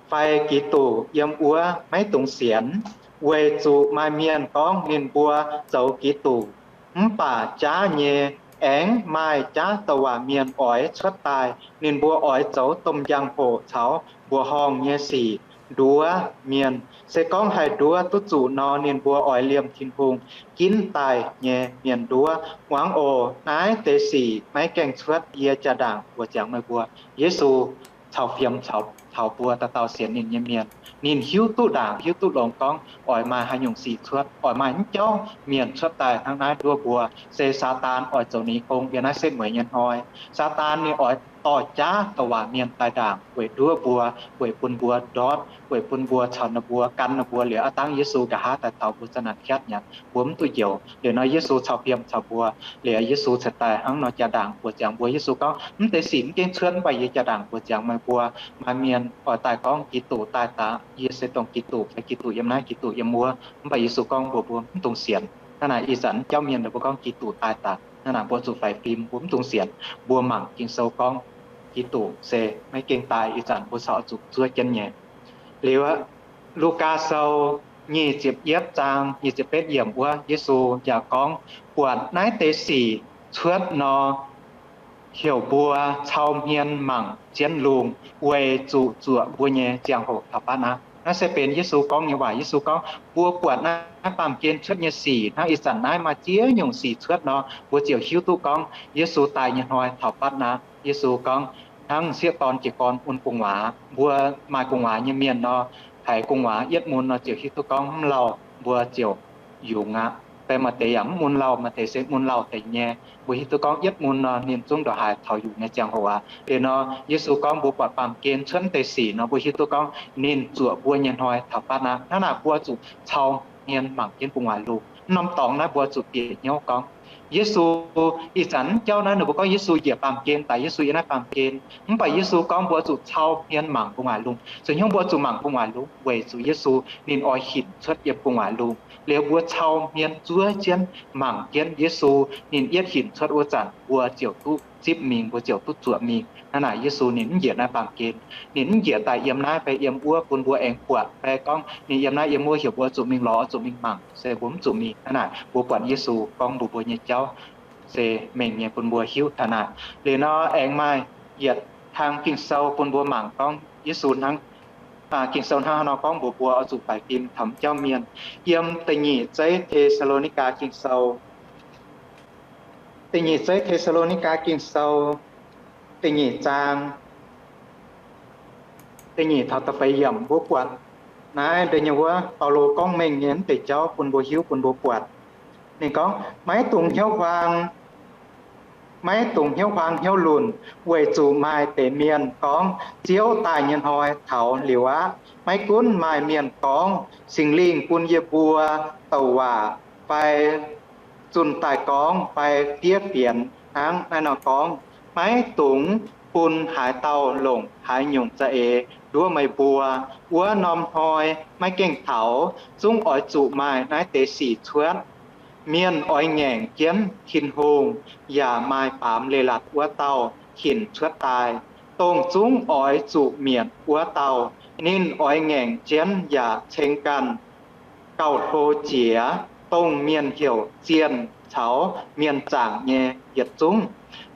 fai Giduc yiem wuov, maiv dungx sienx, weic zuqc maaih mienh gorngv ninh mbuo zoux Giduc, mv baac jaav nyei. Aengx maaih jaav douc waac mienh oix cuotv daaih, ninh mbuo oix zoux domh njang-hoc caux mbuoqc horngh nyei sic nduov mienh. Se gorngv haih nduov duqv zuqc nor, ninh mbuo oix liemh Tin-Hungh ginv daaih nyei mienh nduov. Muangx oc. Naaiv deix sic maiv gaengh cuotv yie jaa-ndaangc mbuox ziangx meih mbuo. Yesu cau fiem caux mbuo dauh dauh sienx ninh nyei mienh. Ninh hiuv duqv ndaangc, hiuv duqv longx gorngv oix maaih haaix nyungc sic cuotv, oix maaih mv jauv mienh cuotv daaih hnangv naaiv nduov mbuo. Se Saadaan oix zoux ninh gong yiem naaiv setv mueiz nyei hnoi. Saadaan ninh oix dorh jaav douc waac mienh daaih ndaangc weic nduov mbuo, weic bun mbuo ndortv, weic bun mbuo caux ninh mbuo, gan ninh mbuo. Liuz aav dangv Yesu nqa'haav daaih taux mbuo zanc naaic hiatv nyanc, mbuo mv duqv njoux. Liuz nor Yesu cau fiem caux mbuo. Liuz Yesu ceix daaih hnangv nor jaa-ndaangc mbuox ziangx mbuo. Yesu gorngv, Mv deix sic mv gengh cuotv, mv baac yie jaa-ndaangc mbuox ziangx meih mbuo. Maaih mienh oix daaih gorngv, Giduc daaih daaih, yie se dongh Giduc, fai Giduc yiem naaiv, Giduc yiem wuov. Mv baac Yesu gorngv mbuox mbuo mv dungx sienx. Hnangv naaic ih zanc jauv mienh ninh mbuo gorngv Giduc daaih daaih, hnangv naaic mbuo zuqc faix fim, mbuo mv dungx sienx. Mbuo mangc Ging-Sou gorngv Giduc se maiv gengh daaih. Ih zanc mbuo caux zuqc zuov jienv nyei. Liuz aqv, Lugaa Sou nyic ziepc yietv zaang nyic ziepc betv yiemc wuov, Yesu yaac gorngv, Buatc naaiv deix sic cuotv nor, heuc mbuo cau hmien mangc jienv lungh, weic zuqc zuoqc mbuo nyei ziangh hoc taux fatv aqv. Naaiv se benx Yesu gorngv nyei waac. Yesu gorngv, Mbuo buatc naaiv baamh gen cuotv nyei sic hnangv ih zanc naaiv maaih ziex nyungc sic cuotv nor, mbuo ziouc hiuv duqv gorngv Yesu daaih nyei hnoi taux fatv aqv. Yesu gorngv, hnangv m'sieqv dorn jiez gorn mun gu'nguaaz. Mbuo maaih gu'nguaaz nyei mienh nor, haiz gu'nguaaz yietv mun nor ziouc hiuv duqv gorngv mv lauh, mbuo ziouc yungz aqv. Fai maaih deix yaac mv mun lauh, maaih deix se mun lauh deix nyei. Mbuo hiuv duqv gorngv yietv mun nor ninh zungv ndongc haaix taux yungz nyei ziangh hoc aqv. Liuz nor Yesu gorngv mbuo buatc baamh gen cuotv deix sic nor, mbuo hiuv duqv gorngv ninh zuoqc mbuo nyei hnoi taux fatv aqv. Hnangv naaic mbuo zuqc cau hmien mangc jienv gu'nguaaic lungh. Mv norm dorngx naaiv mbuo zuqc bieqc hnyouv gorngv Yesu, ih zanc mv jauv naaiv ninh mbuo gorngv Yesu njiec baamh gen daaih, Yesu yiem naaiv baamh gen. Mv baac Yesu gorngv mbuo zuqc cau hmien mangc gu'nguaaic lungh. Zoux hnyouv mbuo zuqc mangc gu'nguaaic lungh weic zuqc Yesu ninh oix hinc cuotv yiem gu'nguaaic lungh. Liuz mbuo cau hmien zuov jienv mangc jienv Yesu ninh yietv hinc cuotv wuov zanc, mbuo ziouc duqv zipv mingh, mbuo ziouc duqv zuoqc mingh. Hnangv naaic Yesu ninh mv njiec naaiv baamh gen. Ninh mv njiec daaih yiem naaiv fai yiem wuov bun mbuo aengx buatc fai gorngv ninh yiem naaiv yiem wuov heuc mbuo zuqc mingh lorz, zuqc mingh mangc, se mbuo mv zuqc mingh. Hnangv naaic mbuo buatc Yesu gorngv mbuox mbuo nyei jauv se mengh nyei bun mbuo hiuv taux naaic. Liuz nor aengx maaih yietc kang Ging-Sou bun mbuo mangc gorngv Yesu hnangv. Ging-Sou hnangv haaix nor gorngv mbuox mbuo oix zuqc faix fim taux jauv mienh. Yiem da'nyeic zeiv Te^saa^lo^ni^gaa Ging-Sou, da'nyeic zeiv Te^saa^lo^ni^gaa Ging-Sou, da'nyeic zaang, da'nyeic taux da'feix yiemc mbuo buatc naaiv deix nyei wuov Baulo gorngv mengh nyei mv deix jauv bun mbuo hiuv bun mbuo buatc. Ninh gorngv, maiv dungx hnyouv huaang, maiv dungx hnyouv huaang hnyouv lunc, weic zuqc maaih deix mienh gorngv Ziouv daaih nyei hnoi taux liuz aqv. Maiv gunv maaih mienh gorngv Singx Lingh bun yie mbuo douc waac fai zunh daaih gorngv fai fiev fienx hnangv naaiv nor gorngv, maiv dungx bun haaix dauh longc haaix nyungc za'eix nduov meih mbuo. Wuov norm hnoi maiv gaengh taux, zungv oix zuqc maaih naaiv deix sic cuotv. Mienh oix ngaengc jienv Tin-Hungh yaac maaih baamz leiz-latc wuov dauh hinc cuotv daaih, dongh zungv oix zuqc mietc wuov dauh. Ninh oix ngaengc jienv yaac ceng ganh gauh hlo jiex, dongh mienh heuc zienh caux mienh zaangc nyei yietc zungv.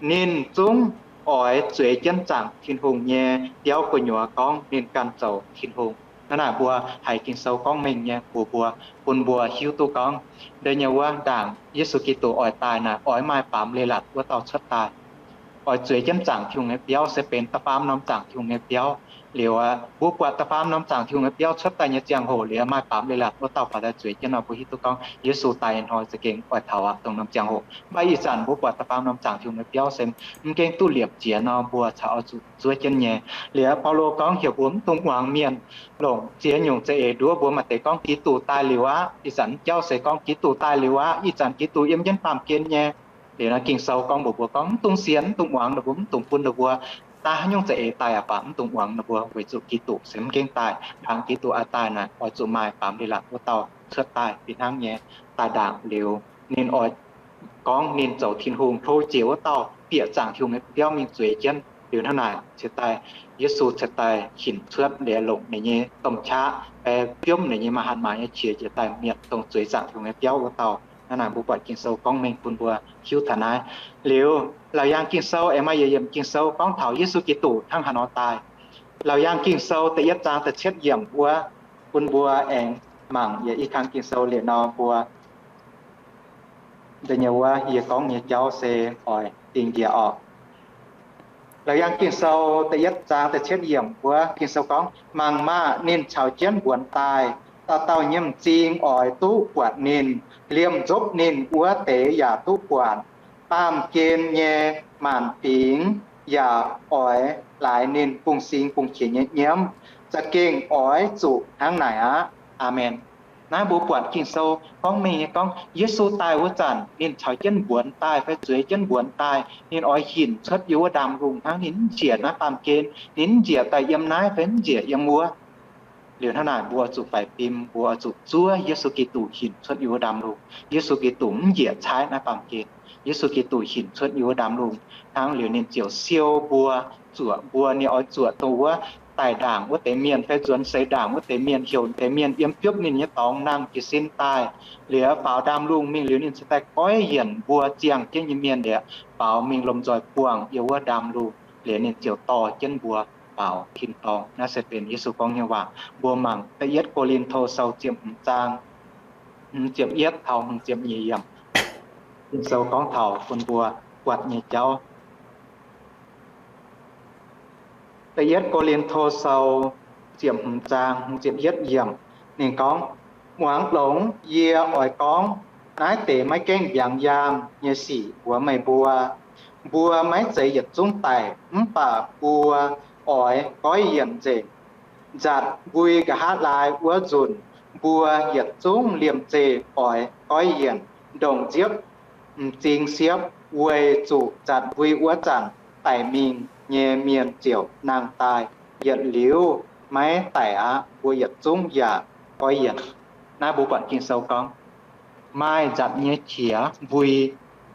Ninh zungv oix zueiz jienv zaangc Tin-Hungh nyei biauv gu'nyuoz gorngv ninh ganh zoux Tin-Hungh. Hnangv naaic mbuo haiz Ging-Sou gorngv mengh nyei mbuox mbuo, bun mbuo hiuv duqv gorngv deix nyei wuov ndaangc Yesu Giduc oix daaih naaic oix maaih baamz leiz-latc wuov dauh cuotv daaih, oix zueiz jienv zaangc Tin-Hungh nyei biauv, se benx da'faam norm zaangc Tin-Hungh nyei biauv. Liuz mbuo buatc da'faam norm zaangc Tin-Hungh nyei biauv cuotv daaih nyei ziangh hoc liuz maaih baamz leiz-latc wuov dauh faaux daaih zueiz jienv nor, mbuo hiuv duqv gorngv Yesu daaih nyei hnoi za'gengh oix taux aqv dongh norm ziangh hoc. Mv baac ih zanc mbuo buatc da'faam norm zaangc Tin-Hungh nyei biauv se mv gaengh duqv liepc jiez nor, mbuo caux oix zuqc zuov jienv nyei. Liuz Baulo gorngv heuc mbuo mv dungx muangx mienh longc ziex nyungc za'eix nduov mbuo. Maaih deix gorngv Giduc daaih liuz aqv. Ih zanc jauv se gorngv Giduc daaih liuz aqv. Ih zanc Giduc yiem jienv baamh gen nyei. Liuz nor Ging-Sou gorngv mbuox mbuo gorngv mv dungx sienx, mv dungx muangx ninh mbuo, mv dungx bun ninh mbuo daaih haaix nyungc za'eix daaih aqv, mv dungx muangx ninh mbuo, weic zuqc Giduc se mv gaengh daaih. Ndaangc Giduc oix daaih naaic oix zuqc maaih baamz leiz-latc wuov dauh cuotv daaih fih hnangv nyei. Daaih ndaangc liuz ninh oix gorngv ninh zoux Tin-Hungh hlo jiex wuov dauh bieqc zaangc Tin-Hungh nyei biauv mingh zueiz jienv. Liuz hnangv naaic ceix daaih, Yesu ceix daaih hinc cuotv liuz longc ninh nyei domh qaqv, biomv ninh nyei mangc hatc maaz nyei qiex jiex daaih mietc dongh zueiz zaangc Tin-Hungh nyei biauv wuov dauh. Hnangv naaic mbuo buatc Ging-Sou gorngv mengh bun mbuo hiuv taux naaiv. Liuz Laauc Yaangh Ging-Sou aengx maaih yietc yiemc Ging-Sou gorngv taux Yesu Giduc hnangv haaix nor daaih. Laauc Yaangh Ging-Sou da'yietv zaang da'cietv yiemc wuov, bun mbuo aengx mangc yietc i kang Ging-Sou liuz nor mbuo da'nyeic wuov yie gorngv nyei jauv se oix dingh njiec orqc. Laauc Yaangh Ging-Sou da'yietv zaang da'cietv yiemc wuov Ging-Sou gorngv, mangc maah! Ninh caux jienv mbuonx daaih. Dauh dauh nyei m'zing oix duqv buatc ninh. Liemh nzopv ninh wuov deix yaac duqv buatc. Baamh gen nyei maanc fingx yaac oix laaix ninh bungx-sing bungx-qiex nyei nyiemv. Za'gengh oix zuqc hnangv naaic aqv. Aamen. Naaiv mbuo buatc Ging-Sou gorngv mengh nyei gorngv, Yesu daaih wuov zanc ninh caux jienv mbuonx daaih fai zueiz jienv mbuonx daaih, ninh oix hinc cuotv yiem wuov ndaamv-lungh hnangv. Ninh mv njiec naaiv baamh gen, ninh mv njiec daaih yiem naaiv fai mv njiec yiem wuov. Liuz hnangv naaic mbuo oix zuqc faix fim, mbuo oix zuqc zuov Yesu Giduc hinc cuotv yiem wuov ndaamv-lungh. Yesu Giduc mv njiec caaiv naaiv baamh gen. Yesu Giduc hinc cuotv yiem wuov ndaamv-lungh hnangv. Liuz ninh ziouc siou mbuo, zuoqc mbuo. Ninh oix zuoqc dongh wuov daic ndaangc wuov deix mienh fai nzuonx seix ndaangc wuov deix mienh, heuc deix mienh yiem biopv ninh nyei dorngx nangh jiez sin daaih. Liuz faaux ndaamv-lungh mingh liuz ninh ceix daaih goiv yienc mbuo ziangh jienv nyei mienh liuz, faaux mingh lomh nzoih buangh yiem wuov ndaamv-lungh. Liuz ninh ziouc dorh jienv mbuo faaux tin-dorngh. Naaiv se benx Yesu gorngv nyei waac. Mbuo mangc da'yietv Ko^lin^to Sou ziepc hmz zaang, hmz ziepc yietv taux hmz ziepc nyeic yiemc. Ging-Sou gorngv taux bun mbuo buatc nyei jauv. Da'yietv Ko^lin^to Sou ziepc hmz zaang hmz ziepc yietv yiemc. Ninh gorngv, muangx longx, yie oix gorngv naaiv deix maiv gaengh njang yaangh nyei sic mbuox meih mbuo. Mbuo maiv zeiz yietc zungv daic, mv baac mbuo oix goiv yienc nzengc. Nzatc mbui nqa'haav laai wuov nzunc, mbuo yietc zungv liemh zeih oix goiv yienc, ndongc nziepv m'zing siepv, weic zuqc nzatc mbui wuov zanc daic mingh nyei mienh ziouc nangh daaih. Yietc liuz maiv daic aqv, mbuo yietc zungv yaac goiv yienc. Naaiv mbuo buatc Ging-Sou gorngv, maaih nzatc nyei qiex mbui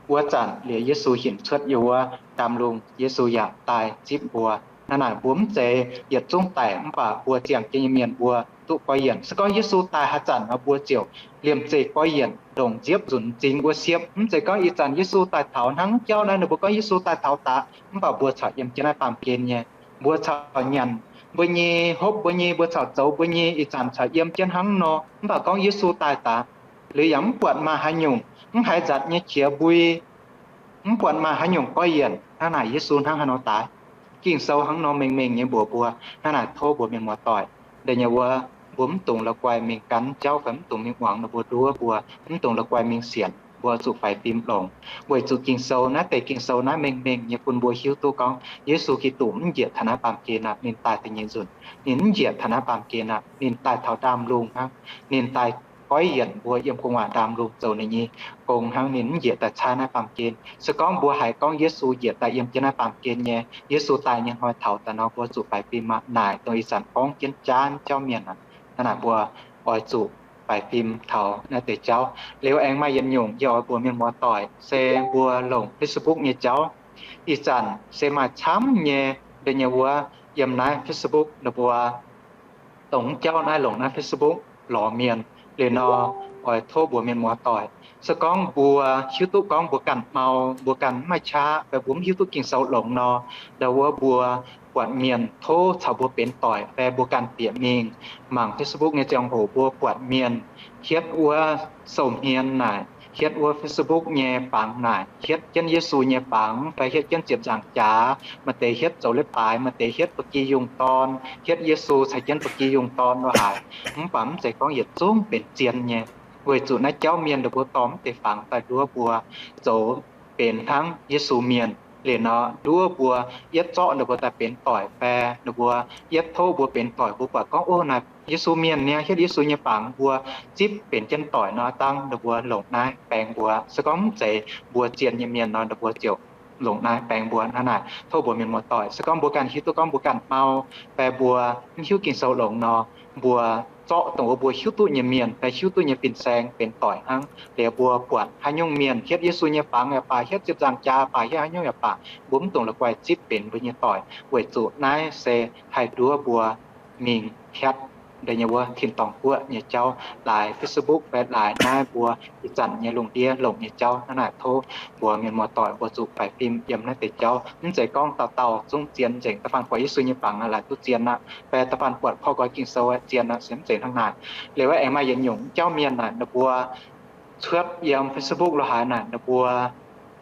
wuov zanc, liuz Yesu hinc cuotv yiem wuov ndaamv-lungh, Yesu yaac daaih zipv mbuo. Hnangv naaic mbuo mv zeiz yietc zungv daic, mv baac mbuo ziangh jienv nyei mienh mbuo duqv goiv yienc. Se gorngv Yesu daaih haaix zanc nor, mbuo ziouc liemh zeih goiv yienc, ndongc nziepv nzunc m'zing wuov siepv. Mv zeiz gorngv ih zanc Yesu daaih taux hnangv jauv naaiv, ninh mbuo gorngv Yesu daaih taux daqc, mv baac mbuo corc yiem jienv naaiv baamh gen nyei. Mbuo corc nyanc mbuo nyei hopv mbuo nyei, mbuo corc zoux mbuo nyei, ih zanc corc yiem jienv hnangv nor. Mv baac gorngv Yesu daaih daaih, liuz yaac mv buatc maaih haaix nyungc, mv haiz nzatc nyei qiex mbui, mv buatc maaih haaix nyungc goiv yienc. Hnangv naaic Yesu hnangv haaix nor daaih. Ging-Sou hnangv nor mengh mengh nyei mbuox mbuo. Hnangv naaic tov mbuox mienh muoz-doic, da'nyeic wuov, mbuo mv dungx la'guaih mingh gan jauv fai mv dungx mingh muangx ninh mbuo nduov mbuo, mv dungx la'guaih mingh sienx, mbuo zuqc faix fim longx. Weic zuqc Ging-Sou naaiv deix, Ging-Sou naaiv mengh mengh nyei bun mbuo hiuv duqv gorngv Yesu Giduc mv njiec taux naaiv baamh gen aqv. Ninh daaih da'nyeic nzunc, ninh mv njiec taux naaiv baamh gen aqv. Ninh daaih taux ndaamv-lungh hnangv. Ninh daaih goiv yienc mbuo yiem gu'nguaaic ndaamv-lungh zoux ninh nyei gong hnangv. Ninh mv njiec daaih caaiv naaiv baamh gen. Se gorngv mbuo haiz gorngv Yesu njiec daaih yiem jienv naaiv baamh gen nyei, Yesu daaih nyei hnoi taux daaih nor, mbuo zuqc faix fim aqv. Naaic dongh ih zanc gorngv jienv jaav jauv mienh aqv. Hnangv naaic mbuo oix zuqc faix fim taux naaiv deix jauv. Liuz aengx maaih yietc nyungc yie oix mbuox mienh muoz-doic se mbuo longc Facebook nyei jauv. Ih zanc se maaih camv nyei, da'nyeic wuov, yiem naaiv Facebook ninh mbuo dongh jauv naaiv longc naaiv Facebook lorz mienh. Liuz nor, oix tov mbuox mienh muoz-doic, se gorngv mbuo hiuv duqv gorngv mbuo ganh mau, mbuo ganh mv maaih qaqv, fai mbuo mv hiuv duqv Ging-Sou longx nor, ndau wuov mbuo buatc mienh tov caux mbuo benx doic, fai mbuo ganh bieqc mingh mangc Facebook nyei ziangh hoc mbuo buatc mienh hietv wuov sou-hmien naaic, hietv wuov Facebook nyei fangx naaic, hietv jienv Yesu nyei fangx, fai hietv jienv ziepc nzaangc jaax, maaih deix hietv zoux leiz-baaix, maaih deix hietv ba'gi yungh dorn, hietv Yesu caux jienv ba'gi yungh dorn lo haaix. Mv baac mv zeiz gorngv yietc zungv benx zien nyei, weic zuqc naaiv jauv mienh ninh mbuo dorh mv deix fangx daaih nduov mbuo zoux benx hnangv Yesu mienh. Liuz nor nduov mbuo, yietv zorqv ninh mbuo daaih benx doic fai ninh mbuo yietv tov mbuo benx doic, mbuo buatc gorngv, ov, naaiv Yesu mienh niaa, hietv Yesu nyei fangx, mbuo zipv benx jienv doic nor, dangh ninh mbuo longc naaiv baeng mbuo. Se gorngv mv zeiz mbuo zien nyei mienh nor, ninh mbuo ziouc longc naaiv baeng mbuo. Hnangv naaic tov mbuox mienh muoz-doic, se gorngv mbuo ganh hiuv duqv gorngv mbuo ganh mau, fai mbuo mv hiuv Ging-Sou longx nor, mbuo zorqv dongh wuov mbuo hiuv duqv nyei mienh fai hiuv duqv nyei fin-saeng benx doic hnangv. Liuz mbuo buatc haaix nyungc mienh hietv Yesu nyei fangx yaac baac, hietv ziepc nzaangc jaax yaac baac, hietv haaix nyungc yaac baac, mbuo mv dungx la'guaih zipv benx mbuo nyei doic, weic zuqc naaiv se haih nduov mbuo mingh hietv deix nyei wuov tin-dorngh guoqv nyei jauv, laaix Facebook fai laaix naaiv mbuo ih zanc nyei lungh ndiev longc nyei jauv. Hnangv naaic tov mbuox mienh muoz-doic mbuo zuqc faix fim yiem naaiv deix jauv. Mv zeiz gorngv dauh dauh zungv zien nzengc. Da'faanh buatc Yesu nyei fangx laaix duqv zien aqv, fai da'faanh buatc korv nqoi Ging-Sou zien aqv, se mv zeiz hnangv naaic. Liuz aengx maaih yietc nyungc jauv mienh naaic, ninh mbuo cuotv yiem Facebook lo haaix naaic, ninh mbuo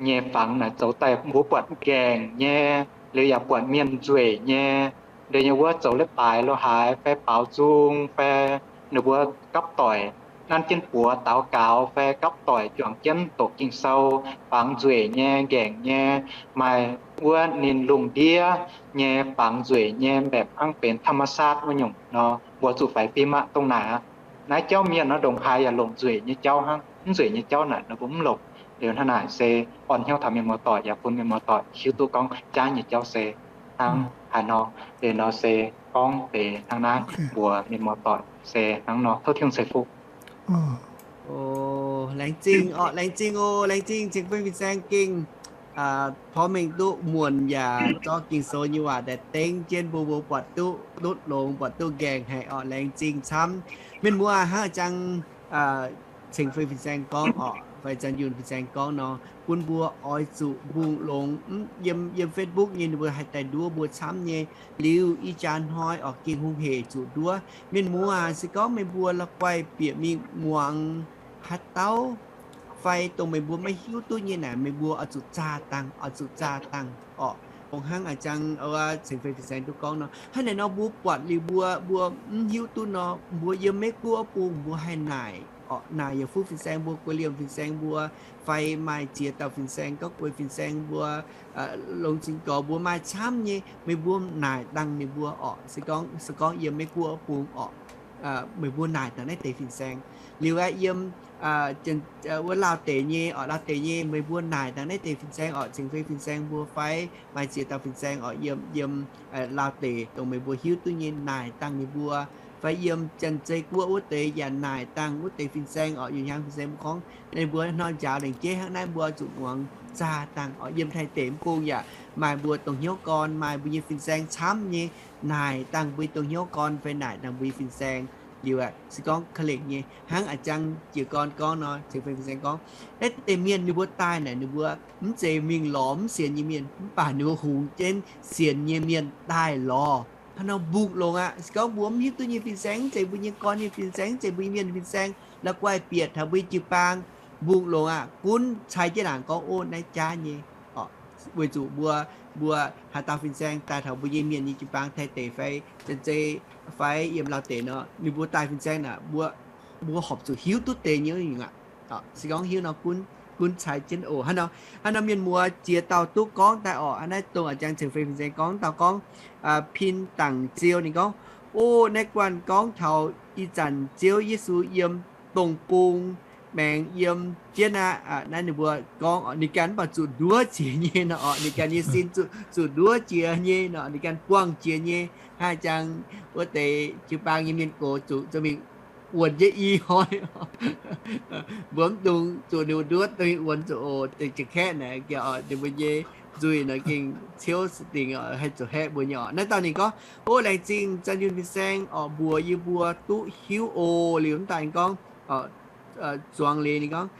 nyei fangx naaic zoux daaih mbuo buatc nqaengc nyei, liuz yaac buatc mienh nzueic nyei, deix nyei wuov zoux leiz-baaix lo haaix fai baaux nzung fai ninh mbuo gapv doic nanv jienv buoz daux gaux fai gapv doic juangc jienv doqc Ging-Sou, fangx nzueic nyei, nqaengc nyei, maaih wuov ninh lungh ndiev nyei fangx nzueic nyei, mbaeqc hnangv benx ธรรมชาติ wuov nyungc nor, mbuo zuqc faix fim aqv. Dongh naaic aqv, naaiv jauv mienh nor ndongc haaix yaac longc nzueic nyei jauv hnangv. Mv nzueic nyei jauv naaic ninh mbuo mv longc. Liuz hnangv naaic se orn hnyouv taux mienh muoz-doic yaac bun mienh muoz-doic hiuv duqv gorngv jaav nyei jauv se hnangv haaix nor. Liuz nor se gorngv deix hnangv naaiv mbuox mienh muoz-doic se hnangv nor. Tov Tin-Hungh ceix fuqv. Laengz zingh oc, laengz zingh oc, laengz zingh Ceng Fei fin-saeng gengh porv mengh duqv muonc yaac zorqv Ging-Sou nyei waac daaih dengv jienv mbuo, mbuo buatc duqv ndutv longx, buatc duqv nqaengc haic oc. Laengz zingh camv. Mienh muoz hnangv a'jang Ceng Fei fin-saeng gorngv oc, fai Zanh Yunh fin-saeng gorngv nor, bun mbuo oix zuqc mbungh longx. Yiem, yiem Facebook nyei ninh mbuo haih daaih nduov mbuo camv nyei. Liuz ih jaax hnoi oc, Ging-Hungh hec zuqc nduov. Mienh muoz, se gorngv meih mbuo la'guaih bieqc mingh muangx haaix dauh fai dongh meih mbuo maiv hiuv duqv nyei naaic, meih mbuo oix zuqc zaah dangh, oix zuqc zaah dangh oc. Dongh hnangv a'jang Ceng Fei fin-saeng duqv gorngv nor, hnangv naaic nor mbuo buatc liuz mbuo, mbuo mv hiuv duqv nor, mbuo yiem Meiv Guoqv bung mbuo haih naaic oc, naaic yietc fuqv fin-saeng mbuo, guei liemh fin-saeng mbuo, fai maaih ziex dauh fin-saeng, gauh guei fin-saeng mbuo, longx zingh gorx mbuo maaih camv nyei, meih mbuo naaic dangh ninh mbuo oc. Se gorngv, se gorngv yiem Meiv Guoqv bung oc, meih mbuo naaic dangh naaiv deix fin-saeng. Liuz aeqv, yiem wuov Laauh deic nyei oc, Laauh deic nyei meih mbuo naaic dangh naaiv deix fin-saeng oc, Ceng Fei fin-saeng mbuo fai maaih ziex dauh fin-saeng oc, yiem, yiem Laauh deic dongh meih mbuo hiuv duqv nyei naaic dangh ninh mbuo, fai yiem Janx-Zei Guoqv wuov deix yaac naaic dangh wuov deix fin-saeng oc, Yunh Hiaang fin-saeng mbuo gorngv, ninh mbuo hnoi njaaux lengc jeiv hnangv naaiv mbuo zuqc muangx zaah dangh oc. Yiem Taiv deic mv bung yaac maaih mbuo dongh hnyouv gorn, maaih mbuo nyei fin-saeng camv nyei, naaic dangh mbuo nyei dongh hnyouv gorn fai naaic dangh mbuo nyei fin-saeng. Liuz aeqv, se gorngv ka'lengc nyei, hnangv a'jang jiez gorn gorngv nor, Ceng Fei fin-saeng gorngv, naaiv deix mienh ninh mbuo daaih naaic ninh mbuo mv zeiz mingh lorz mv sienx nyei mienh, mv baac ninh mbuo hungx jienv sienx nyei mienh daaih lorz. Hnangv nor mbungh longx aqv. Se gorngv mbuo mv hiuv duqv nyei fin-saeng, mv zeiz mbuo nyei gorn nyei fin-saeng, mv zeiz mbuo nyei mienh fin-saeng, la'guaih bieqc taux mbuo nyei jiu-baang, mbungh longx aqv. Gunv cai jienv naaic gorngv, ov, naaiv jaav nyei. Weic zuqc mbuo, mbuo haaix dauh fin-saeng daaih taux mbuo nyei mienh nyei jiu-baang, Taiv deic fai Janx-Zei fai yiem Laauv deic nor, ninh mbuo daaih fin-saeng naaic, mbuo, mbuo horpc zuqc hiuv duqv deix nyei nyungc aqv. Se gorngv hiuv nor gunv, gunv cai jienv oc. Hnangv nor, hnangv nor mienh muoz ziex dauh duqv gorngv daaih orqc. Hnangv naaiv dongh a'jang Ceng-Fei fin-saeng gorngv dauh gorngv, Pin Dangc Ziou ninh gorngv, o, naaiv guanh gorngv taux ih zanc Ziouv Yesu yiem dongh bung maengx yiem jienv aqv. Naaiv ninh mbuo gorngv, ninh ganh mv baac zuqc nduov jiex nyei nor orqc, ninh ganh nyei sin zuqc nduov jiex nyei nor, ninh ganh buangh jiex nyei. Hnangv a'jang wuov deix jiu-baang nyei mienh gox zuqc zoux mingh wuonx jienv i hnoi. Mbuo mv dungx zuqc ninh mbuo nduov, dongh wuonx zuqc oc. Deix jiex kaeqv naaic, ninh mbuo nyei nzuih nor gengh ciouv dingc, haih zuqc haeqv mbuo nyei orqc. Naaiv dauh ninh gorngv, o, laengz zingh Zanh Yunh fin-saeng orqc, mbuox yie mbuo duqv hiuv oc. Liuz mv daaih ninh gorngv, zuangx liuz ninh gorngv,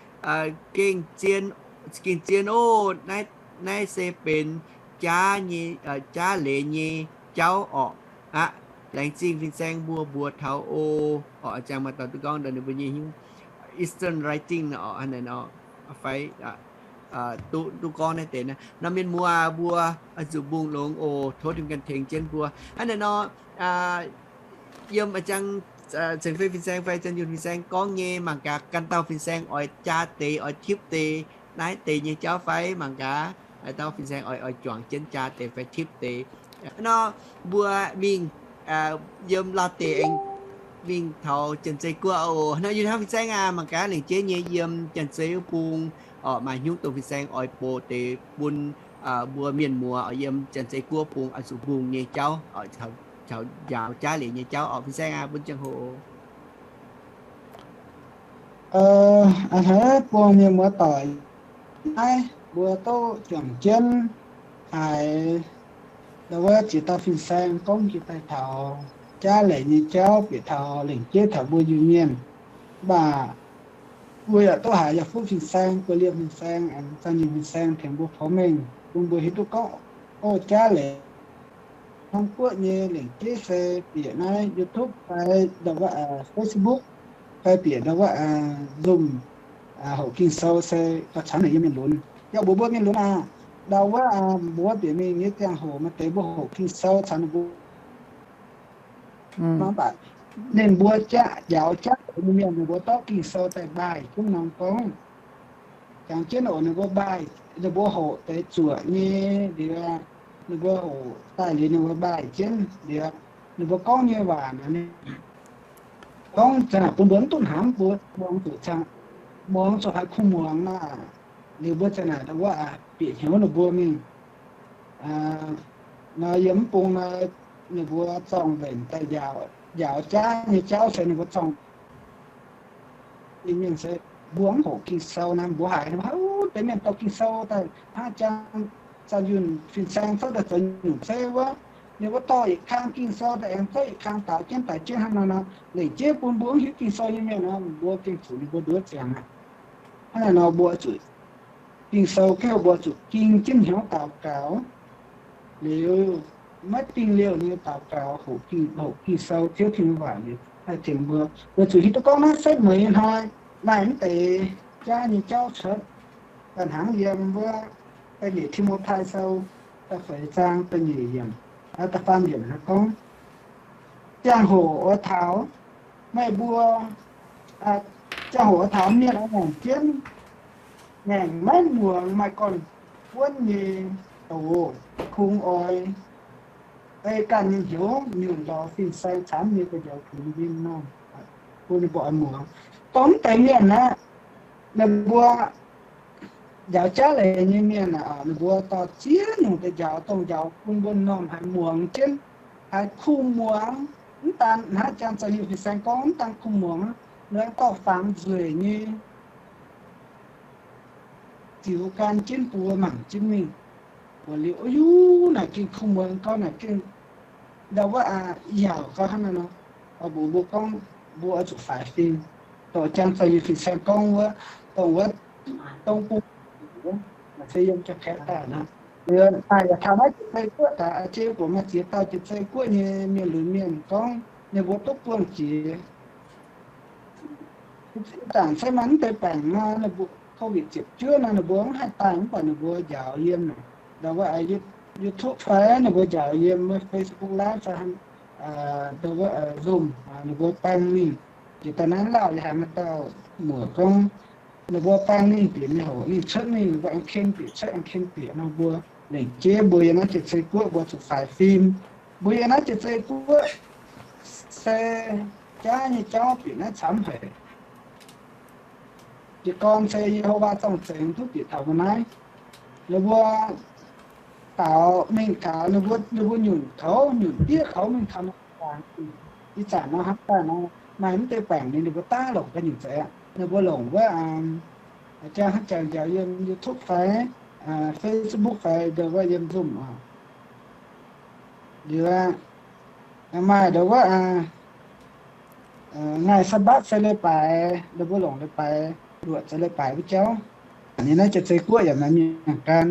gengh zien, gengh zien oc. Naaiv, naaiv se benx jaav nyei, jaav leiz nyei jauv orqc. Aqv, laengz zingh fin-saeng mbuo mbuox taux oc. Orqc, a'jang maaih dauh duqv gorngv daaih ninh mbuo nyei hnyouv Eastern Writing nor orqc, hnangv naaic nor, fai duqv, duqv gorngv naaiv deix naaiv. Nor mienh muoz aac, mbuo oix zuqc mbungh longx oc. Tov Tin-Hungh ganh tengx jienv mbuo. Hnangv naaic nor, yiem a'jang Ceng-Fei fin-saeng fai Zanh Yunh fin-saeng gorngv nyei, mangc gaax ganh dauh fin-saeng oix jaa deix, oix tipv deix naaiv deix nyei jauv fai? Mangc gaax haaix dauh fin-saeng oix, oix juangc jienv jaa deix fai tipv deix. Nor mbuo mingh yiem Laauv deic aengx mingh taux Janx-Zei Guoqv oc. Nor yie hnamv fin-saeng aac, mangc gaax lengc jeiv nyei yiem Janx-Zei wuov bung orqc, maaih hnyouv dongh fin-saeng oix bun deix bun mbuo mienh muoz oix yiem Janx-Zei Guoqv bung oix zuqc mbungh nyei jauv, caux njaaux jaav leiz nyei jauv orqc. Fin-saeng aac, bun ziangh hoc. A'hneiv bung mienh muoz doic, naaiv mbuo duqv juangc jienv haiz ndau wuov ziex dauh fin-saeng gorngv jiex daaih taux jaav leiz nyei jauv bieqc taux lengc jeiv taux mbuo Iu-Mienh. Mv baac mbuo yaac duqv haiz yaac fuqv fin-saeng, buo liemh fin-saeng, aengx zanh nyungc fin-saeng tengx mbuo porv mengh bun mbuo hiuv duqv gorngv, o, jaav leiz Tongv Guoqv nyei lengc jeiv se bieqc naaiv YouTube fai ndau wuov Facebook fai bieqc ndau wuov Zoom, hoqc Ging-Sou se gauh camv haic yiem mienh lunx. Yaac mbuox mbuo mienh lunx aac, ndau wuov mbuo bieqc mingh nyei ziangh hoc maaih deix mbuo hoqc Ging-Sou caux ninh mbuo Mv baac ninh mbuo jaav, njaaux jaav leiz nyei mienh, ninh mbuo dorv Ging-Sou daaih mbaaih jienv norm gorngv. Jangx jienv oc, ninh mbuo mbaaih, ninh mbuo hoqc deix zuoqc nyei liuz, ninh mbuo hoqc daaih liuz ninh mbuo mbaaih jienv liuz, ninh mbuo gorngv nyei waac naaic, gorngv za'naaic bun mbuo mv duqv hnamv, mbuo muangx zuqc, muangx zuqc haiz kuh muangx naaic, liuz mbuo za'naaic wuov bieqc hnyouv ninh mbuo mingh. Nor yiem mv bung nor, ninh mbuo zorng-mbenc daaih njaaux, njaaux jaav nyei jauv se ninh mbuo zorng nyei mienh se mbuo mv hoqc Ging-Sou naaic, mbuo haiz ninh mbuo, hov, deix mienh dorh Ging-Sou daaih hnangv jang Zanh Yunh fin-saeng zorqv daaih zoux nyungc zeiv wuov, ninh mbuo dorh yietc kang Ging-Sou daaih aengx zorqv yietc kang daaux jienv daaux jienv hnangv nor nor, lengc jeiv bun mbuo mv hiuv Ging-Sou nyei mienh nor, mbuo gengh zuqc ninh mbuo nduov ziangx aqv. Hnangv naaic nor mbuo zuqc Ging-Sou gengh mbuo zuqc ging jienv hnyouv daux gaux. Liuz maiv dingh liouh nyei daux gaux, hoqc Ging-Sou, Ziouv Tin-Hungh waac liuz haih tengx mbuo, mbuo zuqc hiuv duqv gorngv naaiv setv mueiz hnoi maaih mv deix jaav nyei jauv cuotv. Da'hnangv yiem wuov da'nyeic Ti^mo^tai Sou da'feix zaang da'nyeic yiemc, da'faam yiemc hnangv gorngv, ziangh hoc oix taux meih mbuo, ziangh hoc oix taux mienh oix ngaengc jienv, ngaengc maiv muangx maaih gorn-buonv nyei doz, kungx oix ei ganh nyei hnyouv nyunc lorz fin-saeng camv nyei gu'njoux kungx njien-youh bun ninh mbuo oix muangx. Dongh mv deix mienh aeqv, ninh mbuo njaaux jaav leiz nyei mienh aeqv, ninh mbuo dorh ziex nyungc deix njaaux, dongh njaaux bun mbuo m'normh haih muangx jienv, haih kuh muangx. Mv daan hnangv jang Zanh Yunh fin-saeng gorngv, mv daan kuh muangx, ninh dorh fangx nzueic nyei ziux gan jienv buoz mangc jienv mingh. Buoz liuz, o yuv, naaic gengh kuh muangx gau, naaic gengh ndau wuov aqv, yaac gau hnangv naaiv nor. Mbuox mbuo gorngv mbuo oix zuqc faix fim, dorh jang Zanh Yunh fin-saeng gorngv wuov, dongh wuov, dongh bung, se yiem jaa-kaeqv daaih nor. Daaih yaac taux naaiv Jiex Zei Guoqv daaih, a'jang mbuo maaih ziex dauh Jiex Zei Guoqv nyei mienh lunx mienh gorngv ninh mbuo duqv buangh jiex. Ih zanc se maaih mv deix baengc nor, ninh mbuo covid ziepc juov nor, ninh mbuo mv haih daaih, mv baac ninh mbuo njaaux yiem naaic, YouTube fai ninh mbuo njaaux yiem Facebook Live fai, Zoom, ninh mbuo baeng mingh. Jiex daaih naaiv lauh yaac haiz maaih dauh muoc gorngv ninh mbuo baeng mingh bieqc mingh hoc ninh cuotv mingh, ninh mbuo aengx ken bieqc cuotv, aengx ken bieqc nor, mbuo lengc jeiv mbuo yiem naaiv Jiex Zei Guoqv mbuo zuqc faix fim. Mbuo yiem naaiv Jiex Zei Guoqv se jaav nyei jauv bieqc naaiv camv haic. Jiez gorn se Yehovaa Zorng-Zengx duqv bieqc taux mbuo naaiv. Ninh mbuo daaux mingh taux ninh mbuo, ninh mbuo nyunc kouv, nyunc diev kouv mingh taux ih zanc nor, hnangv daaih nor, maaih mv deix baengc ninh mbuo daav longc ga'nyungc zeiz aqv. Ninh mbuo longc wuov, jang hnangv jangx njaaux yiem YouTube fai Facebook fai ndau wuov yiem Zoom oc. Liuz maaih ndau wuov, ngaih Saabatv se leiz-baaix, ninh mbuo longc leiz-baaix, luoqc zoux leiz-baaix wuov jauv. Ninh naaiv Jiex Zei Guoqv yaac maaih mienh gan.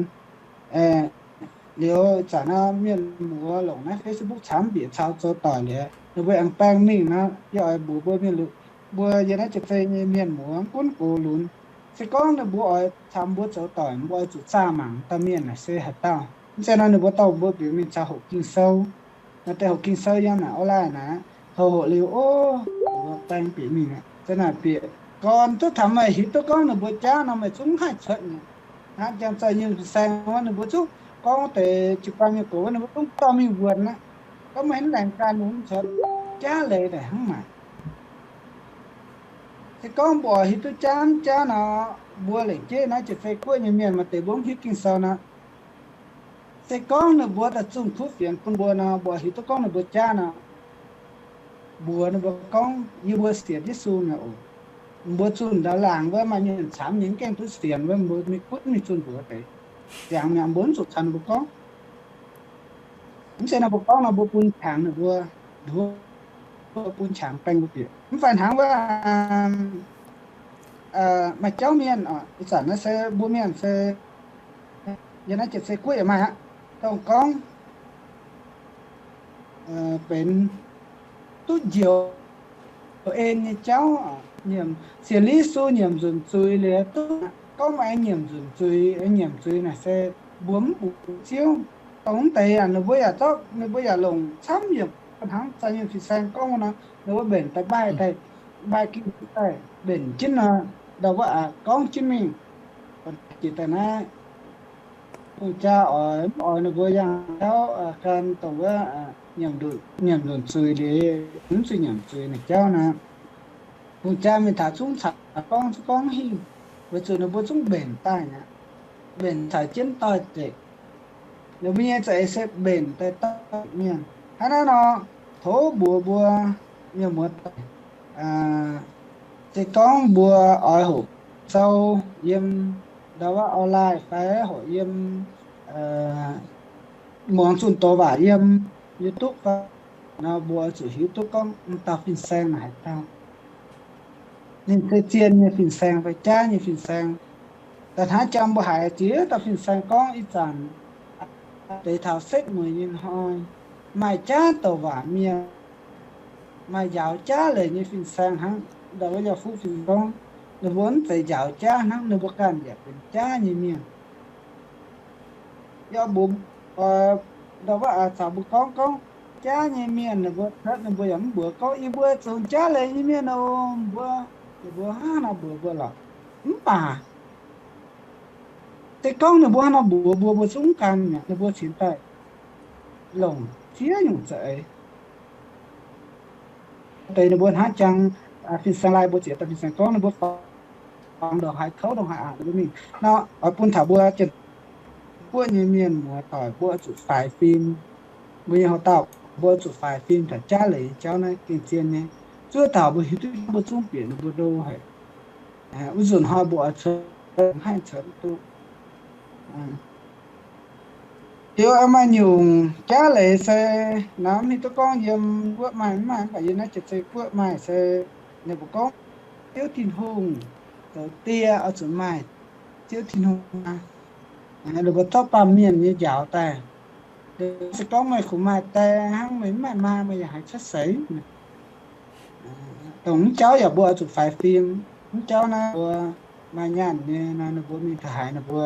Liuz zanc naaiv mienh muoz longc naaiv Facebook camv bieqc caux zoux doic liuz, ninh mbuo aengx baeng mingh nor, yie oix mbuox mbuo mienh, mbuo yiem naaiv Jiex Zei nyei mienh muoz gunv gox lunx. Se gorngv ninh mbuo oix caux mbuo zoux doic, mbuo oix zuqc zaah mangc dauh mienh naaic se haaix dauh. Mv zeiz nor ninh mbuo dorh mbuo bieqc mingh caux hoqc Ging-Sou. Naaiv deix hoqc Ging-Sou yiem naaic online naaic, hoqc hoqc liuz, ov, baeng bieqc mingh aqv. Za'naaic bieqc gorn duqv taux meih hiuv duqv gorngv ninh mbuo jaav nor, meih zungv haih cuotv nyei. Hnangv jang zoih nyei fin-saeng wuov, ninh mbuo zungv gorngv deix jiu-baang nyei gox wuov, ninh mbuo zungv dorh mingh wuonx aqv. Gorngv meih mv laengz gan, ninh mv cuotv. Jaav leiz naaic hnangv naaic. Se gorngv mbuo hiuv duqv jaav mv jaav nor, mbuo lengc jeiv naaiv Jiex Zei Guoqv nyei mienh maaih deix mbuo mv hiuv Ging-Sou nor, se gorngv ninh mbuo daaih zunh kuv fienx bun mbuo nor, mbuo hiuv duqv gorngv ninh mbuo jaav nor, mbuox ninh mbuo gorngv, yie mbuo sienx Yesu mi'aqv oc. Mbuo zunh ndau laangz wuov maaih mienh camv nyei mv gaengh duqv sienx wuov, mbuo mingh gunv mingh zunh mbuox deix. Ziangx mi'aqv, mbuo mv zuqc caux ninh mbuo gorngv. Mv zeiz nor mbuo gorngv nor mbuo bun qangx ninh mbuo, mbuo bun qangx baeng mbuo bieqc. Mv fai hnangv wuov maaih jauv mienh, ih zanc naaiv se mbuo mienh se yiem naaiv Jiex Zei Guoqv yaac maaih aqv, dongh gorngv benx duqv njoux en nyei jauv, nyiemc sienx Yesu nyiemc nzunc zuiz liuz duqv. Gorngv maaih aengx nyiemc nzunc zuiz, aengx nyiemc zuiz naaic se mbuo mv bungx Ziouv. Dongh mv deix yaac ninh mbuo yaac zorqv, ninh mbuo yaac longc camv yiemc hnangv zai nyei fin-saeng gorngv nor, ninh mbuo mbenc daaih mbaih daaih, mbaih Ging-Sou daaih mbenc jienv nor, ndau wuov aqc gorngv jienv mingh. Jiex daaih naaiv, hungh jaa oix mv oix ninh mbuo yangh jauv gan dongh wuov nyiemc nzunc zuiz liuz, mv zuqc nyiemc zuiz naaic jauv naaic. Hungh jaa mingh taux zungv caux gorngv zungv gorngv hingh, weic zuqc ninh mbuo zungv mbenc daaih aqv, mbenc caux jienv doix-dekc. Ninh mbuo nyei za'eix se mbenc daaih doix-dekc mienh. Hnangv naaiv nor, tov mbuox mbuo mienh muoz-doic, se gorngv mbuo oix hoqc sou yiem ndau wuov online fai hoqc yiem muangx zunh doz waac yiem YouTube fai nor, mbuo oix zuqc hiuv duqv gorngv m'dauh fin-saeng naaic haaix dauh. Ninh se zien nyei fin-saeng fai jaav nyei fin-saeng. Da'hnangv jangx mbuo haiz ziex dauh fin-saeng gorngv ih zanc deix taux setv mueiz nyei hnoi, maaih jaav douc waac mienh, maaih njaaux jaav leiz nyei fin-saeng hnangv. Ndau wuov yaac fuqv fin gorngv, ninh mbuo mv zeiz njaaux jaav hnangv, ninh mbuo ganh yaac benx jaav nyei mienh. Yaac mbuox ndau wuov caux mbuo gorngv, gorngv jaav nyei mienh ninh mbuo cuotv, ninh mbuo yaac mv mbuox gorngv, yie mbuo zungv jaav leiz nyei mienh oc. Mbuo, ninh mbuo hnangv naaiv mbuox mbuo lorqc. Mv baac se gorngv ninh mbuo hnangv naaiv mbuox mbuo, mbuo zungv mv gan mi'aqv. Ninh mbuo cingx daaih longc ziex nyungc za'eix. Deix ninh mbuo hnangv jangx fin-saeng laai mbuo ziex dauh fin-saeng gorngv, ninh mbuo faaux ndongc haaix kouv ndongc haaix aqc, ninh mbuo mingh nor, oix bun taux mbuo Janx-Guoqv nyei mienh muoz-doic mbuo zuqc faix fim. Mbuo nyei houx-dauh mbuo zuqc faix fim taux jaav leiz nyei jauv naaiv gengh zien nyei. Zuov taux mbuo hiuv duqv mbuo zungv bieqc ninh mbuo ndo haic. Wuov nzunc hnoi mbuo oix cuotv haih cuotv duqv. Liuz maaih nyungc jaav leiz se nor, mv hiuv duqv gorngv yiem guoqv maaih mv maaih, mv baac yiem naaiv Janx-Zei guoqv maaih se ninh mbuo gorngv Ziouv Tin-Hungh zoux die oix zuqc maaih Ziouv Tin-Hungh aqv. Ninh mbuo zorqv baamh mienh nyei njaaux daaih. Se gorngv meih kungx maaih die hnangv, meih mv maaih maa, meih yaac haiz cuotv seix. Dongh mv jauv yaac mbuo oix zuqc faix fim. Mv jauv naaiv mbuo maaih nyaanh nyei nor, ninh mbuo mingh taux haaix ninh mbuo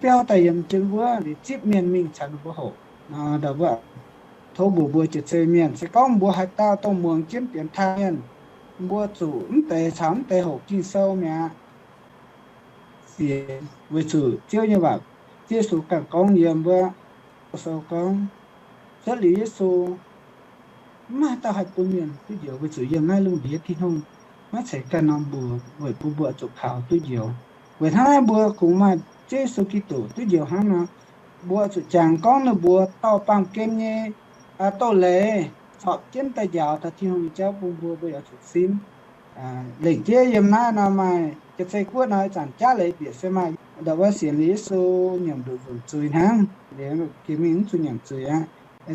biauv daaih yiem jienv wuov, liuz zipv mienh mingh caux ninh mbuo hoqc. Nor ndau wuov, tov mbuox mbuo jiex zei mienh, se gorngv mbuo haaix dauh dongh muangx jienv dienx taaih mienh, mbuo zuqc mv deix caux mv deix hoqc Ging-Sou mi'aqv. Sienx weic zuqc Ziouv nyei waac, Ziouv Yesu ganh gorngv yiem wuov Ging-Sou gorngv, cuotv liuz Yesu, mv maaih dauh haih bun mienh duqv njoux weic zuqc yiem naaiv lungh ndiev Tin-Hungh maiv ceix ganh norm mbuox weic bun mbuo zuqc kaux duqv njoux. Weic hnangv naaiv mbuo kungx maaih Ziouv Yesu Giduc duqv njoux hnangv nor, mbuo zuqc jangx gorngv ninh mbuo dorh baamh gen nyei doz-leiz corc jienv daaih njaaux taux Tin-Hungh nyei jauv bun mbuo, mbuo yaac zuqc simv. Lengc jeiv yiem naaiv nor maaih jiex zei guoqv nor, ih zanc jaav leiz bieqc se maaih ndau wuov sienx liuz Yesu nyiemc nduqc nzunc zuiz hnangv, liuz jiex mingh mv zuqc nyiemc zuiz aqv.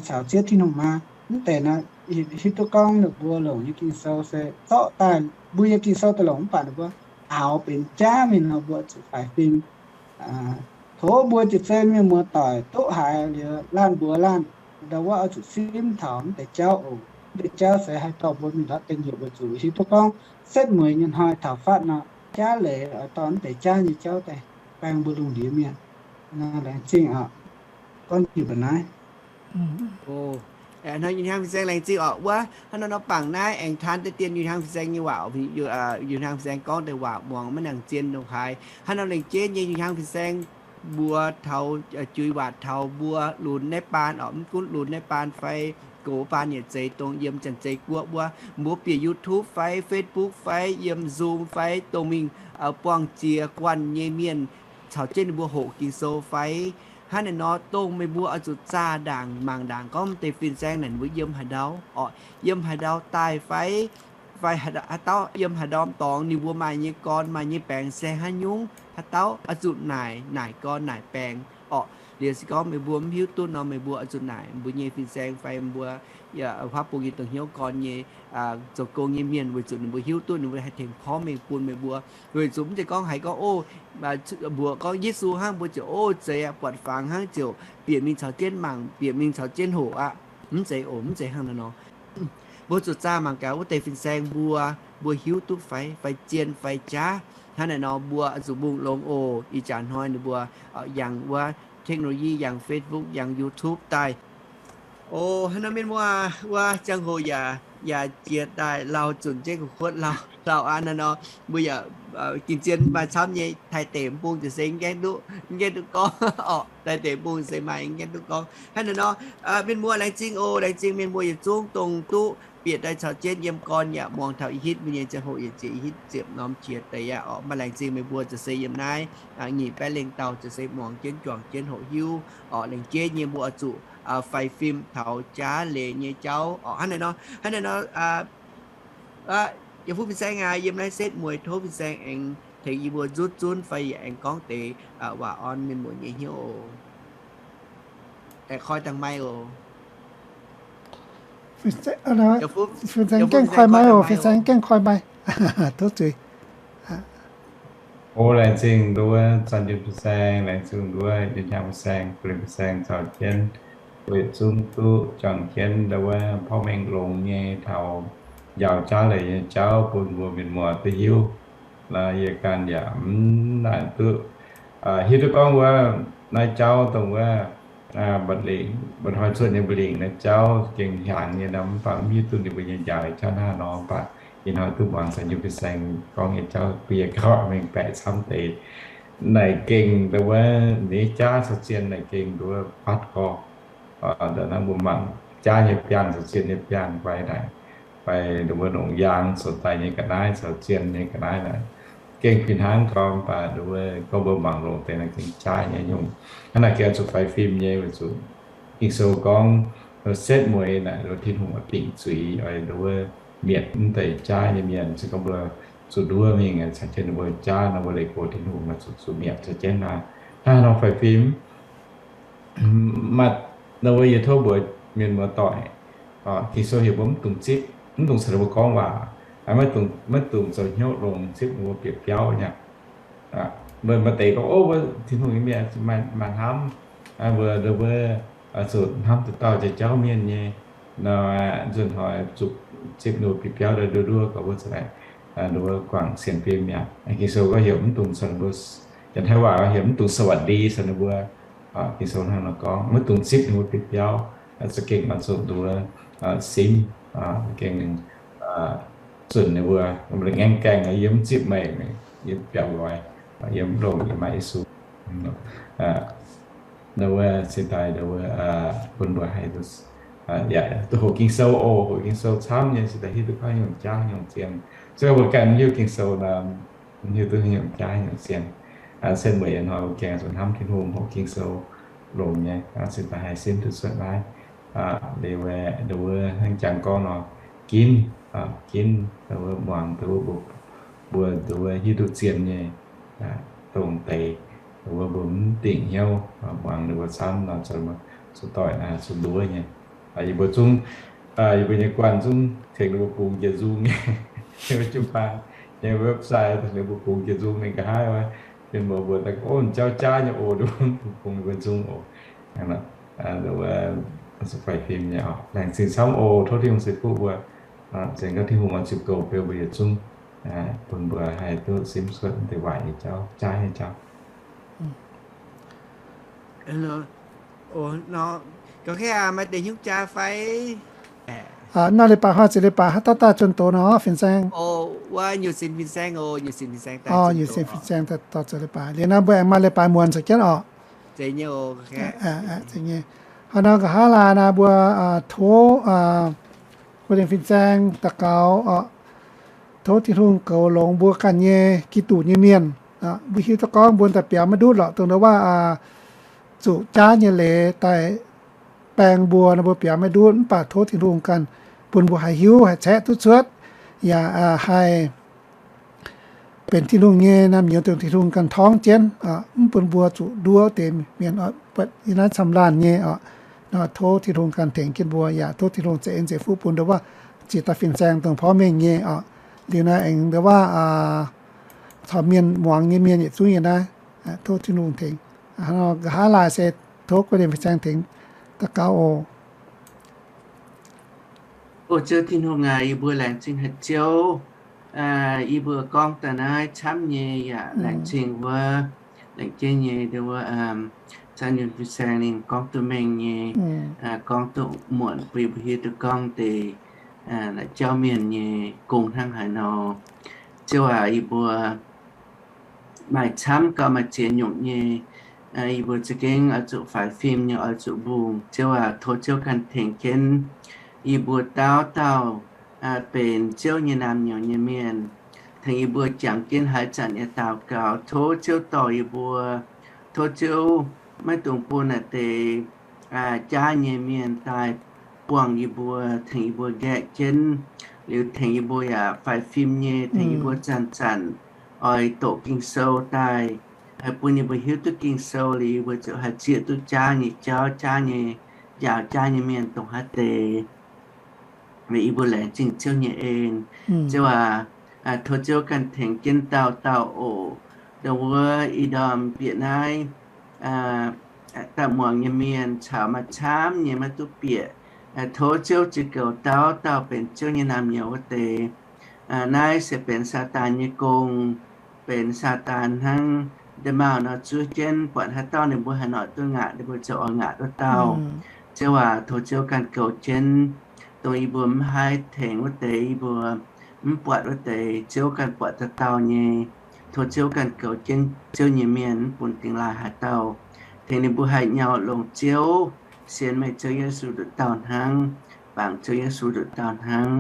Caux Ziouv Tin-Hungh maa mv deix nor, hiuv duqv gorngv ninh mbuo longc nyei Ging-Sou se zorqv daaih, mbuo nyei Ging-Sou daaih longc mv baac ninh mbuo aaux benx jaav mingh nor, mbuo zuqc faix fim. Tov mbuo jiex zei mienh muoz-doic duqv haiz liuz laanh mbuox laanh, ndau wuov oix zuqc simv taux mv deix jauv oc. Mv deix jauv se haih dorh mbuo mingh ndortv dengh yiepc weic zuqc hiuv duqv gorngv setv mueiz nyei hnoi taux fatv nor, jaav leiz oix dorh mv deix jaav nyei jauv daaih baeng mbuo lungh ndiev mienh. Laengz zingh oc. Gorngv njiec mbuo naaiv. Hnoi Yu Hnyangx Fin-Saeng laengz zingh oc. Wuov hnangv nor nor bangc naaiv aengx taan deix dien Yu Hnyangx Fin-Saeng nyei waac, Yu Hnyangx Fin-Saeng gorngv deix waac muangx maiv nangc zien dongh haaix. Hnangv nor lengc jeiv nyei Yu Hnyangx Fin-Saeng mbuox taux, juix waac taux mbuo lunx naaiv baan oc, mv gunv lunx naaiv baan fai gox baan yietc zeiz dongh yiem Janx-Zei Guoqv wuov, mbuo bieqc YouTube fai Facebook fai yiem Zoom fai dongh mingh buangh jiex guanh nyei mienh caux jienv ninh mbuo hoqc Ging-Sou fai hnangv naaiv nor, dongh meih mbuo oix zuqc zaah ndaangc mangc ndaangc gorngv deix fin-saeng naaic ninh mbuo yiem haaix ndau orqc, yiem haaix ndau daaih fai, fai haaix dauh yiem haaix ndorm dorngx, ninh mbuo maaih nyei gorn maaih nyei baengc se haaix nyungc, haaix dauh oix zuqc naaic, naaic gorn naaic baengc orqc. Liuz se gorngv meih mbuo mv hiuv duqv nor, meih mbuo oix zuqc naaic mbuo nyei fin-saeng fai mbuo huaav bung nyei dongh hnyouv gorn nyei zoux gong nyei mienh, weic zuqc ninh mbuo hiuv duqv ninh mbuo haih tengx porv mengh bun meih mbuo. Weic zuqc mv zeiz gorngv haiz gorngv, o, mbuox gorngv Yesu hnangv, mbuo ziouc, o, zeiz aqv, buatc fangx hnangv ziouc bieqc mingh caux jienv mangc, bieqc mingh caux jienv hoqc aqv. Mv zeiz oc, mv zeiz hnangv naaiv nor. Mbuo zuqc zaah mangc gaax wuov deix fin-saeng mbuo, mbuo hiuv duqv fai, fai zien fai jaav. Hnangv naaiv nor mbuo zuqc mbungh longx oc. Ih jaax hnoi ninh mbuo yangh wuov technology, yangh Facebook, yangh YouTube daaih. O, hnangv nor mienh muoz wuov ziangh hoc yaac, yaac jiex daaih lauh zunc jienv gu'kuotv lauh, lauh aqv. Naaiv nor mbuo yaac gengh zien maaih camv nyei. Taaih deic mbungh ziouc se mv gaengh duqv, mv gaengh duqv gorngv orqc. Taaih deic mbungh se maaih mv gaengh duqv gorngv. Hnangv naaiv nor, mienh muoz laengz zingh oc. Laengz zingh mienh muoz yietc zungv dongh duqv bieqc daaih caux jienv yiem gorn yaac muangx taux ih hitv mbuo nyei ziangh hoc, yietc zieqc ih hitv ziepc norm jiex deix aqv orqc. Maaih laengz zingh meih mbuo ziouc se yiem naaiv nyic baeqv lengh dauh ziouc se muangx jienv juangc jienv hoqc hiuv orqc. Laengz jeiv nyei mbuo oix zuqc faix fim taux jaav leiz nyei jauv orqc. Hnangv naaiv nor, hnangv naaiv nor, yie fuqv fin-saeng aqv, yiem naaiv setv mueiz tov fin-saeng aengx tengx yie mbuo nzutv zunv fai yaac aengx gorngv deix waac orn mienh muoz nyei hnyouv oc. Aengx koi dangh maiv oc. Fin-saeng gengh koi maiv oc. Fin-saeng gengh koi maiv. Tov zuiz. O, laengz zingh nduov Zanh Yunh fin-saeng, laengz zingh nduov Yunh Hnyangx fin-saeng, Guh Lin fin-saeng caux jienv weic zungv duqv juangc jienv ndau wuov porv mengh longx nyei taux njaaux jaav leiz nyei jauv bun mbuo mienh muoz duqv hiuv. Yie ganh yaac mv naaic duqv hiuv duqv gorngv wuov naaiv jauv dongh wuov mba'lingc, mba'hnoi cuotv nyei mba'lingc naaiv jauv gengh hiaangx nyei nor, mv baac mv hiuv duqv ninh mbuo nyei njaaux jauv hnangv nor. Mv baac ih hnoi duqv muangx Zanh Yunh fin-saeng gorngv nyei jauv, bun yie gauh mengh baeqc camv deix. Naaic gengh ndau wuov ninh jaav caux zien naaic gengh ndau wuov batv gorx. Ndau naaiv mbuo mangc jaav nyei biangh caux zien nyei biangh fai naaic, fai ndau wuov longc yaang cuotv daaih nyei ga'naaiv caux zien nyei ga'naaiv naaic, gengh fih hnangv gorngv. Mv baac ndau wuov gorngv mbuo mangc longc deix naaic gengh jaav nyei nyungc. Hnangv naaic gengh oix zuqc faix fim nyei weic zuqc Ging-Sou gorngv setv mueiz naaic ndau wuov Tin-Hungh oix dingc zuiz oix ndau wuov mietc mv deix jaav nyei mienh. Se gorngv mbuo zuqc nduov mingh caux jienv ninh mbuo jaav nor, mbuo leih gox Tin-Hungh oix zuqc, zuqc mietc caux jienv naaic. Hnangv nor faix fim maaih ndau wuov yie tov mbuox mienh muoz-doic, Ging-Sou heuc mbuo mv dungx zipv, mv dungx caux ninh mbuo gorngv waac, maiv dungx, maiv dungx zoux hnyouv longx zipv ninh mbuo bieqc biauv nyei. Mbuo maaih deix gorngv, o, mbuo Tin-Hungh nyei mienh maaih hnamv, mbuo, mbuo zuqc hnamv deix dauh jauv-jauv mienh nyei nor, nzunc hnoi zuqc zipv ninh mbuo biauv-biauv daaih nduov nduov gorx mbuo za'naaic, ninh mbuo guangc sienx fim mi'aqv. Ging-Sou gorngv heuc mv dungx, mbuo Janx-Taiv waac heuc mv dungx สวัสดี caux ninh mbuo. Ging-Sou hnangv nor gorngv, mv dungx zipv ninh mbuo biauv-biauv, za'gengh oix zuqc nduov, simv, za'gengh zunc ninh mbuo, mbuo ngaengv gaengh, yie mv zipv meih, yie biaux nqoi, yie mv longc, yie maaih Yesu. Ninh mbuo cingx daaih, ninh mbuo bun mbuo haih duqv, yaac duqv hoqc Ging-Sou oc, hoqc Ging-Sou camv nyei, cingx daaih hiuv duqv gorngv nyungc jaav nyungc zien. Se gorngv mbuo ganh mv hiuv Ging-Sou nor, mv hiuv duqv nyungc jaav nyungc zien. Se mueic yietc hnoi mbuo gengh zuqc hnamv Tin-Hungh, hoqc Ging-Sou longx nyei, cingx daaih haih simv duqv cuotv naaiv. Liuz, ninh mbuo hnangv jangx gorngv nor, ginv, ginv, ninh mbuo muangx, ninh mbuo, mbuo, ninh mbuo hiuv duqv zien nyei dongh deix, ninh mbuo, mbuo mv dingc hnyouv muangx ninh mbuo camv nor, zuqc doic naaic zuqc nduov nyei. Yie mbuo zungv, yie mbuo nyei guanh zungv tengx ninh mbuo bungx jiex nzung nyei, jiu-baang nyei website tengx ninh mbuo bungx jiex nzung mingh nqa'haav wuov, mienh muoz mbuo daaih gorngv, o, jauv jaav nyei oc, ninh mbuo bungx ninh mbuo nzung oc. Faix fim nyei oc. Laengz zingh camv oc. Tov Tin-Hungh ceix fuqv mbuo. Zengc gorngv Tin-Hungh oix ziux goux beu mbuo yietc zungv, bun mbuo haih duqv simv cuotv deix waaic nyei jauv, jaav nyei jauv. Maaih deix hnyouv jaa fai? Nor leiz-baaix hnoi ziepc leiz-baaix haaix dauh daaih zunh doz nor, fin-saeng? Wuov nyutc sin fin-saeng oc, nyutc sin fin-saeng daaih zunh doz. Nyutc sin fin-saeng daaih dorh zoux leiz-baaix. Liuz nor mbuo aengx maaih leiz-baaix muonc caux jienv oc. Zeiz nyei. Hnangv nor nqa'haav laai naaic mbuo tov guei dingc fin-saeng daux gaux oc. Tov Tin-Hungh goux longx mbuo ganh nyei Giduc nyei mienh. Mbuo hiuv duqv gorngv mbuo daaih biaux maiv ndutv lorqc, dongh wuov zuqc jaav nyei leiz daaih baeng mbuo nor, mbuo biaux maiv ndutv, mv baac tov Tin-Hungh ganh bun mbuo haih hiuv, haih caeqv duqv cuotv, yaac haih benx Tin-Hungh nyei naamh nyouz, dongh Tin-Hungh ganh torngv jienv, mv bun mbuo zuqc nduov deix mienh buatc yiem naaiv camv laanh nyei oc. Nor tov Tin-Hungh ganh tengx jienv mbuo, yaac tov Tin-Hungh za'eix zeix fuqv bun ndau wuov jiex daaih fin-saeng dongh porv mengh nyei oc. Liuz naaiv aengx ndau wuov caux mienh muangx nyei mienh yietc zungv yiem naaiv, tov Tin-Hungh tengx. Nqa'haav laai se tov guei dingc fin-saeng tengx daux gaux oc. O Ziouv Tin-Hungh aac, yie mbuo laengz zingh haic Ziouv. Yie mbuo gorngv daaih naaiv camv nyei yaac laengz zingh wuov, laengz jienv nyei ndau wuov, caux nyutc fin-saeng ninh gorngv duqv mengh nyei, gorngv duqv muonc bun yie mbuo hiuv duqv gorngv deix la'jauv mienh nyei gong hnangv haaix nor. Ziouv aac, yie mbuo maaih camv gauh maaih ziex nyungc nyei, yie mbuo za'gengh oix zuqc faix fim nyei, oix zuqc mbungh. Ziouv aac, tov Ziouv ganh tengx jienv yie mbuo dauh dauh benx Ziouv nyei naamh nyouz nyei mienh, tengx yie mbuo jangx jienv haaix zanc nyei daux gaux. Tov Ziouv dorh yie mbuo, tov Ziouv maiv dungx bun naaic deix jaav nyei mienh daaih buangh yie mbuo, tengx yie mbuo nqaeqv jienv, liuz tengx yie mbuo yaac faix fim nyei, tengx yie mbuo zanc-zanc oix doqc Ging-Sou daaih, haih bun yie mbuo hiuv duqv Ging-Sou liuz, yie mbuo ziouc haih zieqv duqv jaav nyei jauv, jaav nyei njaaux jaav nyei mienh dongh haaix deix. Weic yie mbuo laengz zingh Ziouv nyei en. Ziouv aac, tov Ziouv ganh tengx jienv dauh dauh oc. Dongh wuov ih ndorm bieqc naaiv daaih muangx nyei mienh caux maaih camv nyei maiv duqv bieqc, tov Ziouv ziex goux dauh dauh benx Ziouv nyei naamh nyouz wuov deix. Naaiv se benx Saadaan nyei gong, benx Saadaan hnangv nda'maauh nor zuov jienv, buatc haaix dauh ninh mbuo haaix noic duqv ngaatc, ninh mbuo ziouc oix ngaatc wuov dauh. Ziouv aac, tov Ziouv ganh goux jienv, dongh yie mbuo mv haih tengx wuov deix, yie mbuo mv buatc wuov deix, Ziouv ganh buatc dauh dauh nyei. Tov Ziouv ganh goux jienv Ziouv nyei mienh, mv bun dingx laaih haaix dauh, tengx ninh mbuo haih nyau longx Ziouv, sienx meih Ziouv Yesu nduqc dauh hnangv, bangc Ziouv Yesu nduqc dauh hnangv,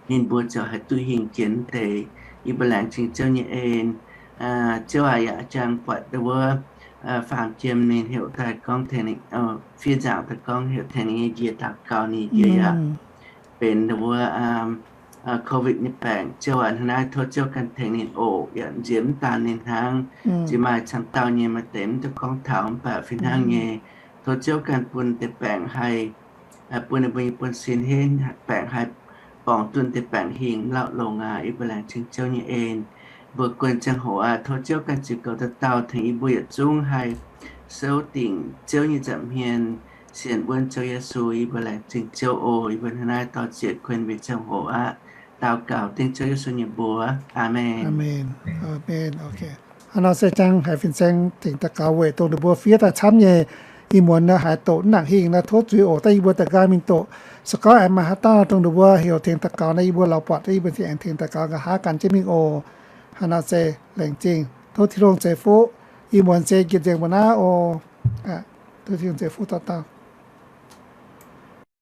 ninh mbuo ziouc haih duqv hingh jiex deix. Yie mbuo laengz zingh Ziouv nyei en. Ziouv aac, yaac jangx buatc wuov faam jiem ninh heuc daaih gorngv tengx ninh, fiev nzaangc daaih gorngv heuc tengx ninh nyei njiec daux gaux, ninh njiec yaac benx wuov COVID nyei baengc. Ziouv aac, hnangv naaiv tov Ziouv ganh tengx ninh oc, yaac nziex mv daanh ninh hnangv. Ziex maaih camv dauh nyei maaih deix mv duqv gorngv taux, mv baac fih hnangv nyei, tov Ziouv ganh bun deix baengc haih, bun ninh mbuo nyei buonv-sin henv, baengc haih borngz duqv deix baengc hingh mv lauh longx aac. Yie mbuo laengz zingh Ziouv nyei en. mbuo guanh ziangh hoc aqv. Tov Ziouv ganh ziux goux dauh dauh tengx yie mbuo yietc zungv haih souv dingc Ziouv nyei nza'hmien, sienx wuonv Ziouv Yesu. Yie mbuo laengz zingh Ziouv oc. Yie mbuo hnangv naaiv dor-ziec kuinx mingh ziangh hoc aqv. Daux gaux dengv Ziouv Yesu nyei mbuox. Aamen. Aamen. Aamen. Okay. Hnangv nor se jangx haiz fin-saeng tengx daux gaux weic dongh ninh mbuo fiev daaih camv nyei. Ih muonz naaiv haaix doqc mv nangc hingh naaiv tov zuiz oc. Daaih yie mbuo daaih nqaang mingh doqc. Se gorngv aengx maaih haaix dauh dongh ninh mbuo heuc tengx daux gaux naaiv, yie mbuo lorz buatc, yie mbuo aengx tengx daux gaux, nqa'haav gan jienv mingh oc. Hnangv nor se laengz zingh. Tov Tin-Hungh ceix fuqv. Ih muonz se njiec nzengc mbuo naaiv oc. Tov Tin-Hungh ceix fuqv dauh dauh.